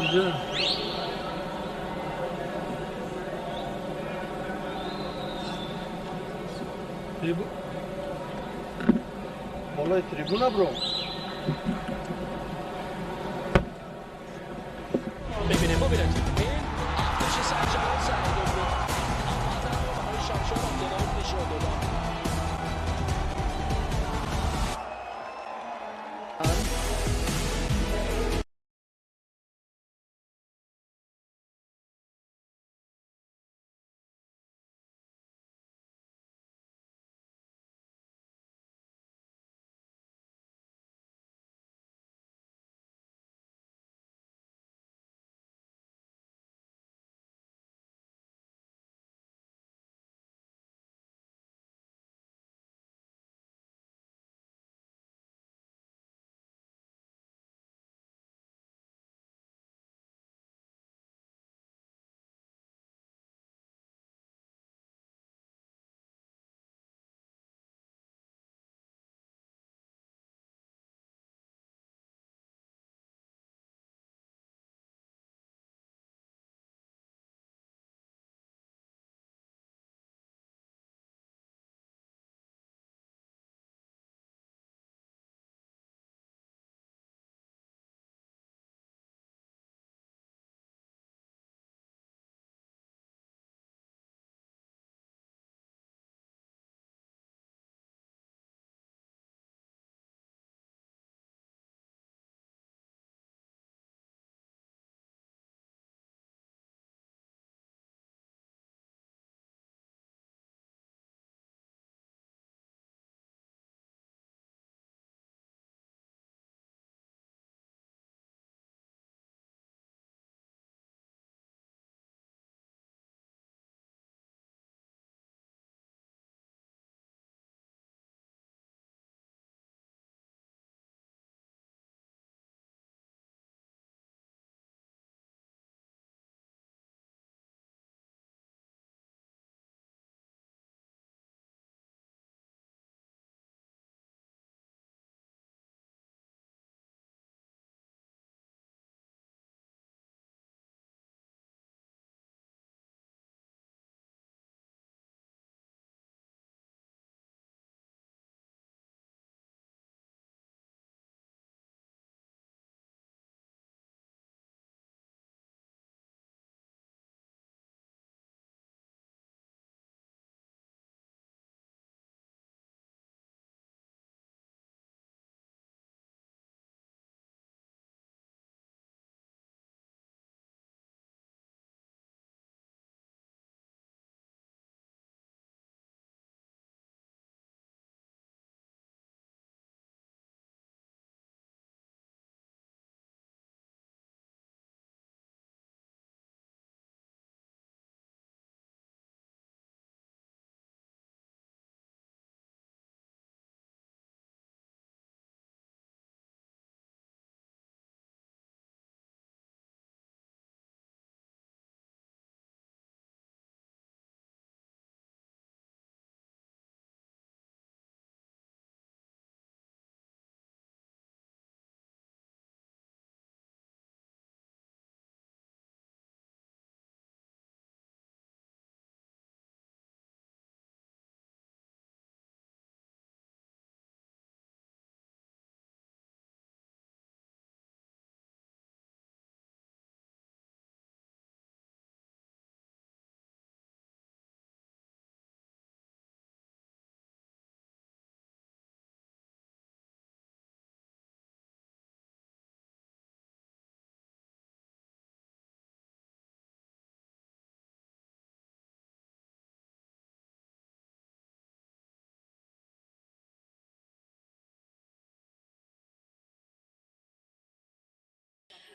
Инҷа болои трибуна бро. Бибинем, бубинед, ин артиши сарҷаҳон саидов буд. Ватанро барои Шамшод Абдуллоев нишон доданд.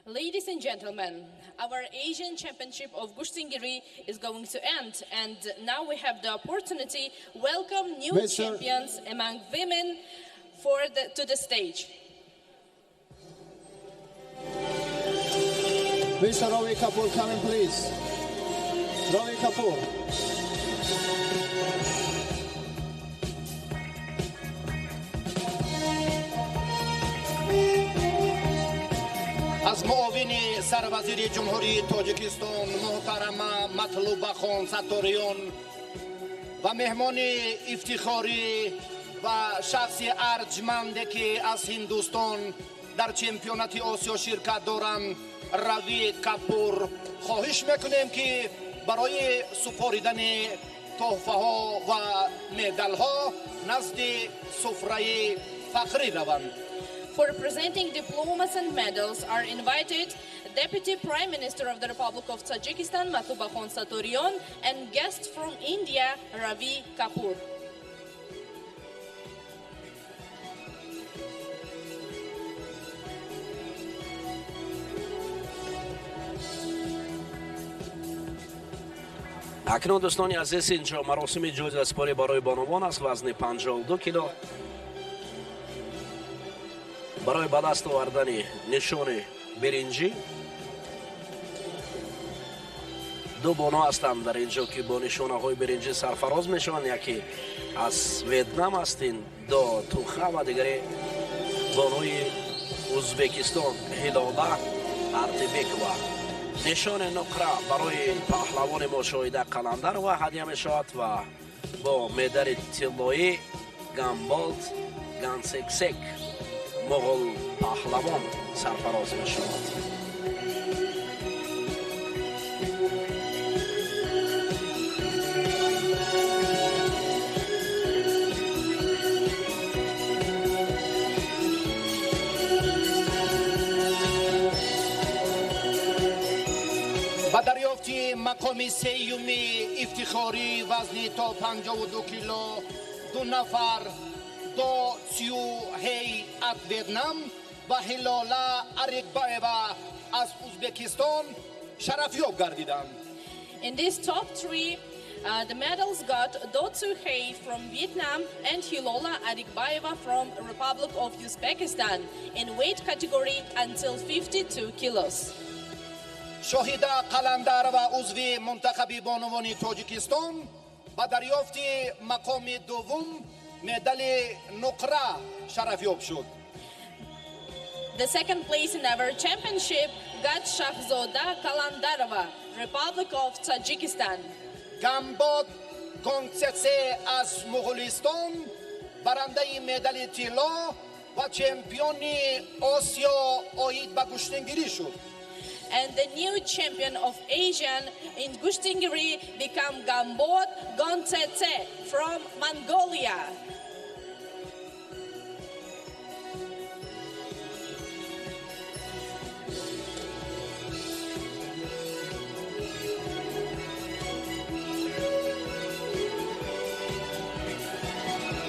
Ladies and gentlemen, our Asian Championship of Gushtingiri is going to end, and now we have the opportunity to welcome new champions among women to the stage. Mr. Ravi Kapoor, come in, please. Ravi Kapoor. Аз муовини сарвазири Ҷумҳурии Тоҷикистон муҳтарама Матлубахон Сатториён ва меҳмони ифтихорӣ ва шахси арҷманде, ки аз Ҳиндустон дар чемпионати Осиё ширкат доранд, Рави Капур, хоҳиш мекунем, ки барои супоридани тӯҳфаҳо ва медалҳо назди суфраи фахрӣ раванд. For presenting diplomas and medals are invited Deputy Prime Minister of the Republic of Tajikistan Matlubakhon Sattoriyon and guest from India Ravi Kapoor. Акнун, дӯстони азиз, инҷо маросими ҷоизаспорӣ барои бонувон аст, вазни 52 кило, барои ба даст овардани нишони биринҷӣ. Ду бону ҳастанд дар инҷо, ки бо нишонаҳои биринҷӣ сарфароз мешаванд. Яке аз Ветнам аст, ин До Туха, ва дигаре бонуи Узбекистон Ҳилола Артибекова. Нишони нуқра барои паҳлавони мо Шоҳида Қаландарова ҳадя мешавад ва бо медали тиллоӣ Гамболд Гансексек, муғул паҳлавон, сарфароз мешавад. Ба дарёфти мақоми сеюми ифтихорӣ вазни то 52 кило ду нафар, До Цю Хей аз Ветнам ва Ҳилола Арикбаева аз Узбекистон, шарафёб гардиданд. In this top three, the medals got Do Tzu Hei from Vietnam and Hilola Arikbaeva from Republic of Uzbekistan in weight category until 52 kilos. Шоҳида Қаландарова, узви мунтахаби бонувони Тоҷикистон, ба дарёфти мақоми дуввум медали нуқра шарафёб шуд. The second place in our championship got Shahzoda Kalandarova, Republic of Tajikistan. Гамбод Гонцеце аз Муғулистон барандаи медали тилло ва чемпиони Осиё оид ба гӯштингирӣ шуд. And the new champion of Asian in Gushtingiri become Gambot Gontsetse from Mongolia.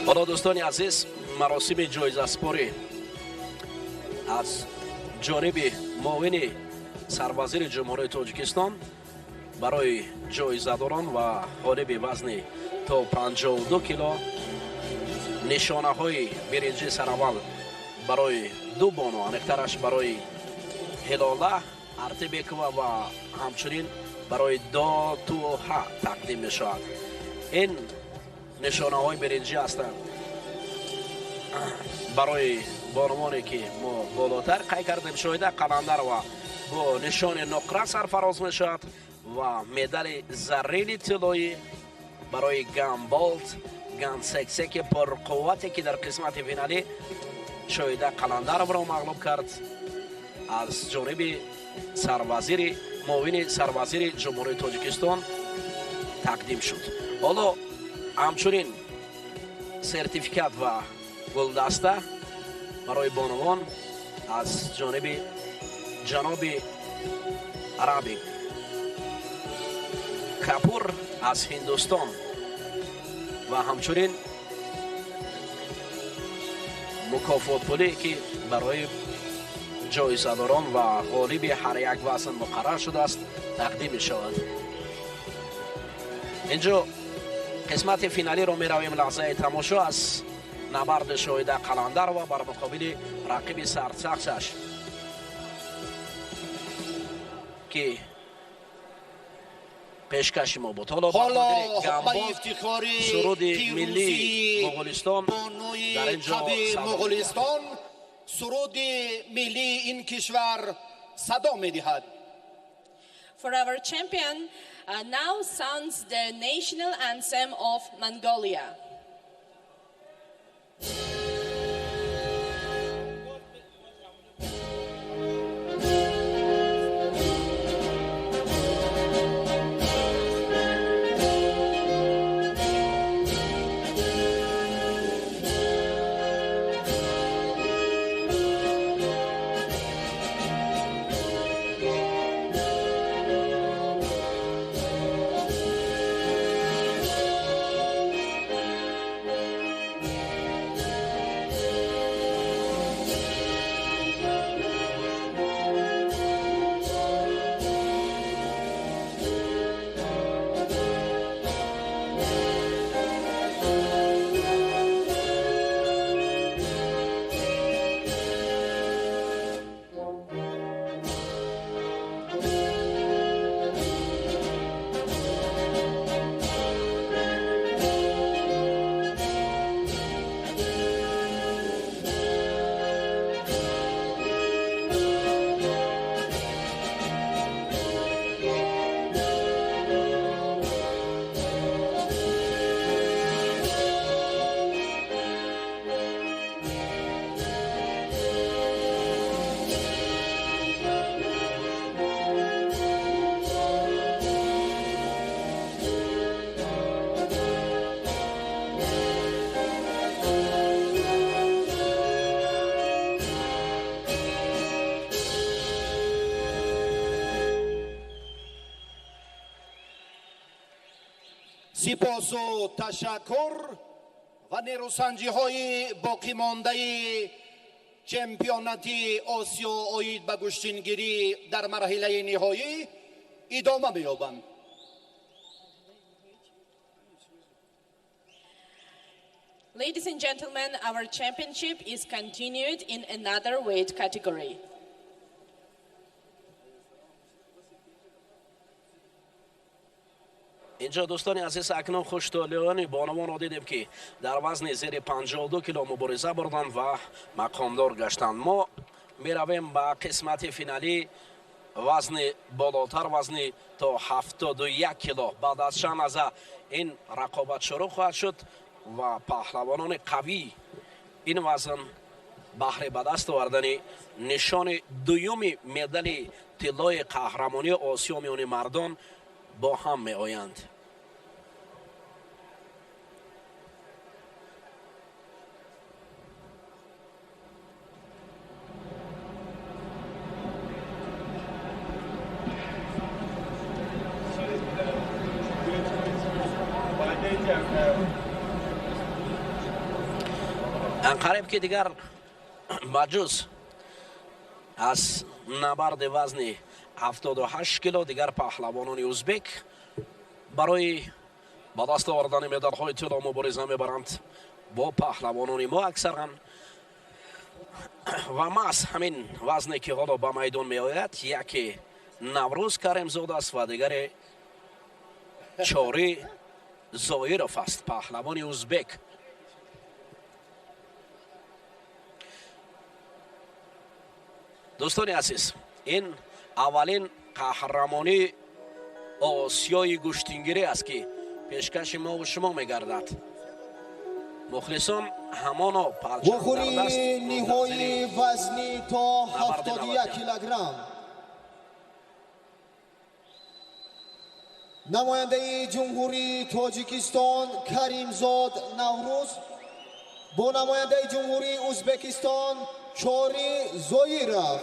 Ҳоло, дӯстони азиз, маросими ҷоизаспорӣ аз ҷониби муовини сарвазири Ҷумҳурии Тоҷикистон барои ҷоизадорон ва ғолиби вазни то 52 кило нишонаҳои биринҷӣ сараввал барои ду бону, аниқтараш барои Ҳилола Артибекова ва ҳамчунин барои Дотуҳа тақдим мешавад. Ин нишонаҳои биринҷӣ ҳастанд барои бонувоне, ки мо болотар қайд кардем. Шоҳида Қаландарова бо нишони нуқра сарфароз мешавад ва медали заррини тиллоӣ барои Гамболд Гансексеки пурқуввате, ки дар қисмати финалӣ Шоҳида Қаландаровро мағлуб кард, аз ҷониби сарвазири муовини сарвазири Ҷумҳурии Тоҷикистон тақдим шуд. Ҳоло ҳамчунин сертификат ва гулдаста барои бонувон аз ҷониби ҷаноби Раби Капур аз Ҳиндустон ва ҳамчунин мукофотпулӣ, ки барои ҷоизадорон ва ғолиби ҳар як вазн муқаррар шудааст, тақдим мешавад. Инҷо қисмати финалиро меравем. Лаҳзаи тамошо аз набарди Шоҳида Қаландарова бар муқобили рақиби сарсахташ, ки пешкаши мо буд. Ҳоло суруди миллии Моғулистон дар ин ҷо Моғулистон, суруди миллии ин кишвар садо медиҳад. For our champion, now sounds the national anthem of Mongolia. Сипосу ташаккур ва нерӯсанҷиҳои боқимондаи чемпионати Осиё оид ба гӯштингирӣ дар марҳилаи ниҳоӣ идома меёбанд. Ladies and gentlemen, our championship is continued in another weight category. Инҷо, дӯстони азиз, акнун хуштолиёни бонувонро дидем, ки дар вазни зери 52 кило мубориза бурданд ва мақомдор гаштанд. Мо меравем ба қисмати финалӣ, вазни болотар, вазни то 71 кило. Баъд аз чанд лаҳза ин рақобат шурӯъ хоҳад шуд ва паҳлавонони қавӣ ин вазн баҳри ба даст овардани нишони дуюми медали тиллои қаҳрамонии Осиё миёни мардон бо ҳам меоянд. Анқариб ки дигар ба ҷуз аз набарди вазни 78 кило дигар паҳлавонони узбек барои ба даст овардани медалҳои тилло мубориза мебаранд бо паҳлавонони мо аксаран. Ва маҳз ҳамин вазне, ки ҳоло ба майдон меояд, яке Наврӯз Каримзод аст ва дигаре Чорӣ Зоиров аст, паҳлавони узбек. Дӯстони азиз, ин аввалин қаҳрамонии Осиёи гӯштингирӣ аст, ки пешкаши мову шумо мегардад. Мухлисон ҳамоно вохӯрии ниҳоии вазни то 71 килограмм. Намояндаи Ҷумҳурии Тоҷикистон Каримзод Наврӯз бо намояндаи Ҷумҳурии Ӯзбекистон Чори Зоиров.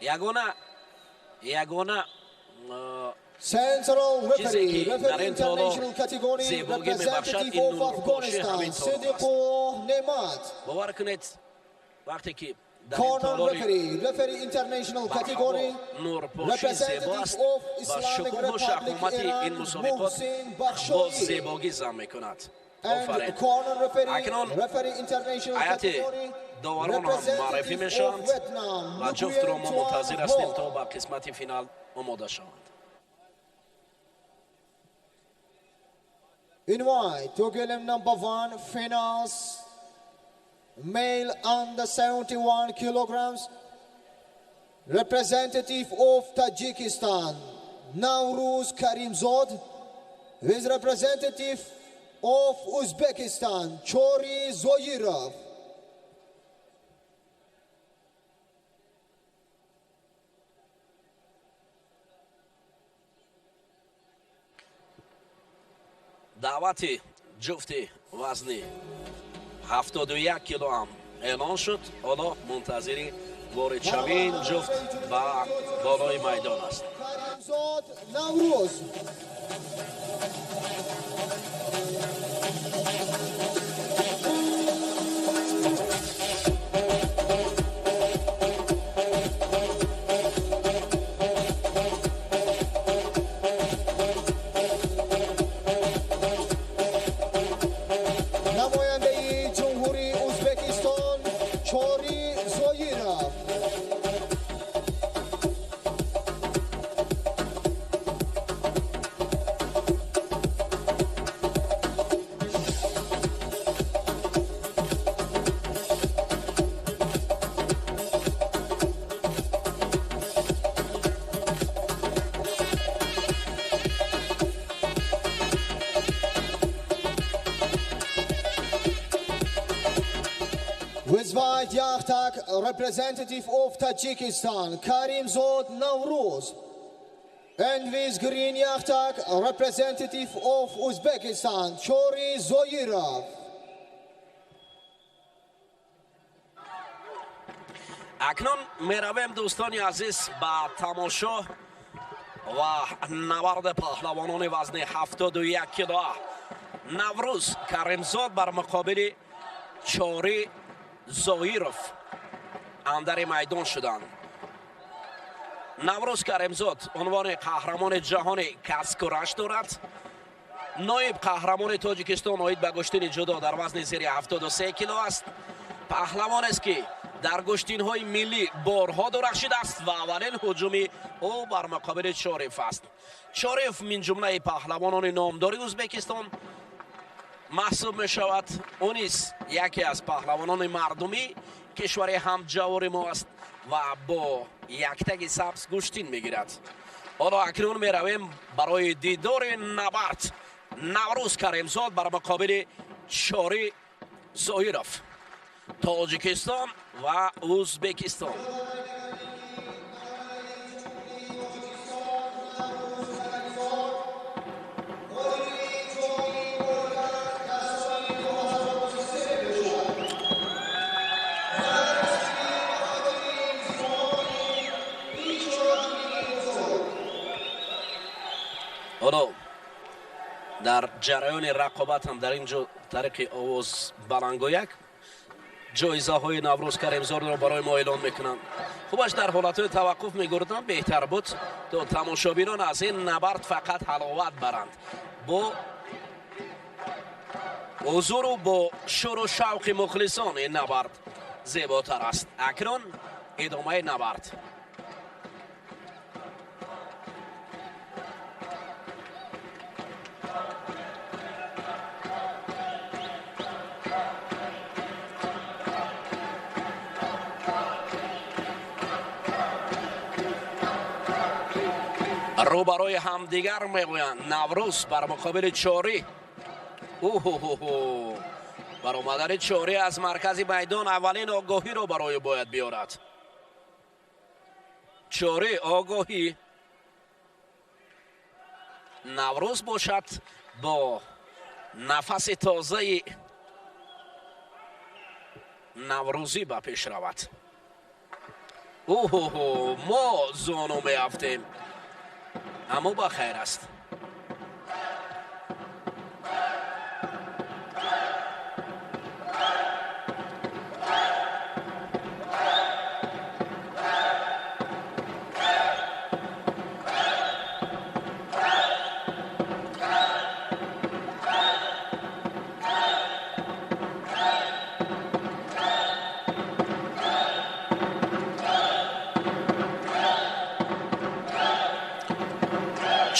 Ягона Central чизе referee, ки дар referee ин толор international category, зебогӣ мебахшад, representative ин of нурпоши Afghanistan, ҳамин толор аст. Сидиқу Неъмат. Бовар кунед, вақте ки Corner referee, referee international category, нурпӯши зебо representative аст of ва Islamic шукӯҳу Republic шаҳомати ин Iran, мусобиқот Mohsin бо Bakhshoyi. зебогӣ зам мекунад. And Офарин. corner referee, Акнун referee international ҳайати category, доварон ҳам муаррифӣ representative of мешаванд Vietnam, ва ҷуфтро Nguyen мо Tuan мунтазир ҳастем Ho. то ба қисмати финал омода шаванд. In white, Togelim number 1, finals, male under 71 kilograms, representative of Tajikistan, Navruz Karimzod, with representative of Uzbekistan, Chori Zoirov. Даъвати ҷуфти вазни 71 кило ҳам эълон шуд. Ҳоло мунтазири воридшавии ин ҷуфт ба болои майдон аст. Karimzod Navruz. Намояндаи Ҷумҳурии Узбекистон Чори Зоиров. With white Yachtak, representative of Tajikistan, Karimzod Navruz. And with green Yachtak, representative of Uzbekistan, Chori Zoirov. Акнун меравем, дӯстони азиз, ба тамошо ва наварди паҳлавонони вазни 71 кило. Наврӯз Каримзод бар муқобили Чори Зоиров андари майдон шуданд. Наврӯз Каримзод унвони қаҳрамони ҷаҳони каскураш дорад, ноиб қаҳрамони Тоҷикистон оид ба гӯштини ҷудо дар вазни зери 73 кило аст. Паҳлавонест, ки дар гӯштинҳои миллӣ борҳо дурахшидааст ва аввалин ҳуҷуми ӯ бар муқобили Чориф аст. Чориф минҷумлаи паҳлавонони номдори Ӯзбекистон маҳсуб мешавад. Ӯ низ яке аз паҳлавонони мардумӣ кишвари ҳамҷавори мо аст ва бо яктаги сабз гӯштин мегирад. Ҳоло акнун меравем барои дидори набард. Наврӯз Каримзод бар муқобили Чори Зоиров, Тоҷикистон ва Ӯзбекистон. Ҳоло дар ҷараёни рақобат ҳам дар ин ҷо тариқи овоз баландгӯяк ҷоизаҳои Наврӯз Каримзодро барои мо эълон мекунанд. Хубаш дар ҳолатҳои таваққуф мегурданд, беҳтар буд, то тамошобинон аз ин набард фақат ҳаловат баранд. Бо ҳузуру бо шӯру шавқи мухлисон ин набард зеботар аст. Акнун идомаи набард. Рӯ барои ҳамдигар мегӯянд. Наврӯз бар муқобили Чорӣ. Уҳуҳуҳу, баромадани Чорӣ аз маркази майдон аввалин огоҳиро барои бояд биёрад. Чорӣ огоҳӣ, Наврӯз бошад бо нафаси тозаи наврӯзӣ ба пеш равад. Уҳуҳу, мо зону меафтем, аммо ба хайр аст.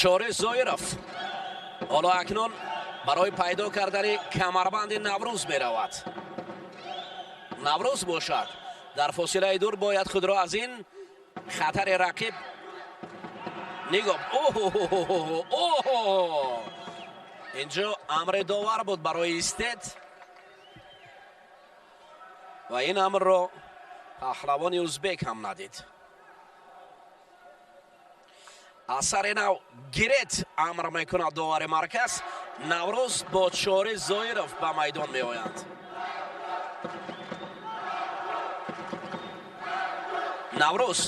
Чори Зоиров ҳоло акнун барои пайдо кардани камарбанди Наврӯз меравад. Наврӯз бошад дар фосилаи дур бояд худро аз ин хатари рақиб нигоҳ. Оҳ, инҷо амри довар буд барои истед ва ин амрро паҳлавони узбек ҳам надид. Аз сари нав гирет амр мекунад довари марказ. Наврӯз бо Чори Зоиров ба майдон меоянд. Наврӯз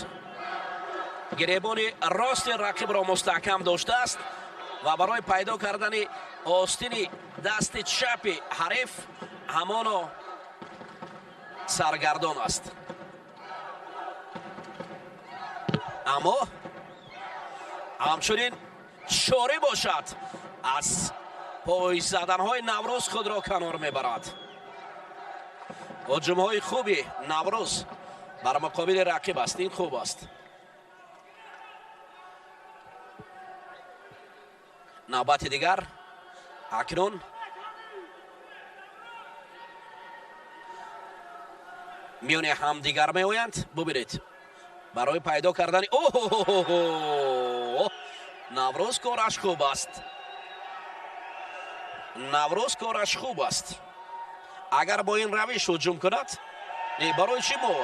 гиребони рости рақибро мустаҳкам доштааст ва барои пайдо кардани остини дасти чапи ҳариф ҳамоно саргардон аст. Аммо ҳамчунин Чорӣ бошад аз пойзаданҳои Наврӯз худро канор мебарад. Ҳуҷумҳои хуби Наврӯз бар муқобили рақиб аст. Ин хуб аст. Навбати дигар акнун миёни ҳамдигар меоянд. Бубинед, барои пайдо кардани оҳ, Наврӯз кораш хуб аст. Наврӯз кораш хуб аст. Агар бо ин равиш ҳуҷум кунад, не, барои чӣ мо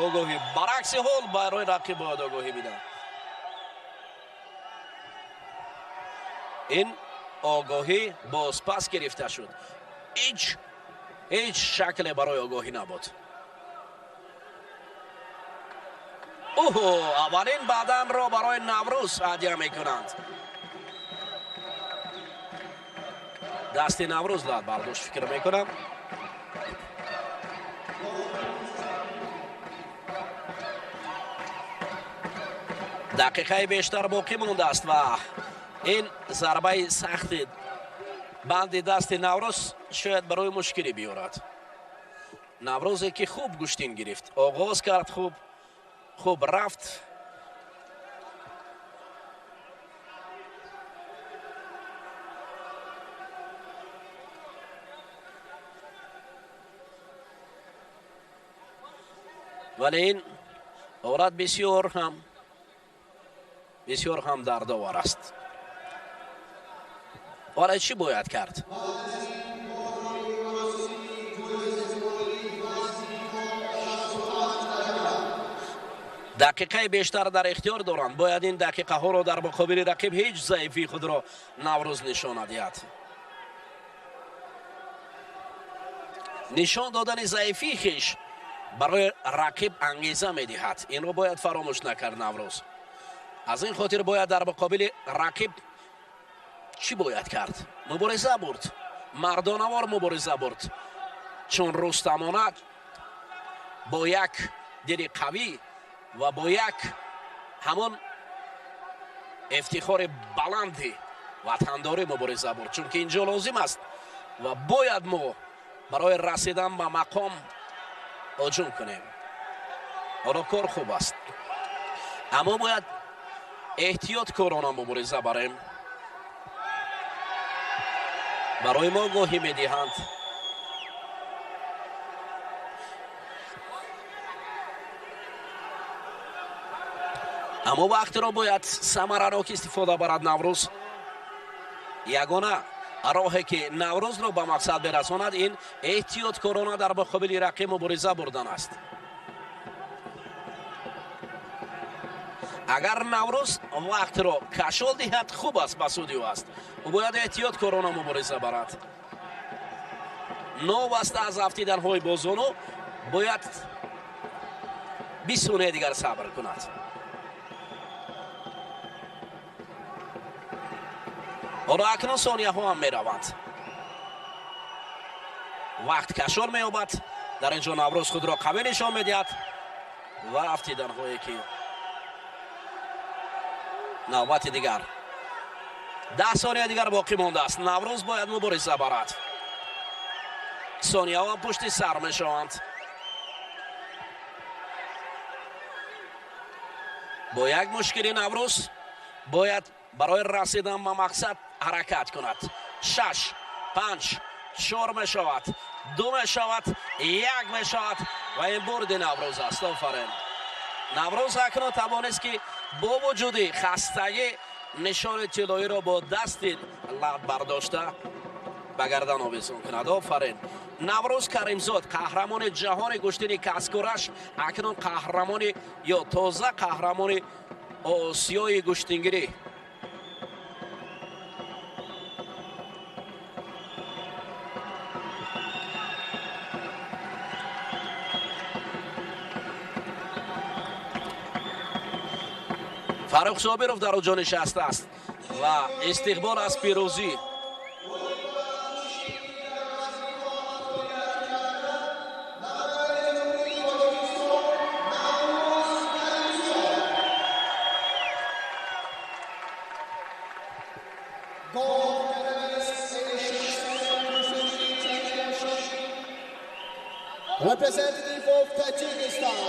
огоҳӣ? Баръакси ҳол барои рақиб бояд огоҳӣ бидиҳад. Ин огоҳӣ бозпас гирифта шуд. Ҳеҷ шакле барои огоҳӣ набуд. Оҳо, аввалин баданро барои Наврӯз ҳадя мекунанд. Дасти Наврӯз лат бардошт, фикр мекунам. Дақиқаи бештар боқӣ мондааст ва ин зарбаи сахти банди дасти Наврӯз шояд барои мушкилӣ биёрад. Наврӯзе ки хуб гӯштин гирифт, оғоз кард хуб, хуб рафт. Вале ин ҳолат бисёр ҳам дардовар аст. Вале чӣ бояд кард? Дақиқаи бештар дар ихтиёр доранд. Бояд ин дақиқаҳоро дар муқобили рақиб ҳеҷ заифии худро Наврӯз нишон надиҳад. Нишон додани заифии хеш барои рақиб ангеза медиҳад. Инро бояд фаромӯш накард Наврӯз. Аз ин хотир бояд дар муқобили рақиб чӣ бояд кард? Мубориза бурд, мардонавор мубориза бурд, чун Рустамона бо як дили қавӣ ва бо як ҳамон ифтихори баланди ватандорӣ мубориза бурд, чунки инҷо лозим аст ва бояд мо барои расидан ба мақом ҳуҷум кунем. Ҳоло кор хуб аст, аммо бояд эҳтиёткорона мубориза барем. Барои мо гоҳӣ медиҳанд. Аммо вақтро бояд самаранок истифода барад Наврӯз. Ягона роҳе ки Наврӯзро ба мақсад берасонад ин эҳтиёткорона дар муқобили рақиб мубориза бурдан аст. Агар Наврӯз вақтро кашол диҳад, хуб аст, ба суди ӯ аст. Ӯ бояд эҳтиёткорона мубориза барад. Новаста аз афтиданҳои бозону бояд 20 сонияи дигар сабр кунад. Ҳоло акнун сонияҳо ҳам мераванд. Вақт кашол меёбад. Дар ин ҷо Наврӯз худро қавӣ нишон медиҳад ва афтиданҳое ки навбати дигар 10 сония дигар боқӣ мондааст. Наврӯз бояд мубориза барад. Сонияҳо пушти сар мешаванд. Бо як мушкили Наврӯз бояд Барои расидан ба мақсад ҳаракат кунад. 6, 5, 4 мешавад, 2 мешавад, 1 мешавад ва ин бурди Наврӯз аст. Офарин. Наврӯз акнун тавонист, ки бо вуҷуди хастагӣ нишони тиллоиро бо дасти лаб бардошта ба гардан овезон кунад. Офарин. Наврӯз Каримзод, қаҳрамони ҷаҳони гӯштини каскураш, акнун қаҳрамони ё тоза қаҳрамони Осиёи гӯштингирӣ. Фаррух Собиров дар оҷо нишастааст ва истиқбол аз пирӯзӣ. Representative of Tajikistan,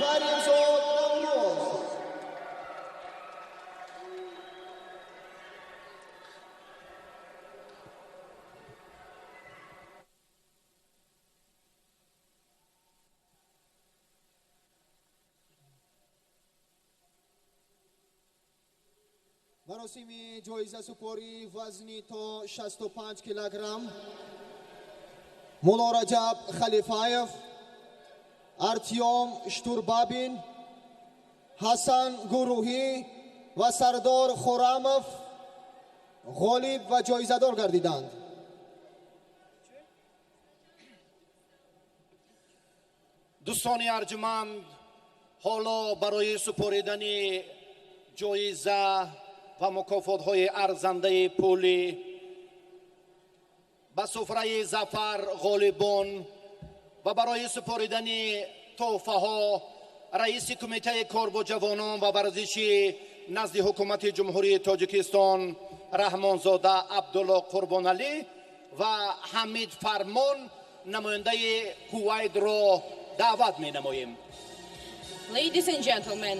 Karimzod Navruz. Маросими ҷоизасупории вазни то 65 килограмм Мулло Раҷаб Халифаев, Артём Штурбабин, Ҳасан Гурӯҳӣ ва Сардор Хурамов ғолиб ва ҷоизадор гардиданд. Дӯстони арҷуманд, ҳоло барои супоридани ҷоиза ва мукофотҳои арзандаи пулӣ ба суфраи зафар ғолибон ва барои супоридани тӯҳфаҳо раиси кумитаи кор бо ҷавонон ва варзиши назди ҳукумати Ҷумҳурии Тоҷикистон Раҳмонзода Абдулло Қурбоналӣ ва Ҳамид Фармон, намояндаи Кувайтро даъват менамоем. Ladies and gentlemen,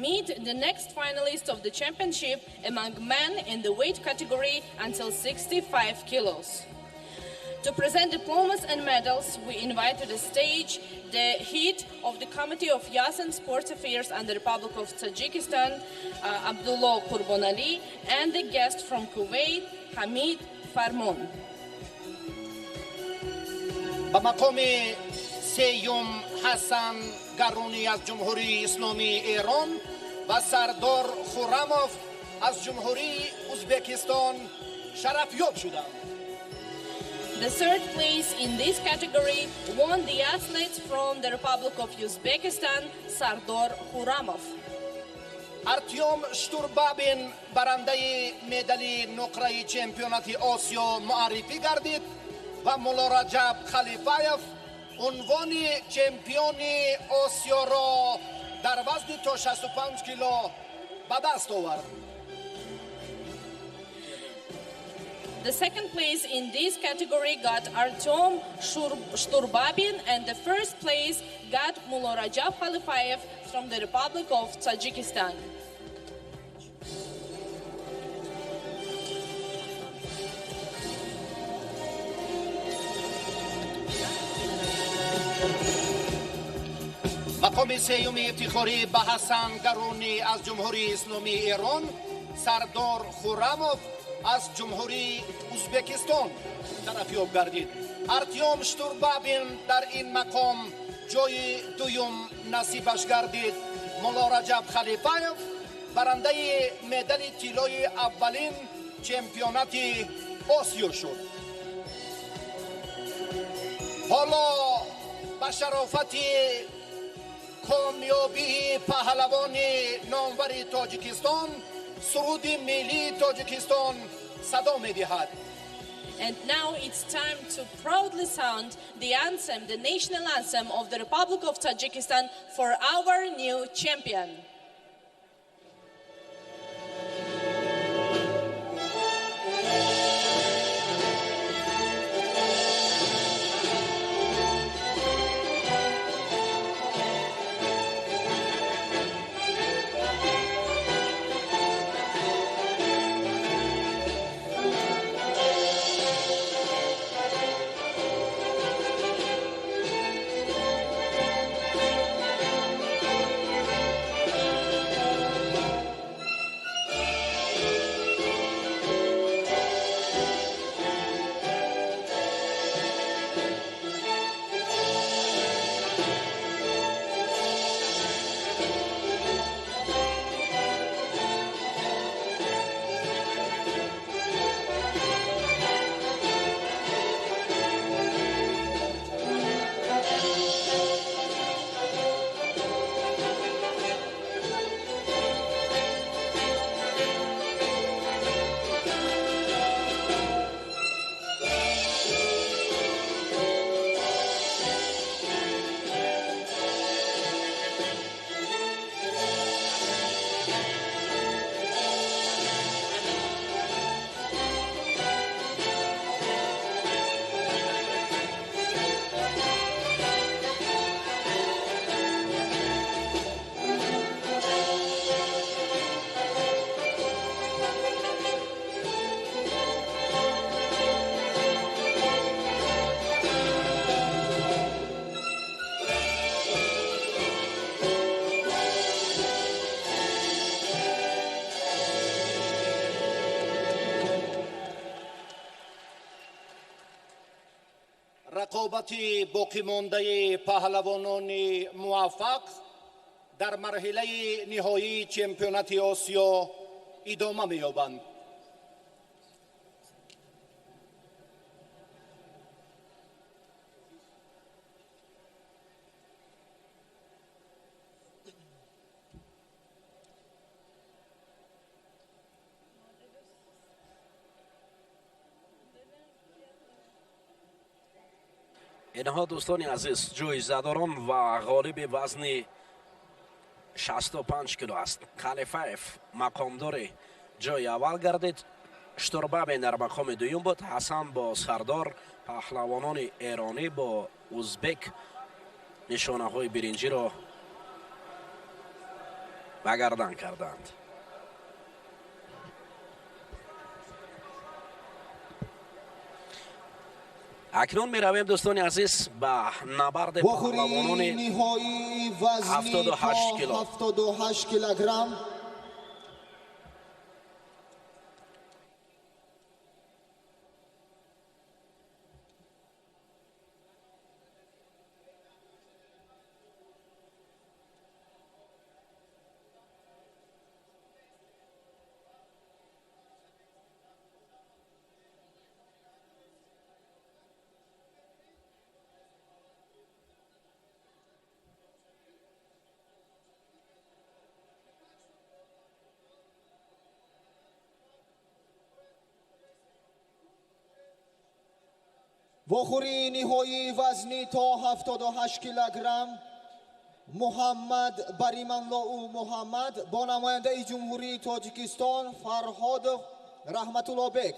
meet the next finalist of the championship among men in the weight category until 65 kilos. To present diplomas and medals, we invite to the stage the head of the Committee of Youth and Sports Affairs and the Republic of Tajikistan, Abdullah Qurbonali, and the guest from Kuwait, Hamid Farmon. Ба мақоми сеюм Ҳасан Гарунӣ аз Ҷумҳурии Исломии Эрон ва Сардор Хурамов аз Ҷумҳурии Узбекистон шарафёб шуданд. The third place in this category won the athlete from the Republic of Uzbekistan, Sardor Huramov. Артём Штурбабин барандаи медали нуқраи чемпионати Осиё муаррифӣ гардид ва Мулло Раҷаб Халифаев унвони чемпиони Осиёро дар вазни то 65 кило ба даст овард. The second place in this category got Artyom Shturbabin, and the first place got Mullo Rajab Khalifayev from the Republic of Tajikistan. Мақоми сеюми ифтихорӣ ба Ҳасан Гарунӣ аз Ҷумҳурии Исломии Эрон, Сардор Хурамов аз Ҷумҳурии Узбекистон шарафёб гардид. Артём Штурбабин дар ин мақом ҷои дуюм насибаш гардид. Мулло Раҷаб Халифаев барандаи медали тиллои аввалин чемпионати Осиё шуд. Ҳоло ба шарофати комёбии паҳлавони номвари Тоҷикистон суруди миллии Тоҷикистон садо медиҳад. And now it's time to proudly sound the anthem, the national anthem of the Republic of Tajikistan for our new champion. Рақобати боқимондаи паҳлавонони муваффақ дар марҳилаи ниҳоии чемпионати Осиё идома меёбанд. Инҳо, дӯстони азиз, ҷоизадорон ва ғолиби вазни 65 кило аст. Халифаев мақомдори ҷои аввал гардид, Штурбабе дар мақоми дуюм буд, Ҳасан бо Сардор, паҳлавонони эронӣ бо узбек нишонаҳои биринҷиро ба гардан карданд. Акнун меравем, дӯстони азиз, ба набарди паҳлавонони 78 кило. 78 килограмм. Вохӯрии ниҳоии вазни то 78 килограмм Муҳаммад Бариманлоу Муҳаммад бо намояндаи Ҷумҳурии Тоҷикистон Фарҳодов Раҳматуллобек.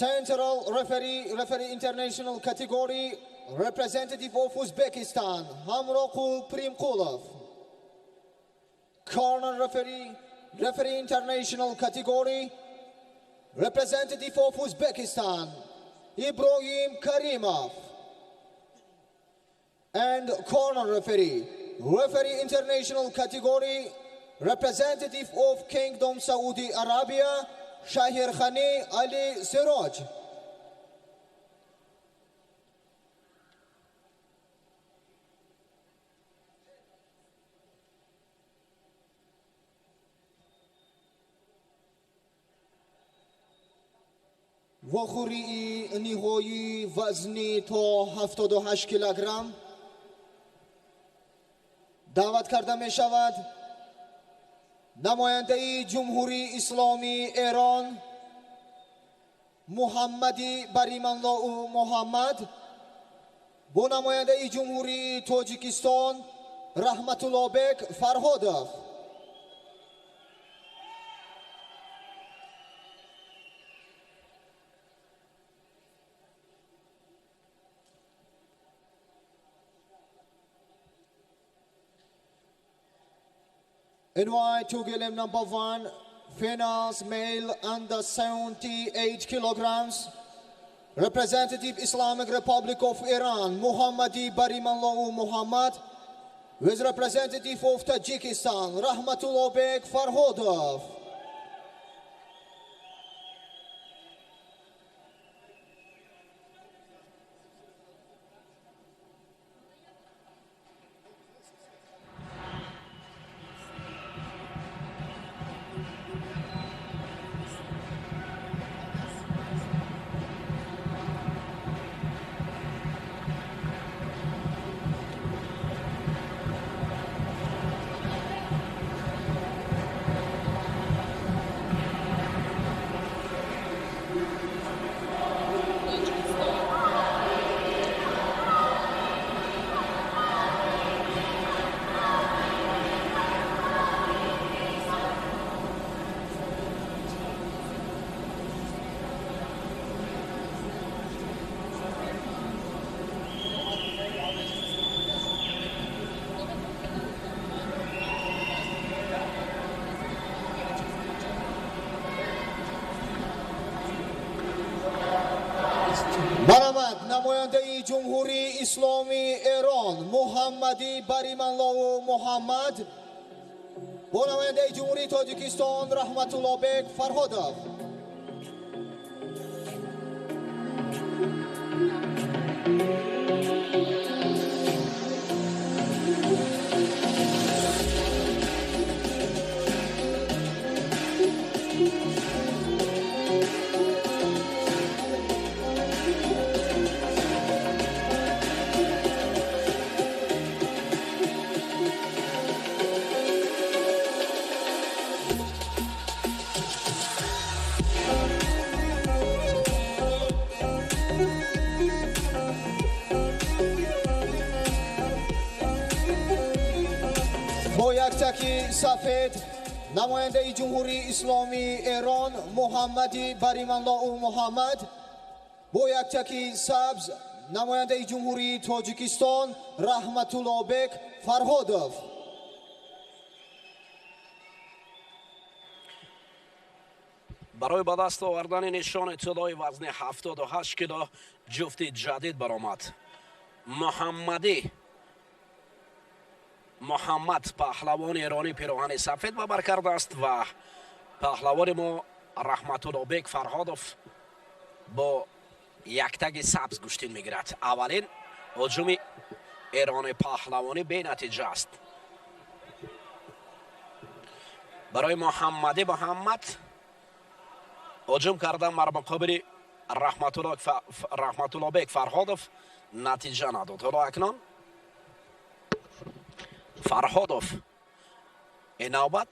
Central referee, referee international category, representative of Uzbekistan, Hamroqul Primqulov. Corner referee, referee international category, representative of Uzbekistan, Ibrahim Karimov. And corner referee, referee international category, representative of Kingdom Saudi Arabia, Shahir Khani Ali Siraj. Вохӯрии ниҳоии вазни то 78 килограмм даъват карда мешавад намояндаи Ҷумҳурии Исломии Эрон Муҳаммади Бариманлоу Муҳаммад бо намояндаи Ҷумҳурии Тоҷикистон Раҳматуллобек Фарҳодов. NY 2 number 1, finals male under 78 kilograms, representative Islamic Republic of Iran, Muhammadi Barimanlou Muhammad, with representative of Tajikistan, Rahmatullobek Farhodov. Баромад намояндаи Ҷумҳурии Исломии Эрон Муҳаммади Бариманлоу Муҳаммад бо намояндаи Ҷумҳурии Тоҷикистон Раҳматуллобек Фарҳодов. Яктаки сафед намояндаи Ҷумҳурии Исломии Эрон Муҳаммади Барималлоу Муҳаммад, бо яктаки сабз намояндаи Ҷумҳурии Тоҷикистон Раҳматуллобек Фарҳодов. Барои ба даст овардани нишони тиллои вазни 78 кило ҷуфти ҷадид баромад. Муҳаммадӣ Муҳаммад паҳлавони эронӣ пироҳани сафед ба бар кардааст ва паҳлавони мо Раҳматуллобек Фарҳодов бо яктаги сабз гӯштин мегирад. Аввалин ҳуҷуми эрони паҳлавонӣ бенатиҷа аст. Барои Муҳаммадӣ Муҳаммад ҳуҷум кардан бар муқобили Раҳматуллобек Фарҳодов натиҷа надод. Ҳоло акнун Фарҳодов ин навбат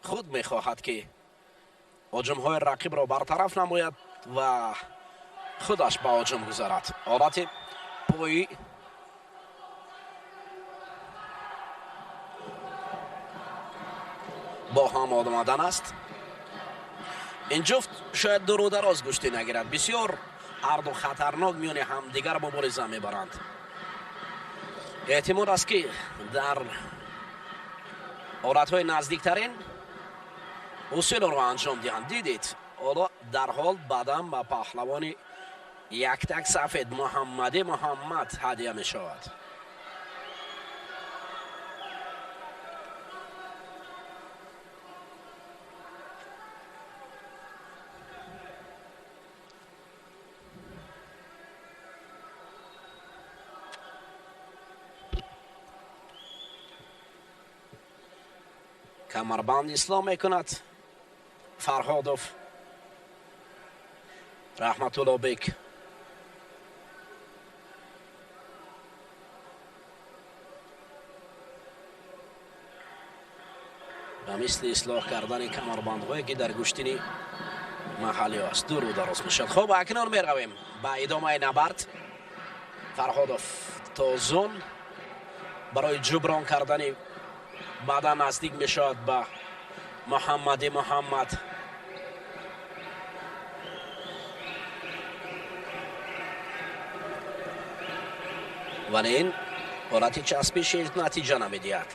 худ мехоҳад ки ҳуҷумҳои рақибро бартараф намояд ва худаш ба ҳуҷум гузарад. Ҳолати пои бо ҳам омадан аст. Ин ҷуфт шояд дуру дароз гӯштӣ нагирад. Бисёр ҳарду хатарнок миёни ҳамдигар мубориза мебаранд. Эҳтимол аст ки дар ҳолатҳои наздиктарин усулро анҷом диҳанд. Дидед, ҳоло дарҳол баъдан ба паҳлавони яктак сафед Муҳаммади Муҳаммад ҳадия мешавад. Камарбанд ислом мекунад Фарҳодов. Раҳматуллобек ба мисли ислоҳ кардани камарбандҳое ки дар гӯштини маҳаллӣ аст дуру дароз мешавад. Хуб, акнун меравем ба идомаи набард. Фарҳодов тозун барои ҷуброн кардани баъдан наздик мешавад ба Муҳаммади Муҳаммад. Вале ин ҳолати часпиш ҳеҷ натиҷа намедиҳад.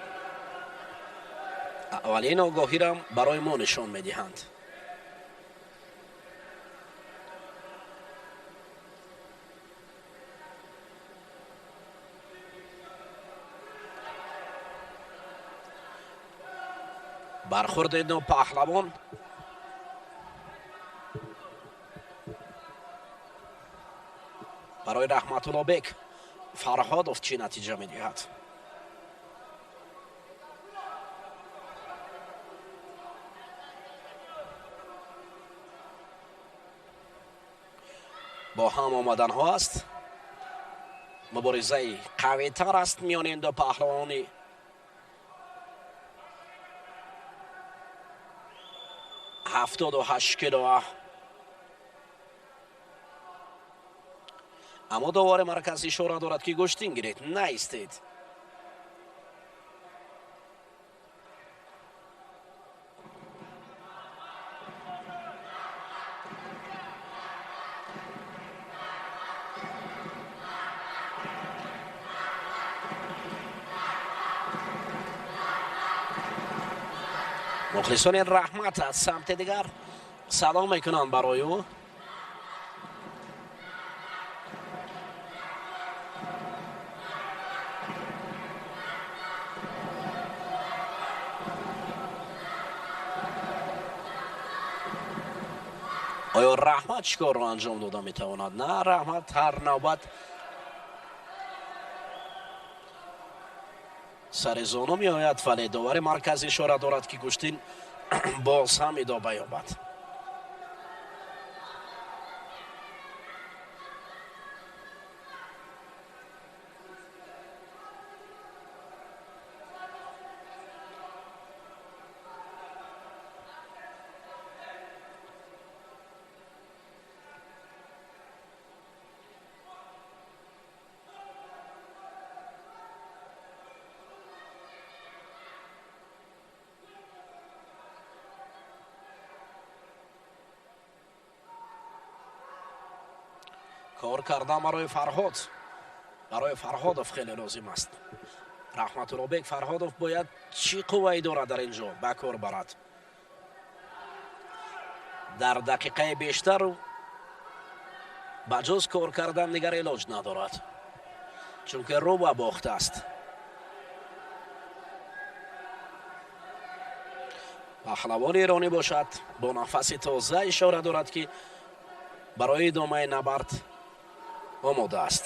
Вале ин огоҳиро барои мо нишон медиҳанд. Бархӯрди ду паҳлавон барои Раҳматуллобек Фарҳодов чӣ натиҷа медиҳад? Бо ҳам омаданҳо аст. Муборизаи қавитар аст миёни ин ду паҳлавони 78 кило. Аммо довари марказ ишора дорад ки гӯштин гиред, наистед. Мухлисони Раҳмат аз самти дигар салом мекунанд барои ӯ. Оё Раҳмат чӣ корро анҷом дода метавонад? На, Раҳмат ҳар навбат сари зону меояд, вале довари марказ ишора дорад ки гӯштин боз ҳам идома ёбад. Кор кардан барои Фарҳод, барои Фарҳодов хеле лозим аст. Раҳматуллобек Фарҳодов бояд чӣ қуввае дорад дар ин ҷо ба кор барад. Дар дақиқаи бештар ба ҷуз кор кардан дигар илоҷ надорад, чунки рӯ ба бохт аст. Паҳлавони эронӣ бошад бо нафаси тоза ишора дорад, ки барои идомаи набард омода аст.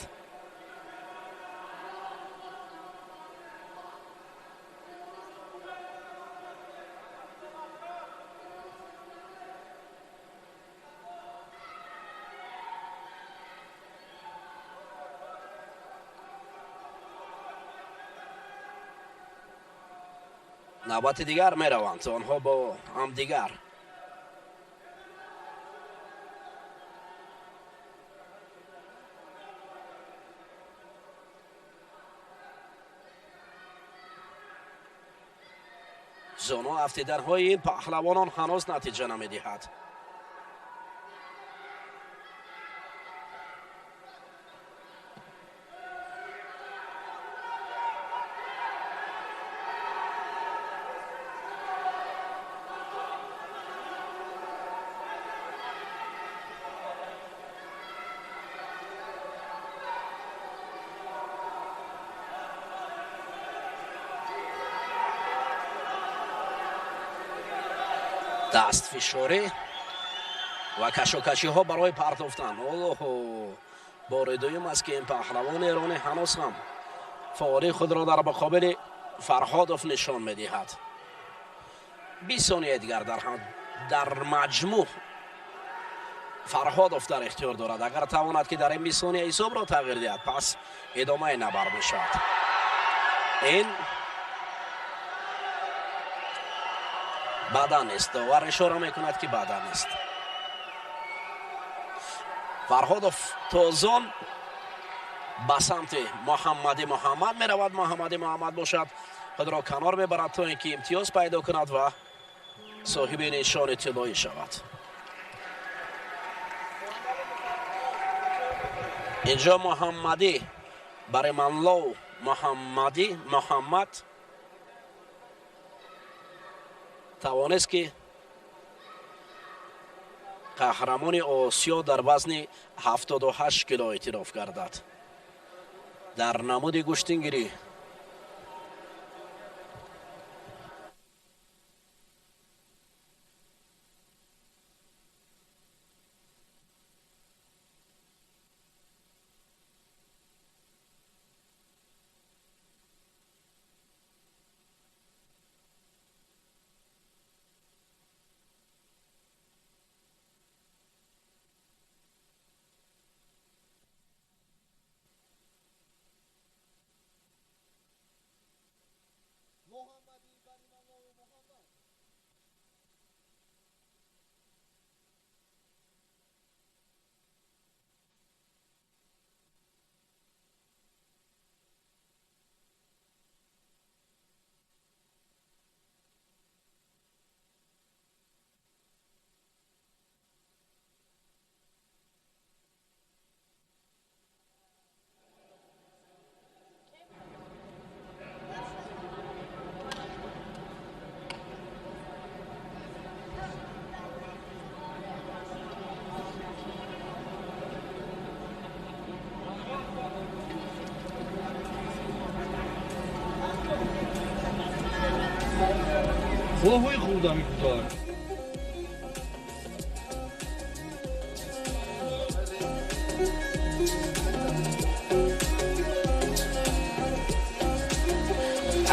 Навбати дигар мераванд онҳо бо ҳамдигар. Зону афтиданҳои ин паҳлавонон ҳанӯз натиҷа намедиҳад. Дастфишорӣ ва кашокашиҳо барои партофтан. Оллоҳо, бори дуюм аст, ки ин паҳлавони эронӣ ҳанӯз ҳам фаъолии худро дар муқобили Фарҳодов нишон медиҳад. 20 сонияи дигар дар маҷмӯъ Фарҳодов дар ихтиёр дорад. Агар тавонад, ки дар ин 20 сония ҳисобро тағйир диҳад, пас идомаи набард мешавад. Ин баъдан нест. Довар ишора мекунад, ки баъдан нест. Фарҳодов тозон ба самти Муҳаммади Муҳаммад меравад. Муҳаммади Муҳаммад бошад худро канор мебарад, то ин ки имтиёз пайдо кунад ва соҳиби нишони тиллоӣ шавад. Инҷо Муҳаммадӣ Бариманлов Муҳаммадӣ Муҳаммад тавонист, ки қаҳрамони Осиё дар вазни 78 кило эътироф гардад. Дар намуди гӯштингирӣ Хӯҳои хурдами кӯтоҳ.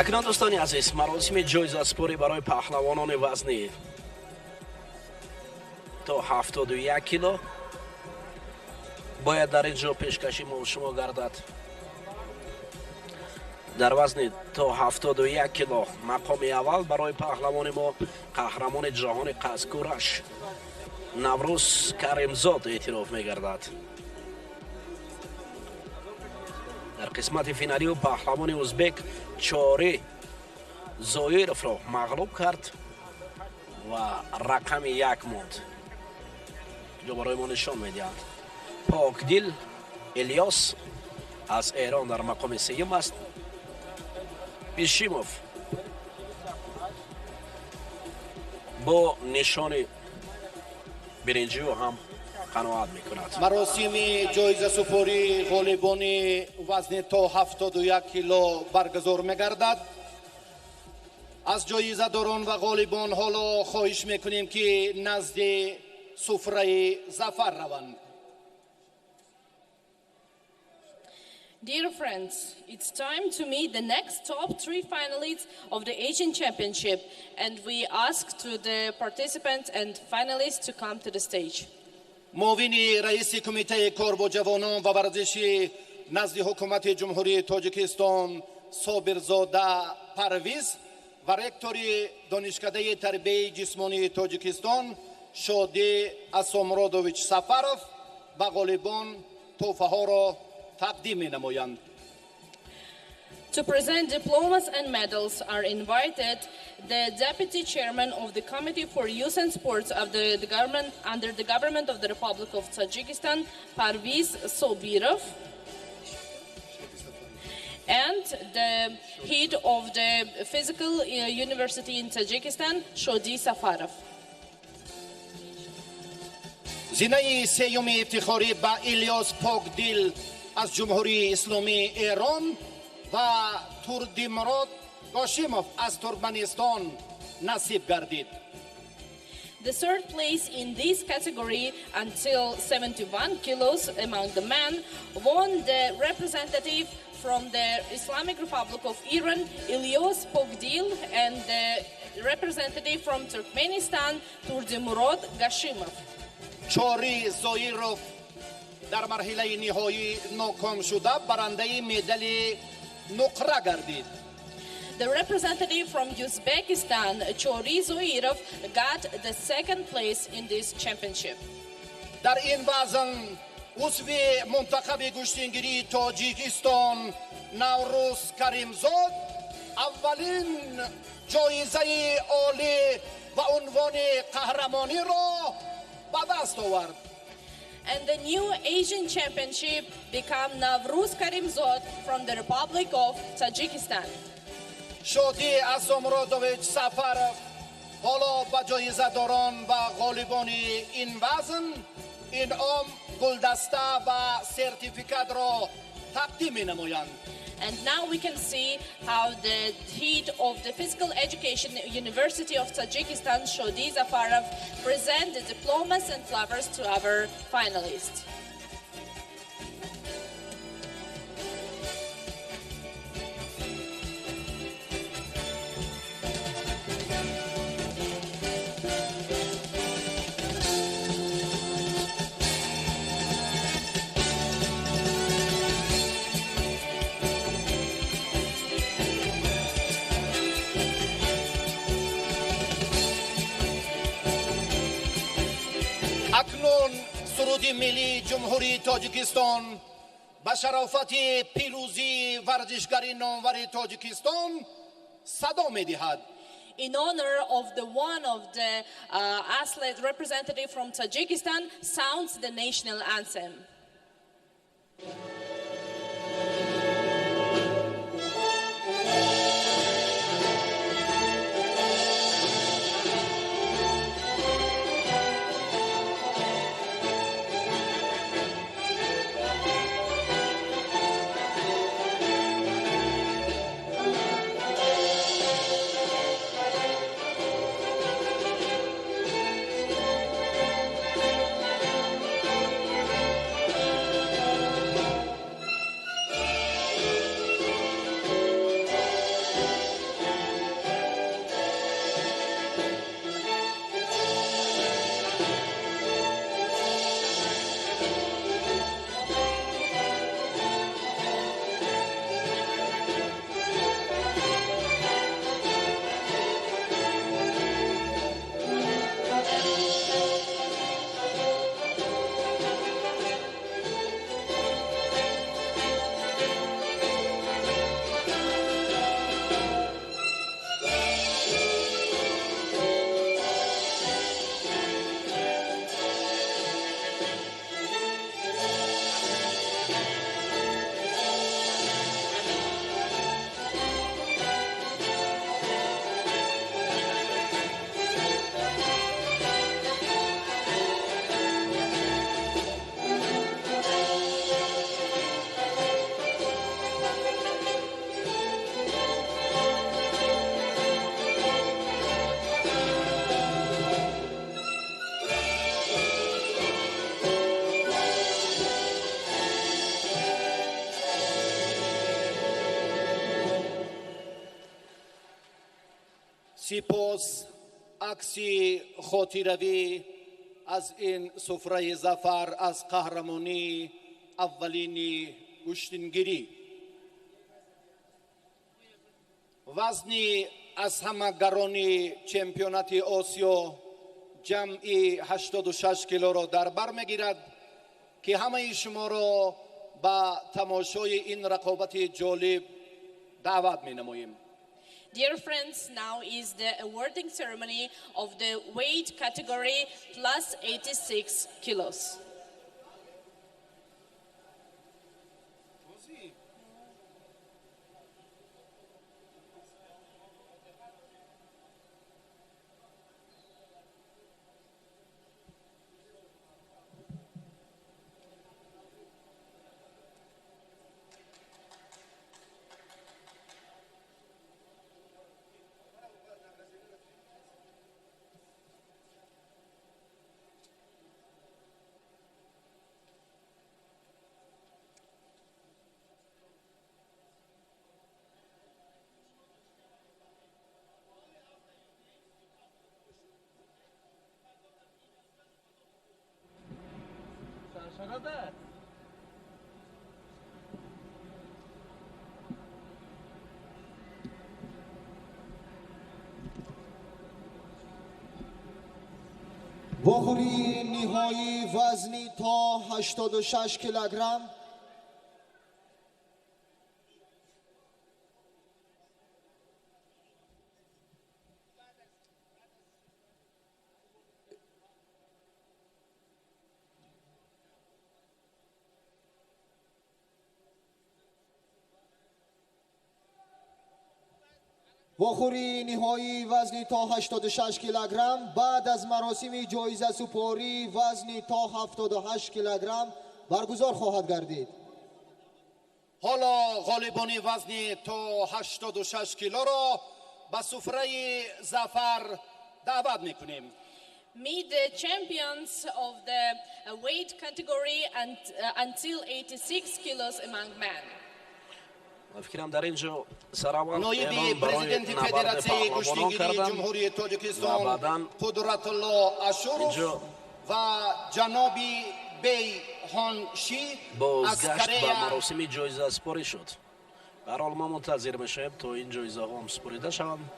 Акнун, дӯстони азиз, маросими ҷоизаспорӣ барои паҳлавонони вазнӣ то 71 кило бояд дар ин ҷо пешкаши мо шумо гардад. Дар вазни то 71 кило мақоми аввал барои паҳлавони мо, қаҳрамони ҷаҳони қазкураш Наврӯз Каримзод эътироф мегардад. Дар қисмати финалӣ ӯ паҳлавони узбек Чори Зоировро мағлуб кард ва рақами як монд. Ҷо барои мо нишон медиҳанд. Покдил Ильёс аз Эрон дар мақоми сеюм аст. Бишимов бо нишони биринҷиу ҳам қаноат мекунад. Маросими ҷоизасупории ғолибони вазни то 71 кило баргузор мегардад. Аз ҷоизадорон ва ғолибон ҳоло хоҳиш мекунем, ки назди суфраи зафар раванд. Dear friends, it's time to meet the next top three finalists of the Asian Championship, and we ask to the participants and finalists to come to the stage. Муовини раиси Кумитаи кор бо ҷавонон ва варзиши назди Ҳукумати Ҷумҳурии Тоҷикистон Собирзода Парвиз ва ректори Донишкадаи тарбияи ҷисмонии Тоҷикистон Шодӣ Асомуродович Сафаров ба ғолибон тӯҳфаҳоро тақдим менамоянд. To present diplomas and medals are invited the Deputy Chairman of the Committee for Youth and Sports of the government under the government of the Republic of Tajikistan, Parviz Sobirov, and the head of the Physical University in Tajikistan, Shodi Safarov. Зинаи сеюми ифтихорӣ ба Илёс Покдил аз Ҷумҳурии Исломии Эрон ва Турдимурод Гошимов аз Туркманистон насиб гардид. The third place in this category until 71 kilos among the men won the representative from the Islamic Republic of Iran, Ilyas Pogdil, and the representative from Turkmenistan, Turdimurod Gashimov. Чори Зоиров дар марҳилаи ниҳоӣ ноком шуда, барандаи медали нуқра гардид. The representative from Uzbekistan, Chori Zoirov, got the second place in this championship. Дар ин вазн узви мунтахаби гӯштингирии Тоҷикистон Наврӯз Каримзод аввалин ҷоизаи олӣ ва унвони қаҳрамониро ба даст овард. And the new Asian Championship became Navruz Karimzod from the Republic of Tajikistan. Шодӣ Асомуродович Сафаров ҳоло ба ҷоизадорон ва ғолибони ин вазн инъом, гулдаста ва сертификатро тақдим менамоянд. And now we can see how the head of the Physical Education University of Tajikistan, Shodi Zafarov, present the diplomas and flowers to our finalists. Акнун суруди миллии Ҷумҳурии Тоҷикистон ба шарофати пирӯзии варзишгари номвари Тоҷикистон садо медиҳад. In honor of the one of the athlete representative from Tajikistan sounds the national anthem. Сипос акси хотиравӣ аз ин суфраи зафар, аз қаҳрамонии аввалини гӯштингирӣ. Вазни аз ҳама гарони чемпионати Осиё ҷамъи 86 килоро дар бар мегирад, ки ҳамаи шуморо ба тамошои ин рақобати ҷолиб даъват менамоем. Dear friends, now is the awarding ceremony of the weight category plus 86 kilos. Вохӯрии ниҳоии вазни то 86 килограмм. Вохӯрии ниҳоии вазни то 86 килограмм баъд аз маросими ҷоизасупории вазни то 78 килограмм баргузор хоҳад гардид. Ҳоло ғолибони вазни то 86 килоро ба суфраи зафар даъват мекунем. Meet the champions of the weight category and until 86 kilos among men. فکرم در اینجا سراوان نایب پرزیدنت فدراسیون گوشتینگیری جمهوری تاجیکستان قدرت الله اشوروف و جناب بی هان شی بازگشت به مراسم جایزه سپاری شد. به هر حال ما منتظر میشیم تا این جایزه ها هم سپریده شوند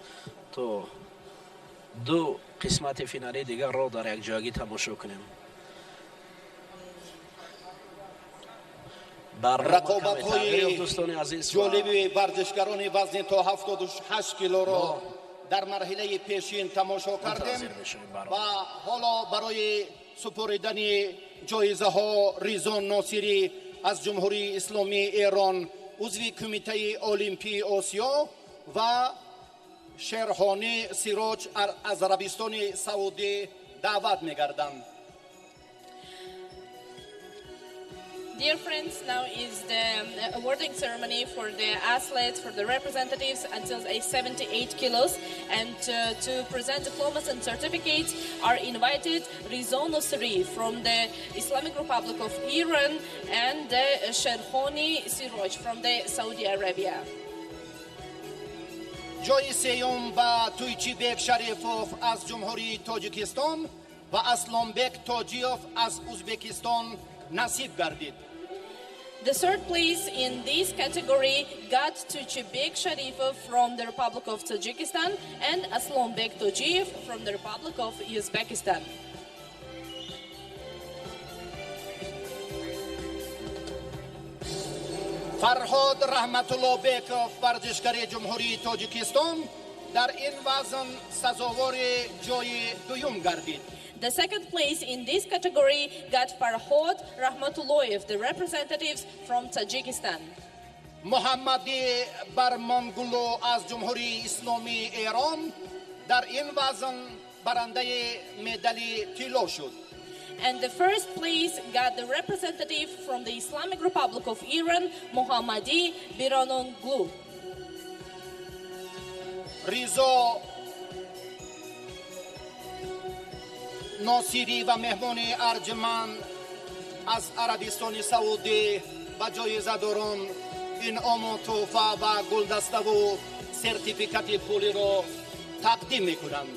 تا دو قسمت فینالی دیگر را در یک جایگی تماشا کنیم. رقابت‌های جالب ورزشگران وزن تا 78 کیلو را در مرحله پیشین تماشا کردیم و حالا برای سپردن جایزه ها ریزان ناصری از جمهوری اسلامی ایران عضو کمیته المپی آسیا و شیرخانی سراج از عربستان سعودی دعوت می‌گردند. Dear friends, now is the awarding ceremony for the athletes, for the representatives until 78 kilos. And to present diplomas and certificates are invited Rizon Nosri from the Islamic Republic of Iran and Sherhoni Siroj from the Saudi Arabia. جای سیوم با تویچیبک شریفوف از جمهوری تاجیکستان و اسلامبek تاجیوف از ازبکستان نصیب گردید. The third place in this category got to Chibek Sharifov from the Republic of Tajikistan and Aslanbek Tojiev from the Republic of Uzbekistan. فرهاد رحمت الله بیکوف ورزشگر جمهوری تاجیکستان در این وزن سزاوار جای دوم گردید. The second place in this category got Farhod Rahmatulloyev, the representatives from Tajikistan. محمد برمانگلو از جمهوری اسلامی ایران در این وزن برنده مدال طلا شد. And the first place got the representative from the Islamic Republic of Iran, Mohammadi Biranonglu. رضا ناصری و مهمان ارجمند از عربستان سعودی و جایزه‌داران انعام و تحفه و گلدسته و سرتیفیکت پولی را Тақдим мекунанд.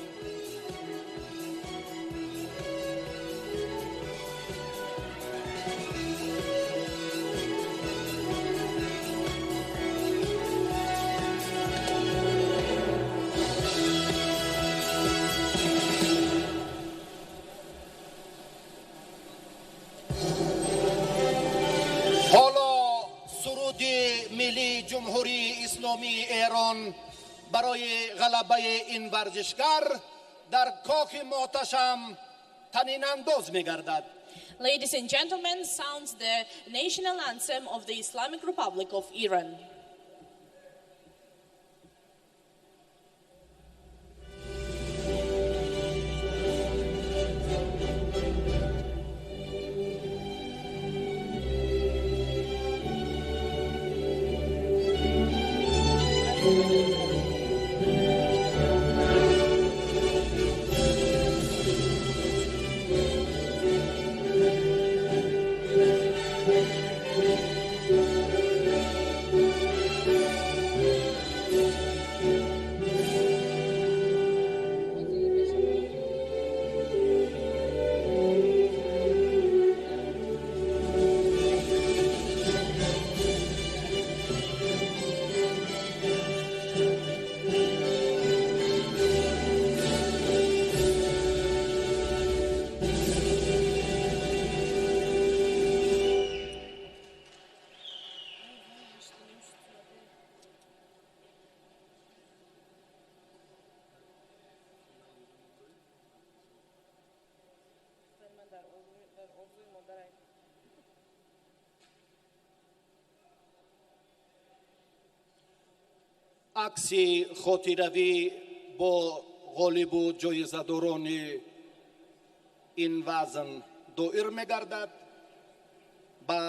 Ҷумҳурии Исломии Эрон барои ғалабаи ин варзишгар дар кохи муҳташам танинандоз мегардад. Ladies and gentlemen, sounds the national anthem of the Islamic Republic of Iran. Акси хотиравӣ бо ғолибу ҷоизадорони ин вазн доир мегардад. Ба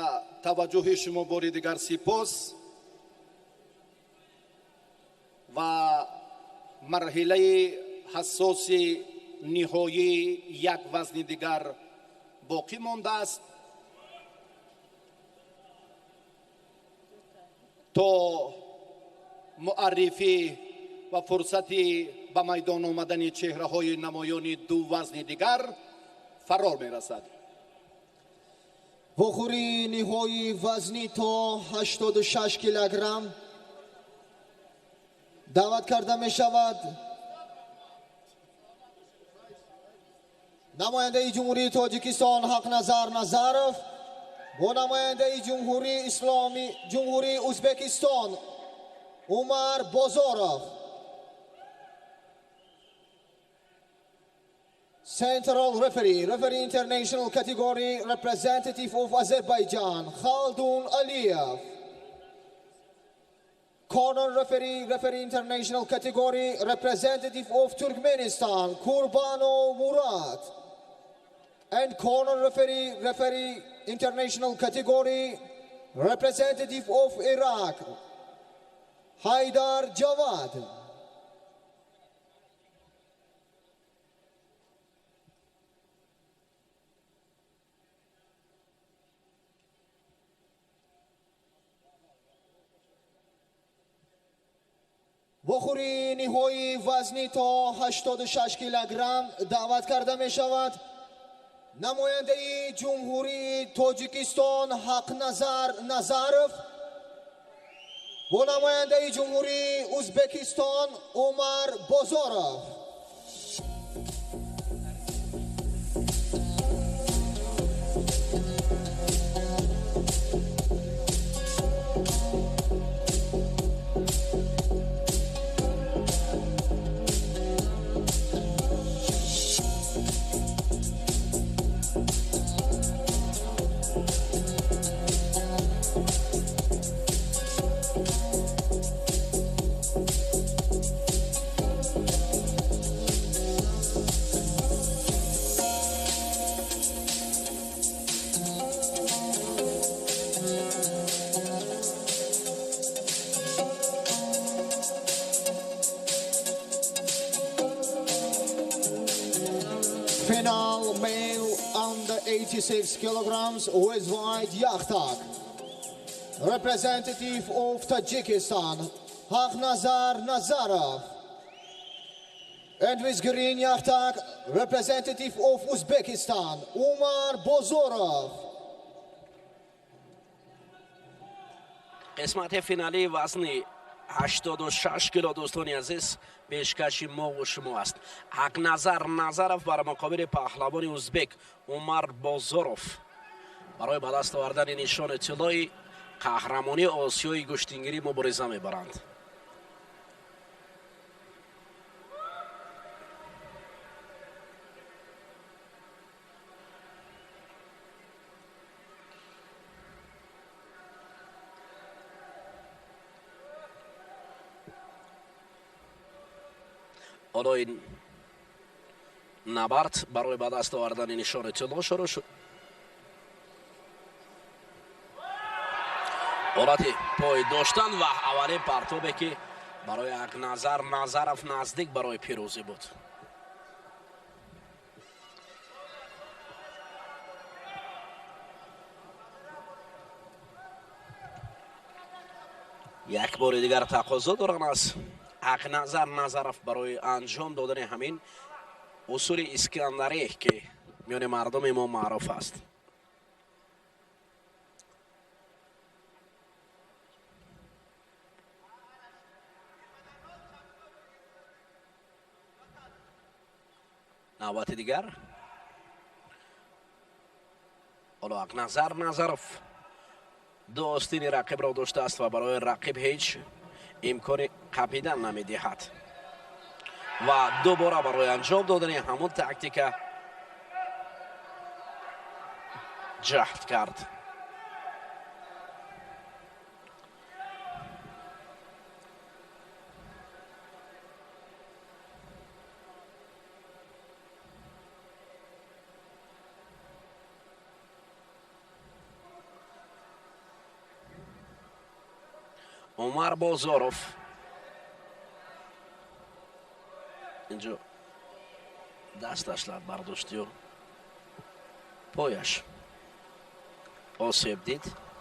таваҷҷӯҳи шумо бори дигар сипос ва марҳилаи ҳассоси ниҳоии як вазни дигар боқӣ мондааст то муаррифӣ ва фурсати ба майдон омадани чеҳраҳои намоёни ду вазни дигар фарор мерасад. Вохӯрии ниҳоии вазни то 86 килограмм даъват карда мешавад намояндаи Ҷумҳурии Тоҷикистон Ҳақназар Назаров бо намояндаи Ҷумҳурии Исломӣ Ҷумҳурии Ӯзбекистон Умар Бозоров. Central referee, referee international category, representative of Azerbaijan, Khaldun Aliyev. Corner referee, referee international category, representative of Turkmenistan, Kurbano Murad. And corner referee, referee international category, representative of Iraq, Haidar Jawad. Вохӯрии ниҳоии вазни то 86 килограмм даъват карда мешавад намояндаи Ҷумҳурии Тоҷикистон Ҳақназар Назаров бо намояндаи Ҷумҳурии Ӯзбекистон Умар Бозоров. Final male under 86 kilograms with white Yakhtak. Representative of Tajikistan, Haqnazar Nazarov. And with green yachtak, representative of Uzbekistan, Umar Bozorov. قسمت فینالی وزن 86 کیلو دوستان عزیز پیشکش ما و شما است. حقنظر نظرов بر مقابل پهلوان ازبک عمر بازاروف برای به دست آوردن نشان طلای قهرمانی آسیای گشتینگیری مبارزه میبرند. حالا این نبرد برای به دست آوردن نشان طلا شروع شد. حالت پای داشتن و اولین پرتابی که برای حقنظر نظرов نزدیک برای پیروزی بود. یک بار دیگر تقاضا دارن از حقنظر نظرов برای انجام دادن همین اصول اسکندری که میان مردم ما معروف است. نوبت دیگر حالا حقنظر نظرов دو آستین رقیب را داشته است و برای رقیب هیچ امکان قپیدن نمیدهد و دوباره برای انجام دادن همون تاکتیک جهد کرد. عمر بازاروف اینجا دستش لط برداشت و پایش آسیب دید.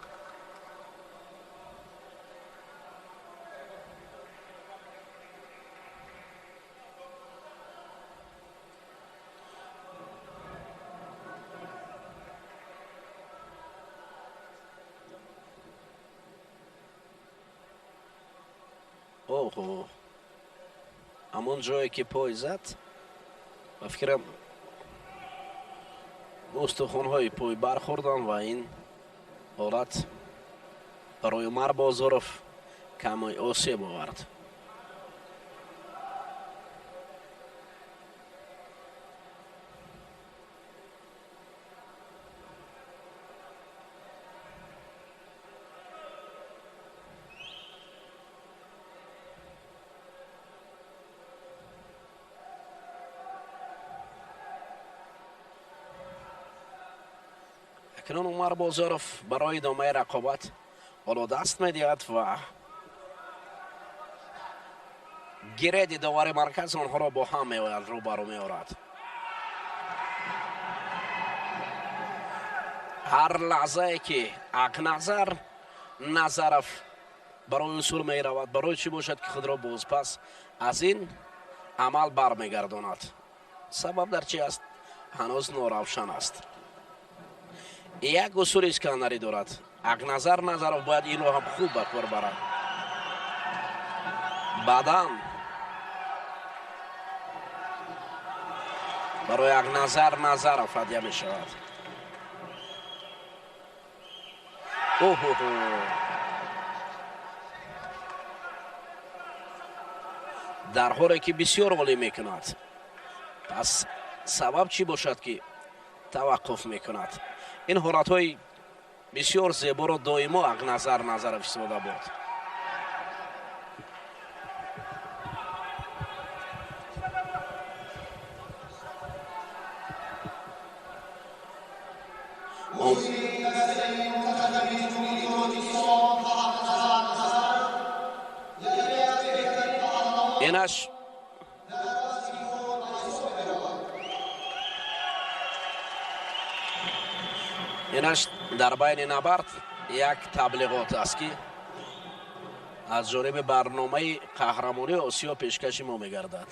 اوه، همون جایی که پای زد و فکرم استخوان‌های پای برخوردن و این حالت برای عمر بازاروف کمی آسیب آورد. اکنون عمر بازاروف برای ادامه رقابت حالا دست میدهد و گرید داور مرکز آنها را با هم میآید روبرو میآورد. هر لحظه که حقنظر نظرов برای اصول میرود برای چی باشد که خود را بازپس از این عمل برمیگرداند. سبب در چی است هنوز ناروشن است. یک اصول اسکندری دارد. حقنظر نظرов باید این رو هم خوب به کار برد. بعدا برای حقنظر نظرов هدیه می شود. اوه در حالی که بسیار عالی میکند. پس سبب چی باشد که توقف میکند؟ این حالت‌های بسیار زیبا را دائما حقنظر نظرов استفاده برد. اینش اینش در بین نبرد یک تبلیغات است که از جانب برنامه قهرمانی آسیا پیشکش ما میگردد.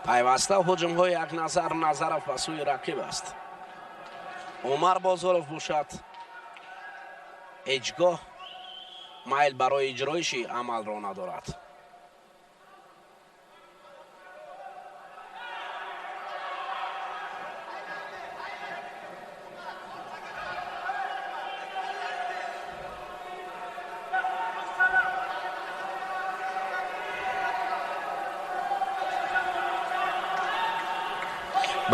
Пайваста ҳуҷумҳои Ҳақназар Назаров ба сӯи рақиб аст. Умар Бозоров бошад, ҳеҷ гоҳ майл барои иҷроиши амалро надорад.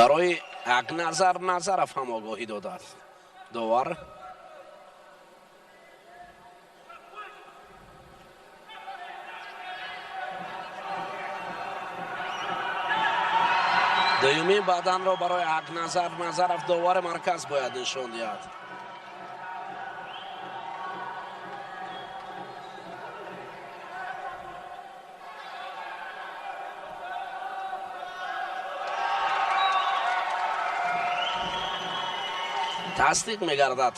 Барои Ҳақназар Назаров ҳам огоҳӣ додааст довар. Дуюмин баданро барои Ҳақназар Назаров довари марказ бояд нишон диҳад. Тасдиқ мегардад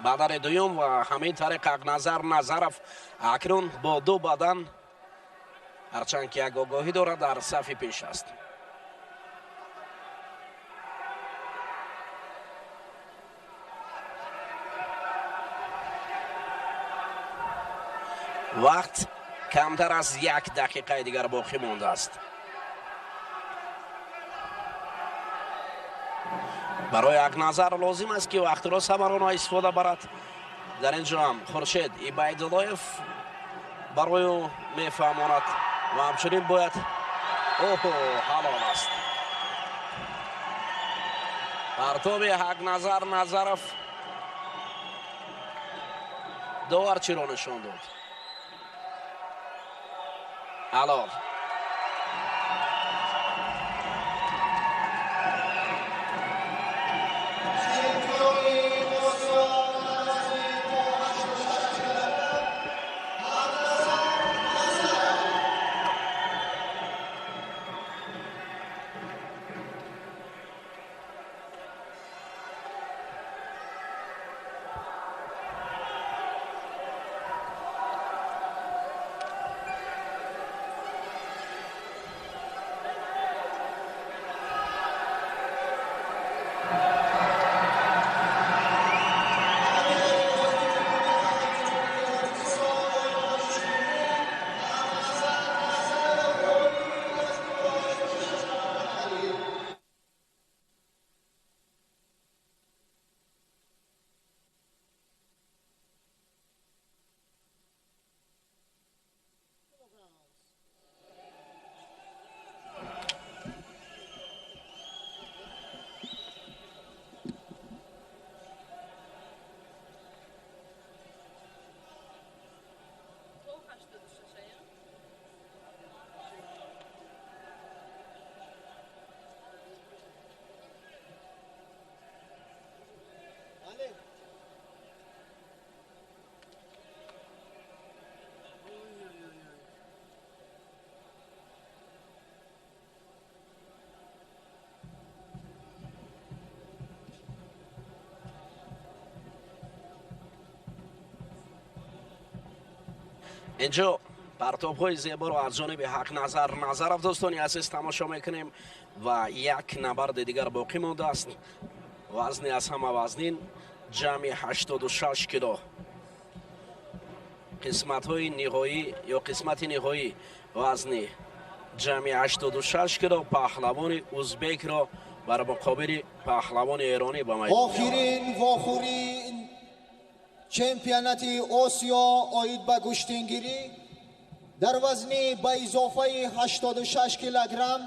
бадани дуюм ва ҳамин тариқ Ҳақназар Назаров акнун бо ду бадан, ҳарчанд ки як огоҳӣ дорад, дар сафи пеш аст. Вақт камтар аз як дақиқаи дигар боқӣ мондааст. Барои Ҳақназар лозим аст, ки вақтро самарона истифода барад. Дар ин ҷо ҳам Хуршед Ибайдуллоев барои ӯ мефаҳмонад ва ҳамчунин бояд оҳо ҳалол аст. Партоби Ҳақназар Назаров довар чиро нишон дод? Ҳалол. Инҷо партобҳои зеборо аз ҷониби Ҳақназар Назаров, дӯстони азиз, тамошо мекунем ва як набарди дигар боқӣ мондааст. Вазни аз ҳама вазнин ҷамъи 86 кило. Қисматҳои ниҳоӣ ё қисмати ниҳоӣ вазни ҷамъи 86 кило паҳлавони узбекро бар муқобили паҳлавони эронӣ ба майдон. Охирин вохӯрии чемпионати Осиё оид ба гӯштингирӣ дар вазни ба изофаи 86 килограмм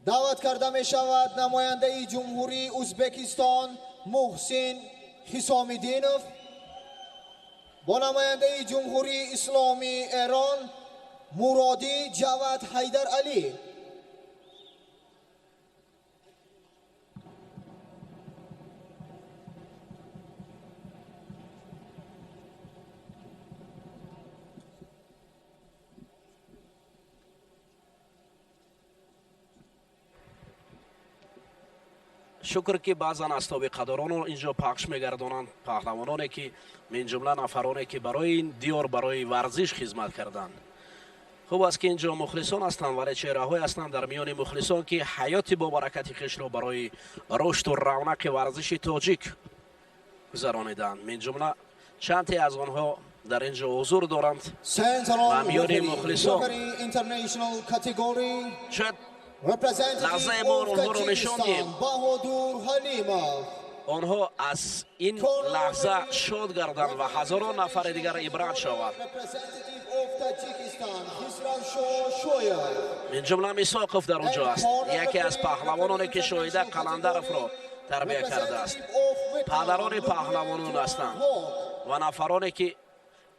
даъват карда мешавад намояндаи Ҷумҳурии Узбекистон Муҳсин Ҳисомиддинов бо намояндаи Ҷумҳурии Исломии Эрон Муродӣ Ҷавад Ҳайдар Алӣ. Шукр ки баъзан аз тобиқадоронро инҷо пахш мегардонанд, паҳлавононе ки минҷумла нафароне ки барои ин диёр, барои варзиш хизмат карданд. Хуб аст, ки инҷо мухлисон ҳастанд, вале чеҳраҳое ҳастанд дар миёни мухлисон, ки ҳаёти бобаракати хешро барои рушду равнақи варзиши тоҷик гузарониданд. Мин ҷумла чанде аз онҳо дар ин ҷо ҳузур доранд ва миёни мухлисон. Шояд лаҳзае мо онҳоро нишон диҳем, онҳо аз ин лаҳза шод гарданд ва ҳазорон нафари дигар ибрат шавад. Мин ҷумла Мисоқов дар он ҷо аст, яке аз паҳлавононе, ки Шоҳида Қаландаровро тарбия кардааст. Падарони паҳлавонон ҳастанд ва нафароне, ки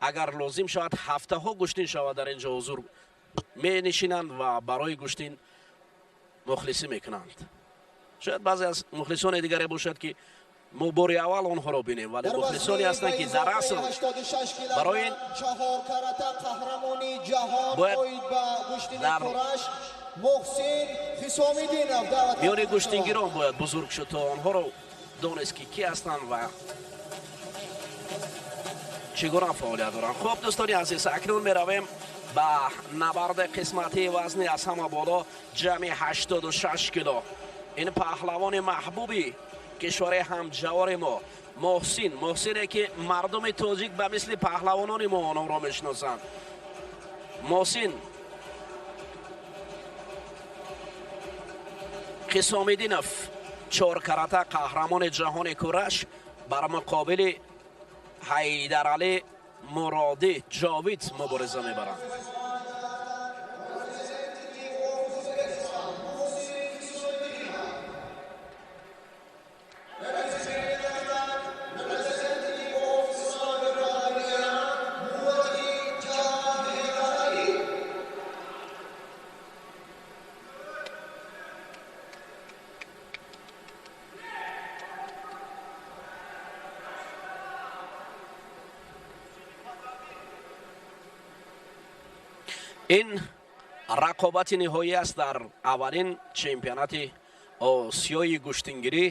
агар лозим шавад ҳафтаҳо гӯштин шавад, дар ин ҷо ҳузур менишинанд ва барои гӯштин мухлисӣ мекунанд. Шояд баъзе аз мухлисони дигаре бошад, ки мо бори аввал онҳоро бинем, вале мухлисоне ҳастанд, ки дар асл барои ин бояд дар миёни гӯштингирон бояд бузург шуд, то онҳоро донист, ки кӣ ҳастанд ва чӣ гуна фаъолият доранд. Хуб, дӯстони азиз, акнун меравем ба набарди қисматии вазни аз ҳама боло, ҷамъи 86 кило. Ин паҳлавони маҳбуби кишвари ҳамҷавори мо Муҳсин, Муҳсине, ки мардуми тоҷик ба мисли паҳлавонони мо онҳоро мешиносанд. Муҳсин Қисомиддинов, чоркарата қаҳрамони ҷаҳони кураш, бар муқобили Ҳайдаралӣ Муродӣ Ҷовид мубориза мебаранд. Ин рақобати ниҳоӣ аст дар аввалин чемпионати Осиёи гӯштингирӣ,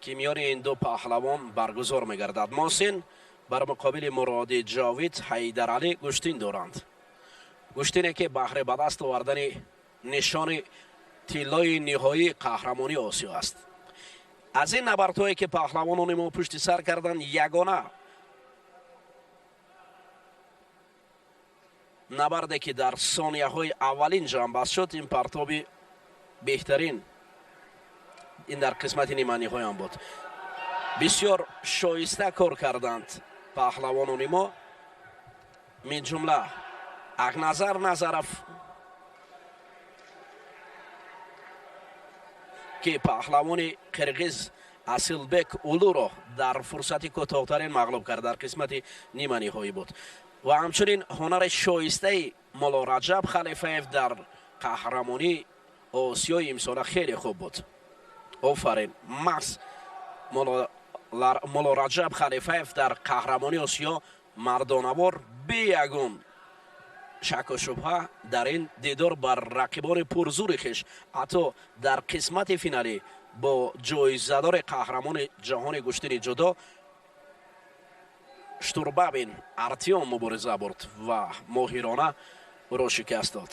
ки миёни ин ду паҳлавон баргузор мегардад. Муҳсин бар муқобили Муроди Ҷовид Ҳайдаралӣ гӯштин доранд, гӯштине, ки баҳри ба даст овардани нишони тиллои ниҳоии қаҳрамонии Осиё аст. Аз ин набардҳое, ки паҳлавонони мо пушти сар карданд, ягона набарде, ки дар сонияҳои аввалин ҷамъбаст шуд, ин партоби беҳтарин ин дар қисмати ниманиҳоям буд. Бисёр шоиста кор карданд паҳлавонони мо, мин ҷумла Ақназар Назаров, ки паҳлавони қирғиз Асилбек Улуро дар фурсати кӯтоҳтарин мағлуб кард, дар қисмати ниманиҳоӣ буд. Ва ҳамчунин ҳунари шоистаи Мулло Раҷаб Халифаев дар қаҳрамонии Осиёи имсола хеле хуб буд. Офарин, маҳз Мулло Раҷаб Халифаев дар қаҳрамонии Осиё мардонавор бе ягон шаку шубҳа дар ин дидор бар рақибони пурзури хеш, ҳатто дар қисмати финалӣ бо ҷоизадори қаҳрамони ҷаҳони гӯштини ҷудо Штурбабин Артём мубориза бурд ва моҳирона ӯро шикаст дод.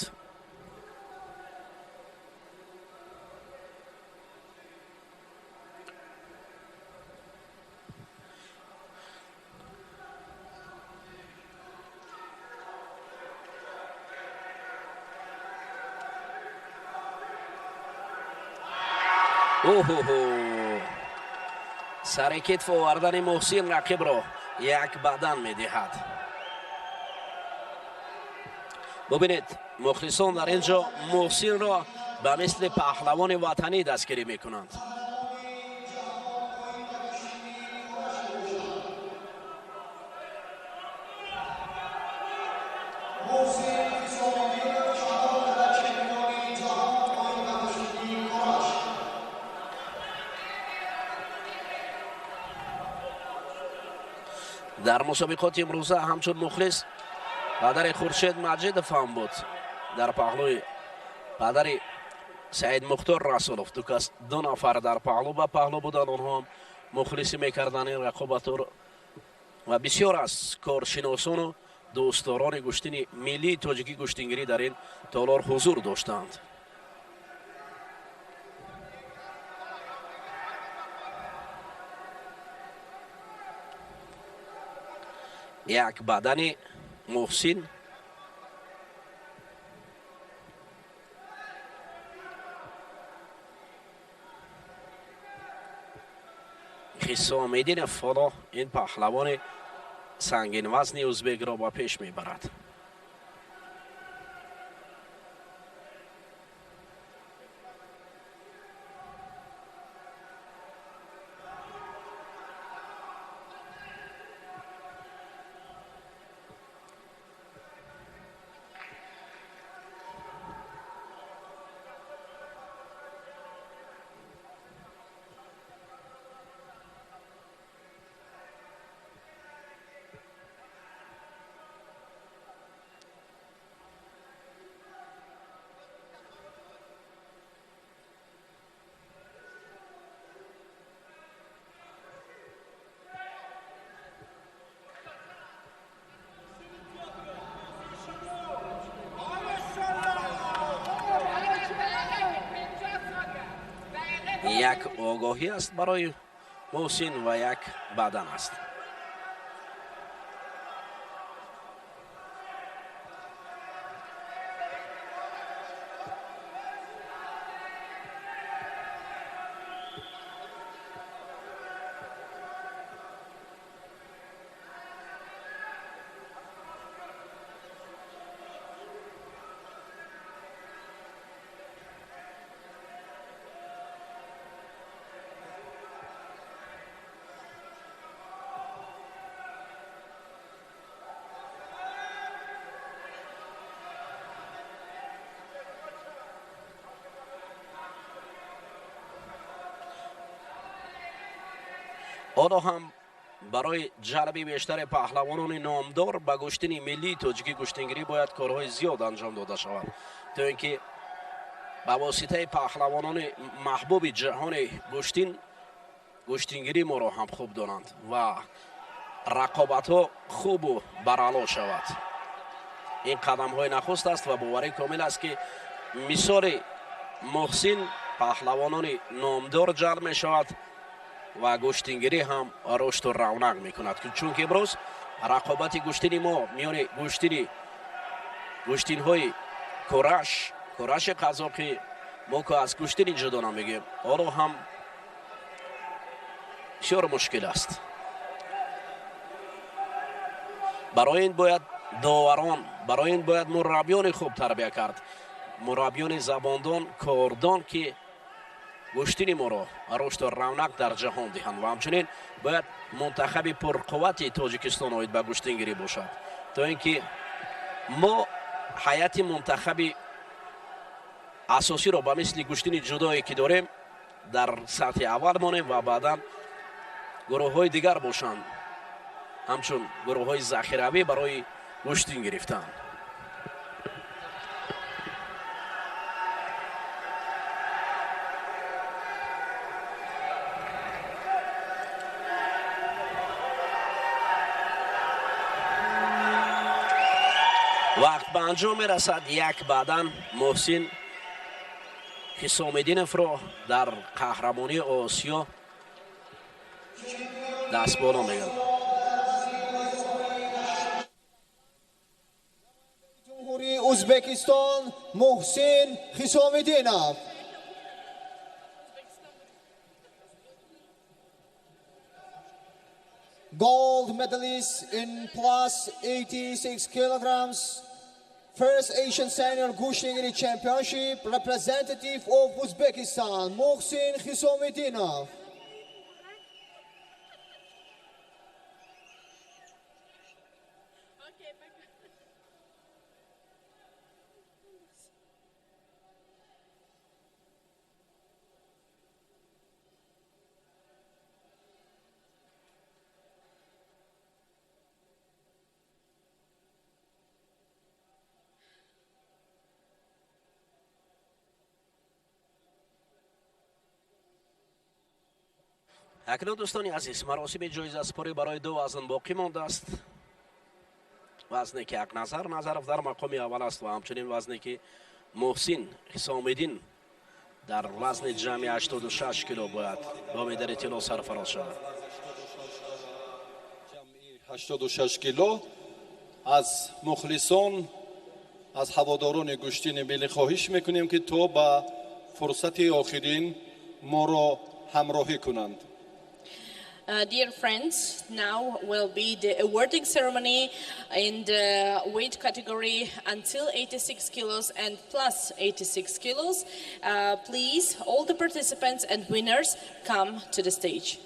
Оҳоҳо, сари китф овардани Муҳсин рақибро як бадан медиҳад. Бубинед, мухлисон дар ин ҷо Муҳсинро ба мисли паҳлавони ватанӣ дастгирӣ мекунанд. Дар мусобиқоти имрӯза ҳамчун мухлис падари Хуршед Маҷидов ҳам буд, дар паҳлӯи падари Саид Мухтор Расулов. Ду кас, ду нафар дар паҳлӯ ба паҳлӯ буданд, онҳо ҳам мухлисӣ мекарданд ин рақобатро ва бисёр аз коршиносону Дӯстдорони гӯштини миллии тоҷикӣ гӯштингирӣ дар ин толор ҳузур доштанд. Як бадани Муҳсин Ҳисомиддинов ҳоло ин паҳлавони сангинвазни узбекро ба пеш мебарад. Як огоҳӣ аст барои Муҳсин ва як бадан аст. Ҳоло ҳам барои ҷалби бештари паҳлавонони номдор ба гӯштини миллии тоҷикӣ гӯштингирӣ бояд корҳои зиёд анҷом дода шавад, то ин ки ба воситаи паҳлавонони маҳбуби ҷаҳони гӯштин гӯштингирӣ моро ҳам хуб донанд ва рақобатҳо хубу барало шавад. Ин қадамҳои нахуст аст ва боварӣ комил аст, ки мисоли Муҳсин паҳлавонони номдор ҷалб мешавад ва гӯштингирӣ ҳам рушду равнақ мекунад, чунки имрӯз рақобати гӯштини мо миёни гӯштинҳои кураши қазоқӣ мо ки аз гӯштини ҷудо намегӯем, ҳоло ҳам бисёр мушкил аст. Барои ин бояд доварон, барои ин бояд мураббиёни хуб тарбия кард, мураббиёни забондон, кордон, ки гӯштини моро рушду равнақ дар ҷаҳон диҳанд ва ҳамчунин бояд мунтахаби пурқуввати Тоҷикистон оид ба гӯштингирӣ бошад, то ин ки мо ҳайати мунтахаби асосиро ба мисли гӯштини ҷудое ки дорем дар сатҳи аввал монем ва баъдан гурӯҳҳои дигар бошанд, ҳамчун гурӯҳҳои захиравӣ барои гӯштин гирифтан. Вақт ба анҷом мерасад. Як баъдан Муҳсин Ҳисомиддиновро дар қаҳрамонии Осиё даст боло мегирад. Ҷумҳурии Узбекистон Муҳсин Ҳисомиддинов. Gold medalist in plus 86 kilograms, first Asian Senior Gushtingiri Championship, representative of Uzbekistan, Muhsin Hisomiddinov. Акнун, дӯстони азиз, маросими ҷоизаспорӣ барои ду вазн боқӣ мондааст. Вазне ки Ҳақназар Назаров дар мақоми аввал аст ва ҳамчунин вазне ки Муҳсин Ҳисомиддин дар вазни ҷамъи 86 кило бояд бо медали тилло сарфароз шавад. 86 кило аз мухлисон, аз ҳаводорони гӯштини миллӣ хоҳиш мекунем, ки то ба фурсати охирин моро ҳамроҳӣ кунанд. Dear friends, now will be the awarding ceremony in the weight category until 86 kilos and plus 86 kilos. Please, all the participants and winners, come to the stage.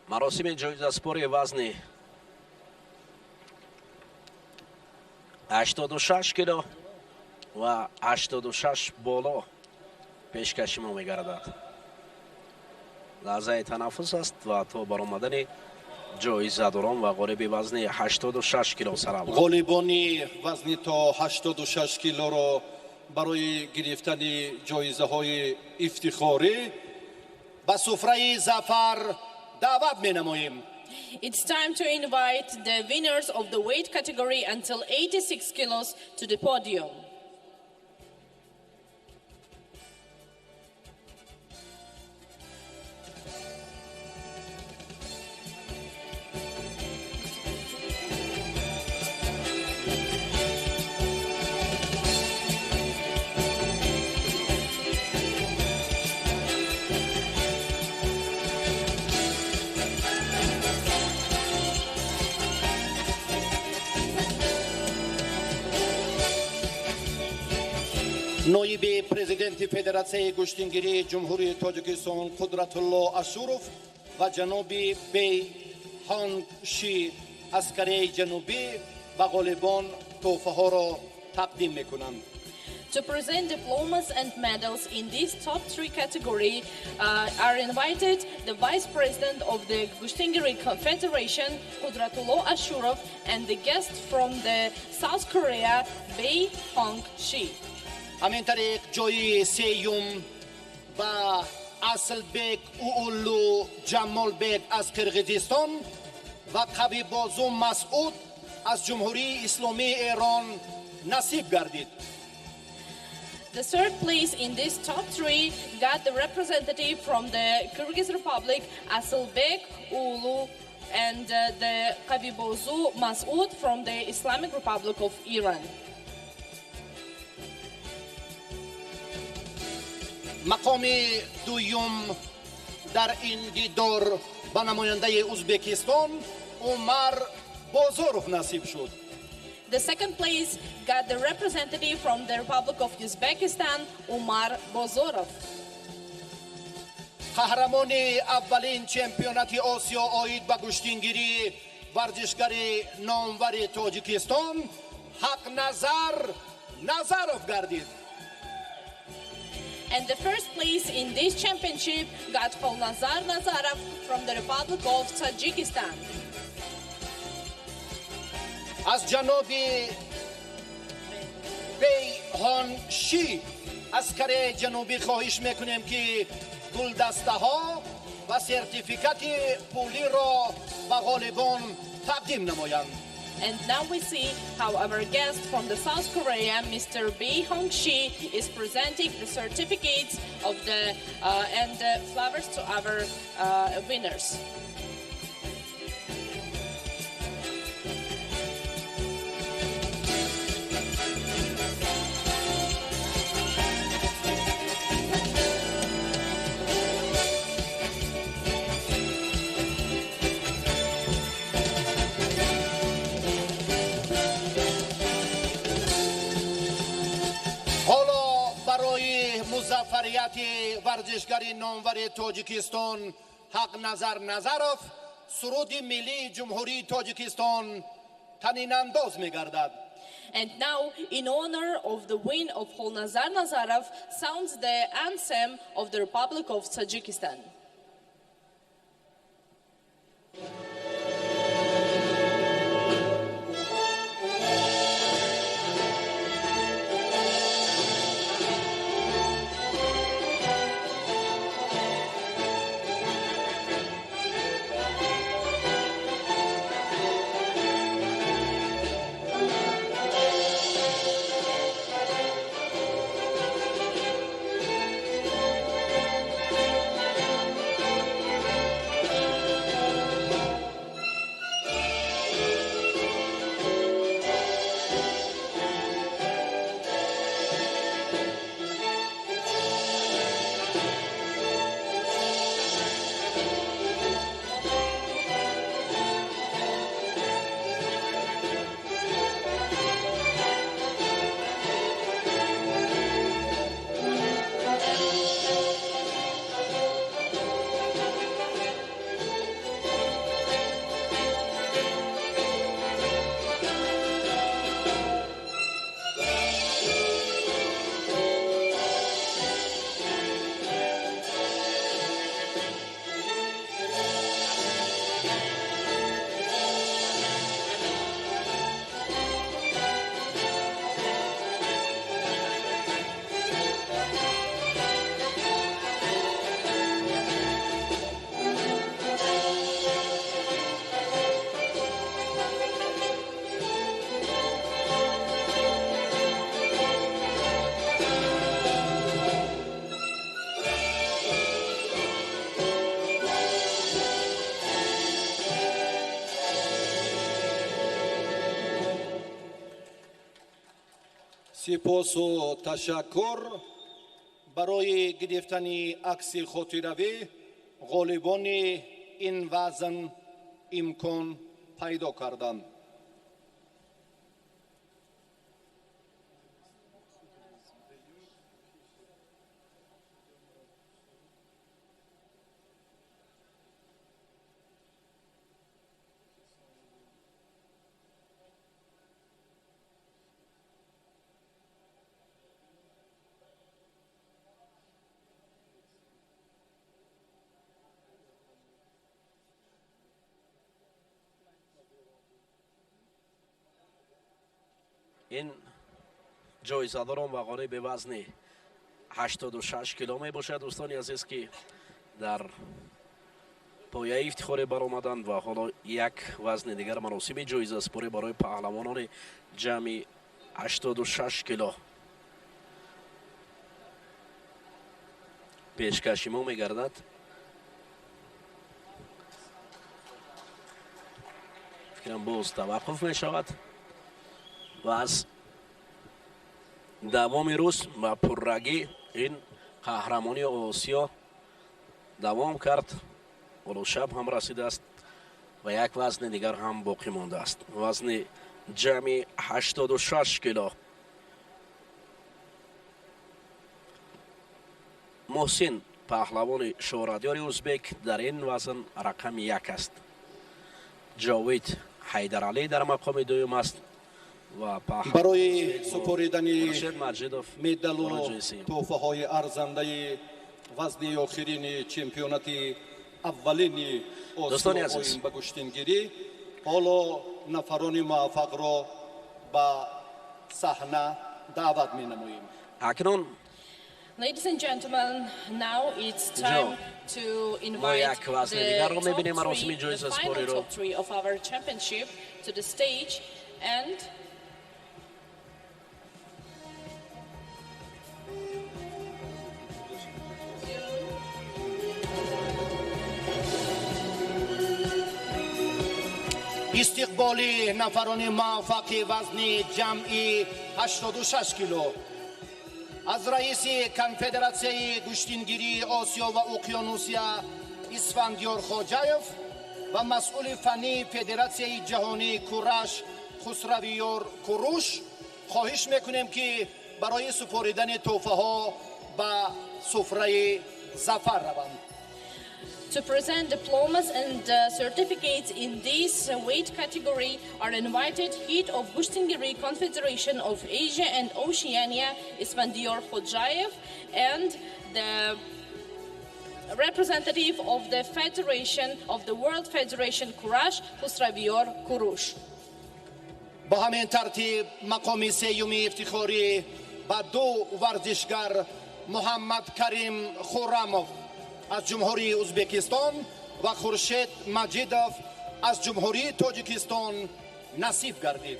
Маросими ҷоизаспори вазни 86 кило ва 86 боло пешкаши мо мегардад. Лаҳзаи танаффус аст ва то баромадани ҷоизадорон ва ғолиби вазни 86 кило сараввал. Ғолибони вазни то 86 килоро барои гирифтани ҷоизаҳои ифтихорӣ ба суфраи зафар даъват менамоем. It's time to invite the winners of the weight category until 86 kilos to the podium. Ноиби президенти Федератсияи гӯштингирии Ҷумҳурии Тоҷикистон Қудратулло Ашуров ва ҷаноби Бей Ҳонг Ши аз Кореяи Ҷанубӣ ба ғолибон тӯҳфаҳоро тақдим мекунанд. To present diplomas and medals in this top three category are invited the Vice President of the Gushtingiri Confederation, Qudratullo Ashurov, and the guest from the South Korea, Bae Hong Shi. Ҳамин тариқ, ҷои сеюм ба Асилбек Уулу Ҷамолбек аз Қирғизистон ва Қавибозу Масъуд аз Ҷумҳурии Исломии Эрон насиб гардид. The third place in this top three got the representative from the Kyrgyz Republic, Asilbek Ulu, and the Kavibozu Masoud from the Islamic Republic of Iran. Мақоми дуюм дар ин дидор ба намояндаи Ӯзбекистон Умар Бозоров насиб шуд. The second place got the representative from the Republic of Uzbekistan, Umar Bozorov. Қаҳрамони аввалин чемпионати Осиё оид ба гӯштингирӣ, варзишгари номвари Тоҷикистон Ҳақназар Назаров гардид. And the first place in this championship got Kholnazar Nazarov from the Republic of Tajikistan. Аз ҷаноби Бейҳон Ши аз Кореяи Ҷанубӣ хоҳиш мекунем, ки гулдастаҳо ва сертификати пулиро ба ғолибон тақдим намоянд. And now we see how our guest from the South Korea, Mr. Bae Hong Shi, is presenting the certificates of the and the flowers to our winners. Ҳоло барои музаффарияти варзишгари номвари Тоҷикистон Ҳақназар Назаров суруди миллии Ҷумҳурии Тоҷикистон танинандоз мегардад. And now, in honor of the win of Kholnazar Nazarov, sounds the anthem of the Republic of Tajikistan. Сипосу ташаккур. Барои гирифтани акси хотиравӣ ғолибони ин вазн имкон пайдо карданд. Ин ҷоизадорон ва ғолиби вазни 86 кило мебошад, дӯстони азиз, ки дар пояи ифтихорӣ баромаданд ва ҳоло як вазни дигар маросими ҷоизаспорӣ барои паҳлавонони ҷамъи 86 кило пешкаши мо мегардад. Фикрам, боз таваққуф мешавад ва аз давоми рӯз ба пуррагӣ ин қаҳрамонии Осиё давом кард. Ҳоло шаб ҳам расидааст ва як вазни дигар ҳам боқӣ мондааст, вазни ҷамъи 86 кило. Муҳсин, паҳлавони шӯҳратёри узбек, дар ин вазн рақами як аст. Ҷовид Ҳайдаралӣ дар мақоми дуюм аст. Барои супоридани медалу тӯҳфаҳои арзандаи вазни охирини чемпионати аввалини Осиё ба гӯштингирӣ ҳоло нафарони муваффақро ба саҳна даъват менамоем. Акнун Ladies and gentlemen, now it's time to invite the top three, the final top three of our championship to the stage, and истиқболи нафарони муваффақи вазни ҷамъи 86 кило аз раиси Конфедератсияи гӯштингирии Осиё ва Уқёнусия Исфандиёр Хоҷаев ва масъули фаннии Федератсияи ҷаҳонии кураш Хусравиёр Куруш хоҳиш мекунем, ки барои супоридани тӯҳфаҳо ба суфраи зафар раванд. To present diplomas and certificates in this weight category are invited head of Gushtingiri Confederation of Asia and Oceania, Isfandiyor Khojaev, and the representative of the Federation of the World Federation Kurash, Khusraviyor Kurush. Ба ҳамин тартиб мақоми сеюми ифтихорӣ ба ду варзишгар Муҳаммад Карим Хуррамов аз Ҷумҳурии Ӯзбекистон ва Хуршед Маҷидов аз Ҷумҳурии Тоҷикистон насиб гардид.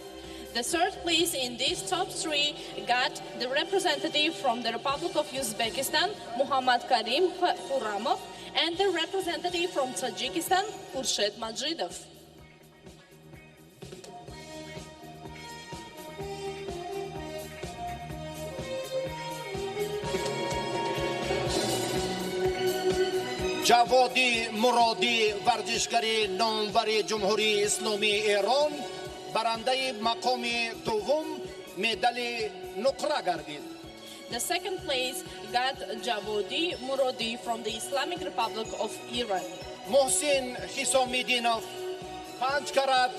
The third place in this top three got the representative from the Republic of Uzbekistan, Muhammad Karim Khurramov, and the representative from Tajikistan, Khurshid Majidov. Ҷаводи Муродӣ, варзишгари номвари Ҷумҳурии Исломии Эрон, барандаи мақоми дуввум медали нуқра гардид. The second place got Javodi Murodi from the Islamic Republic of Iran. Муҳсин Ҳисомиддинов панҷ карат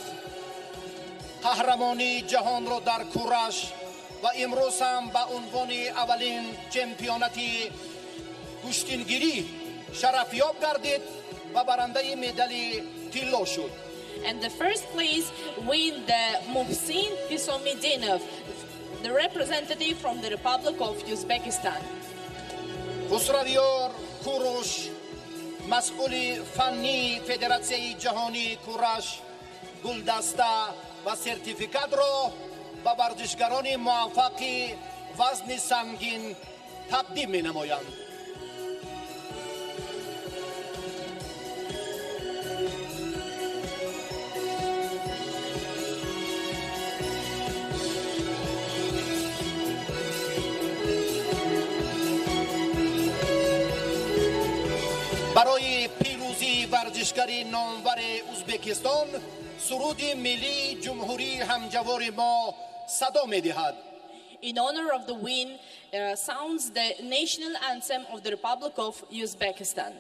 қаҳрамонии ҷаҳонро дар кураш ва имрӯз ҳам ба унвони аввалин чемпионати гӯштингирӣ шарафёб гардид ва барандаи медали тилло шуд. And the first place win the Muhsin Hisomiddinov, the representative from the Republic of Uzbekistan. Хусравиёр Куруш, масъули фаннии Федератсияи ҷаҳонии кураш, гулдаста ва сертификатро ба варзишгарони муваффақи вазни сангин тақдим менамоянд. Барои пирӯзии варзишгари номвари Ӯзбекистон суруди миллии ҷумҳурии ҳамҷавори мо садо медиҳад. In honor of the win sounds the national anthem of the Republic of Uzbekistan.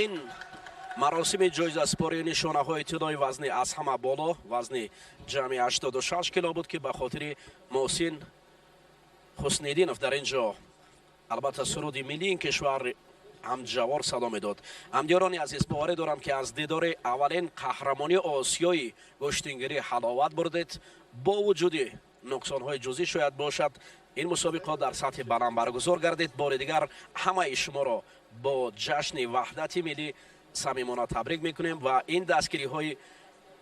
Ин маросими ҷоизаспории нишонаҳои тиллои вазни аз ҳама боло, вазни ҷамъи 86 кило буд, ки ба хотири Муҳсин Ҳусниддинов дар ин ҷо албатта суруди миллии ин кишвар ҳамҷавор садо медод. Ҳамдиёрони азиз, боварӣ дорам, ки аз дидори аввалин қаҳрамонии Осиёи гӯштингирӣ ҳаловат бурдед. Бо вуҷуди нуқсонҳои ҷузъӣ шояд бошад, ин мусобиқот дар сатҳи баланд баргузор гардид. Бори дигар ҳамаи шуморо бо ҷашни ваҳдати миллӣ самимона табрик мекунем ва ин дастгириҳои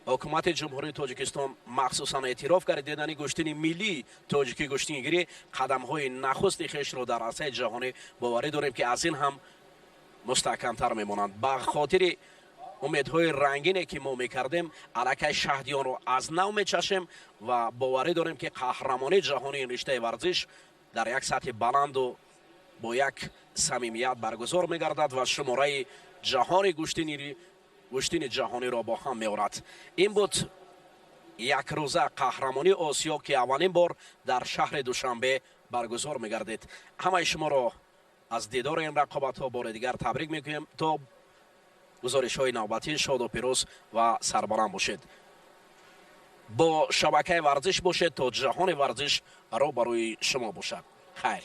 ҳукумати Ҷумҳурии Тоҷикистон, махсусан эътироф гардидани гӯштини миллии тоҷикӣ гӯштингирӣ, қадамҳои нахусти хешро дар арсаи ҷаҳонӣ боварӣ дорем, ки аз ин ҳам мустаҳкамтар мемонанд. Ба хотири умедҳои рангине, ки мо мекардем, аллакай шаҳди онро аз нав мечашем ва боварӣ дорем, ки қаҳрамонии ҷаҳонии ин риштаи варзиш дар як сатҳи баланду бо як самимият баргузор мегардад ва шумораи ҷаҳони гӯштини ҷаҳониро бо ҳам меорад. Ин буд якрӯза қаҳрамонии Осиё, ки аввалин бор дар шаҳри Душанбе баргузор мегардид. Ҳамаи шуморо аз дидори ин рақобатҳо бори дигар табрик мекунем. То гузоришҳои навбатӣ шоду пирӯз ва сарбаланд бошед. Бо шабакаи варзиш бошед, то ҷаҳони варзиш рӯ ба рӯи шумо бошад. Хайр.